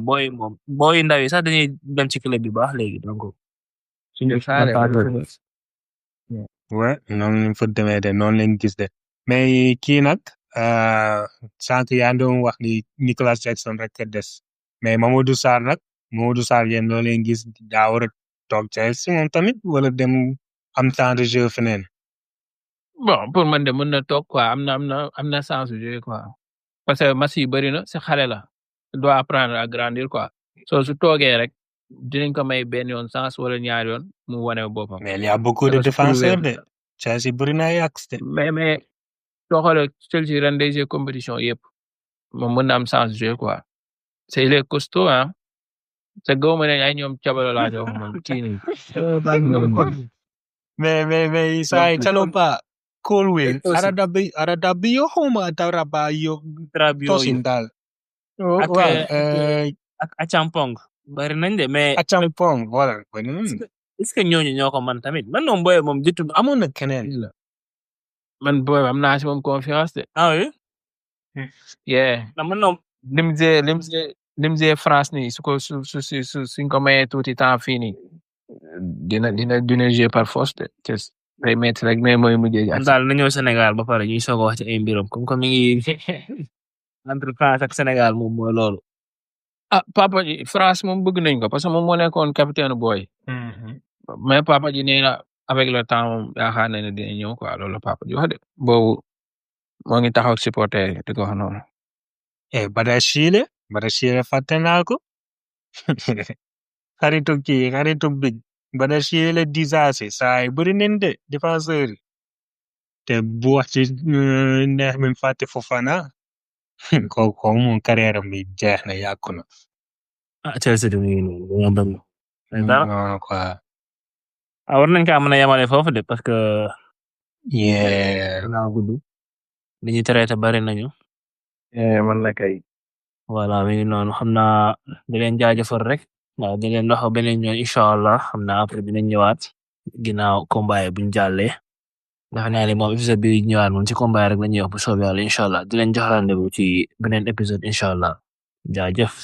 boy ndaw yi sax dañuy dem ci club yu baax léegi donc suñu ouais noonu lañ fa demee de noonu lañ gis de mais kii nag sànq yaa doon wax ni Nicolas Jackson rek a des mais Mamadou Sarr yéen loo leen gis daa war a toog Chelsea moom tamit wala dem am temps de jeu feneen. bon pour man de mën na toog quoi am na chance de jouer quoi parce que match yi bëri na si xale la doit apprendre à grandir quoi su toogee rek dinañ ko may benn yoon chance wala ñaar yoon mu wane boppam. mais il y a beaucoup de défenseurs de Chelsea bëri na ay axe de. mais soo xoolee Chelsea ren day jouer compétition yëpp moom mën na am chance de jouer quoi c'est il est costaud hein te gëwuma ne ay ñoom cabalo laa jox moom kii nii. mais saa yi caloo ba Colwill Aradabi yo xawma Daraba yo tosin daal. ak Achampong bari nañ de mais Achampong voilà. est-ce que ñooñu ñoo ko man tamit man moom booy moom jiitu amoon na keneen. man booy am naa si moom confiance de. ah oui. man noom limse France nii suñ ko mayee tuuti temps fii nii dina jouer par force de day métti rek mais mooy mujjee daal na ñëw Sénégal ba pare ñuy soog a wax ci ay mbiram comme que mi ngi entre France ak Sénégal moom mooy loolu. papa ji France moom bëgg nañ ko parce que moom moo nekkoon capitaine booy. mais papa ji nee na avec le temps moom yaakaar na ne dina ñëw quoi loolu papa ji wax de boobu moo ngi taxaw supporter di ko wax noonu. Badashile fàtte naa ko xaritu big Badashile disaase saa yi bëri nañ de défenseur yi te bu wax ci neex mi fàtte Fofana kooku moom carrière mi jeex na yàqu na. Chelsea du ñu non quoi. war nañ kaa mën a yemale foofu de parce que. naa gudd. li ñu traité bari nañu. man la kay. voilà mi ngi noonu xam naa di leen jaajëfal rek waaw di leen wax beneen yoon incha allah xam naa après dinañ ñëwaat ginnaaw combat yi buñ jàllee ndax naa ne moom épisode bi ñëwaat moom ci combat rek la ñuy wax bu soobee yàlla incha allah di leen jox rendez-vous ci beneen épisode incha allah jaajëf.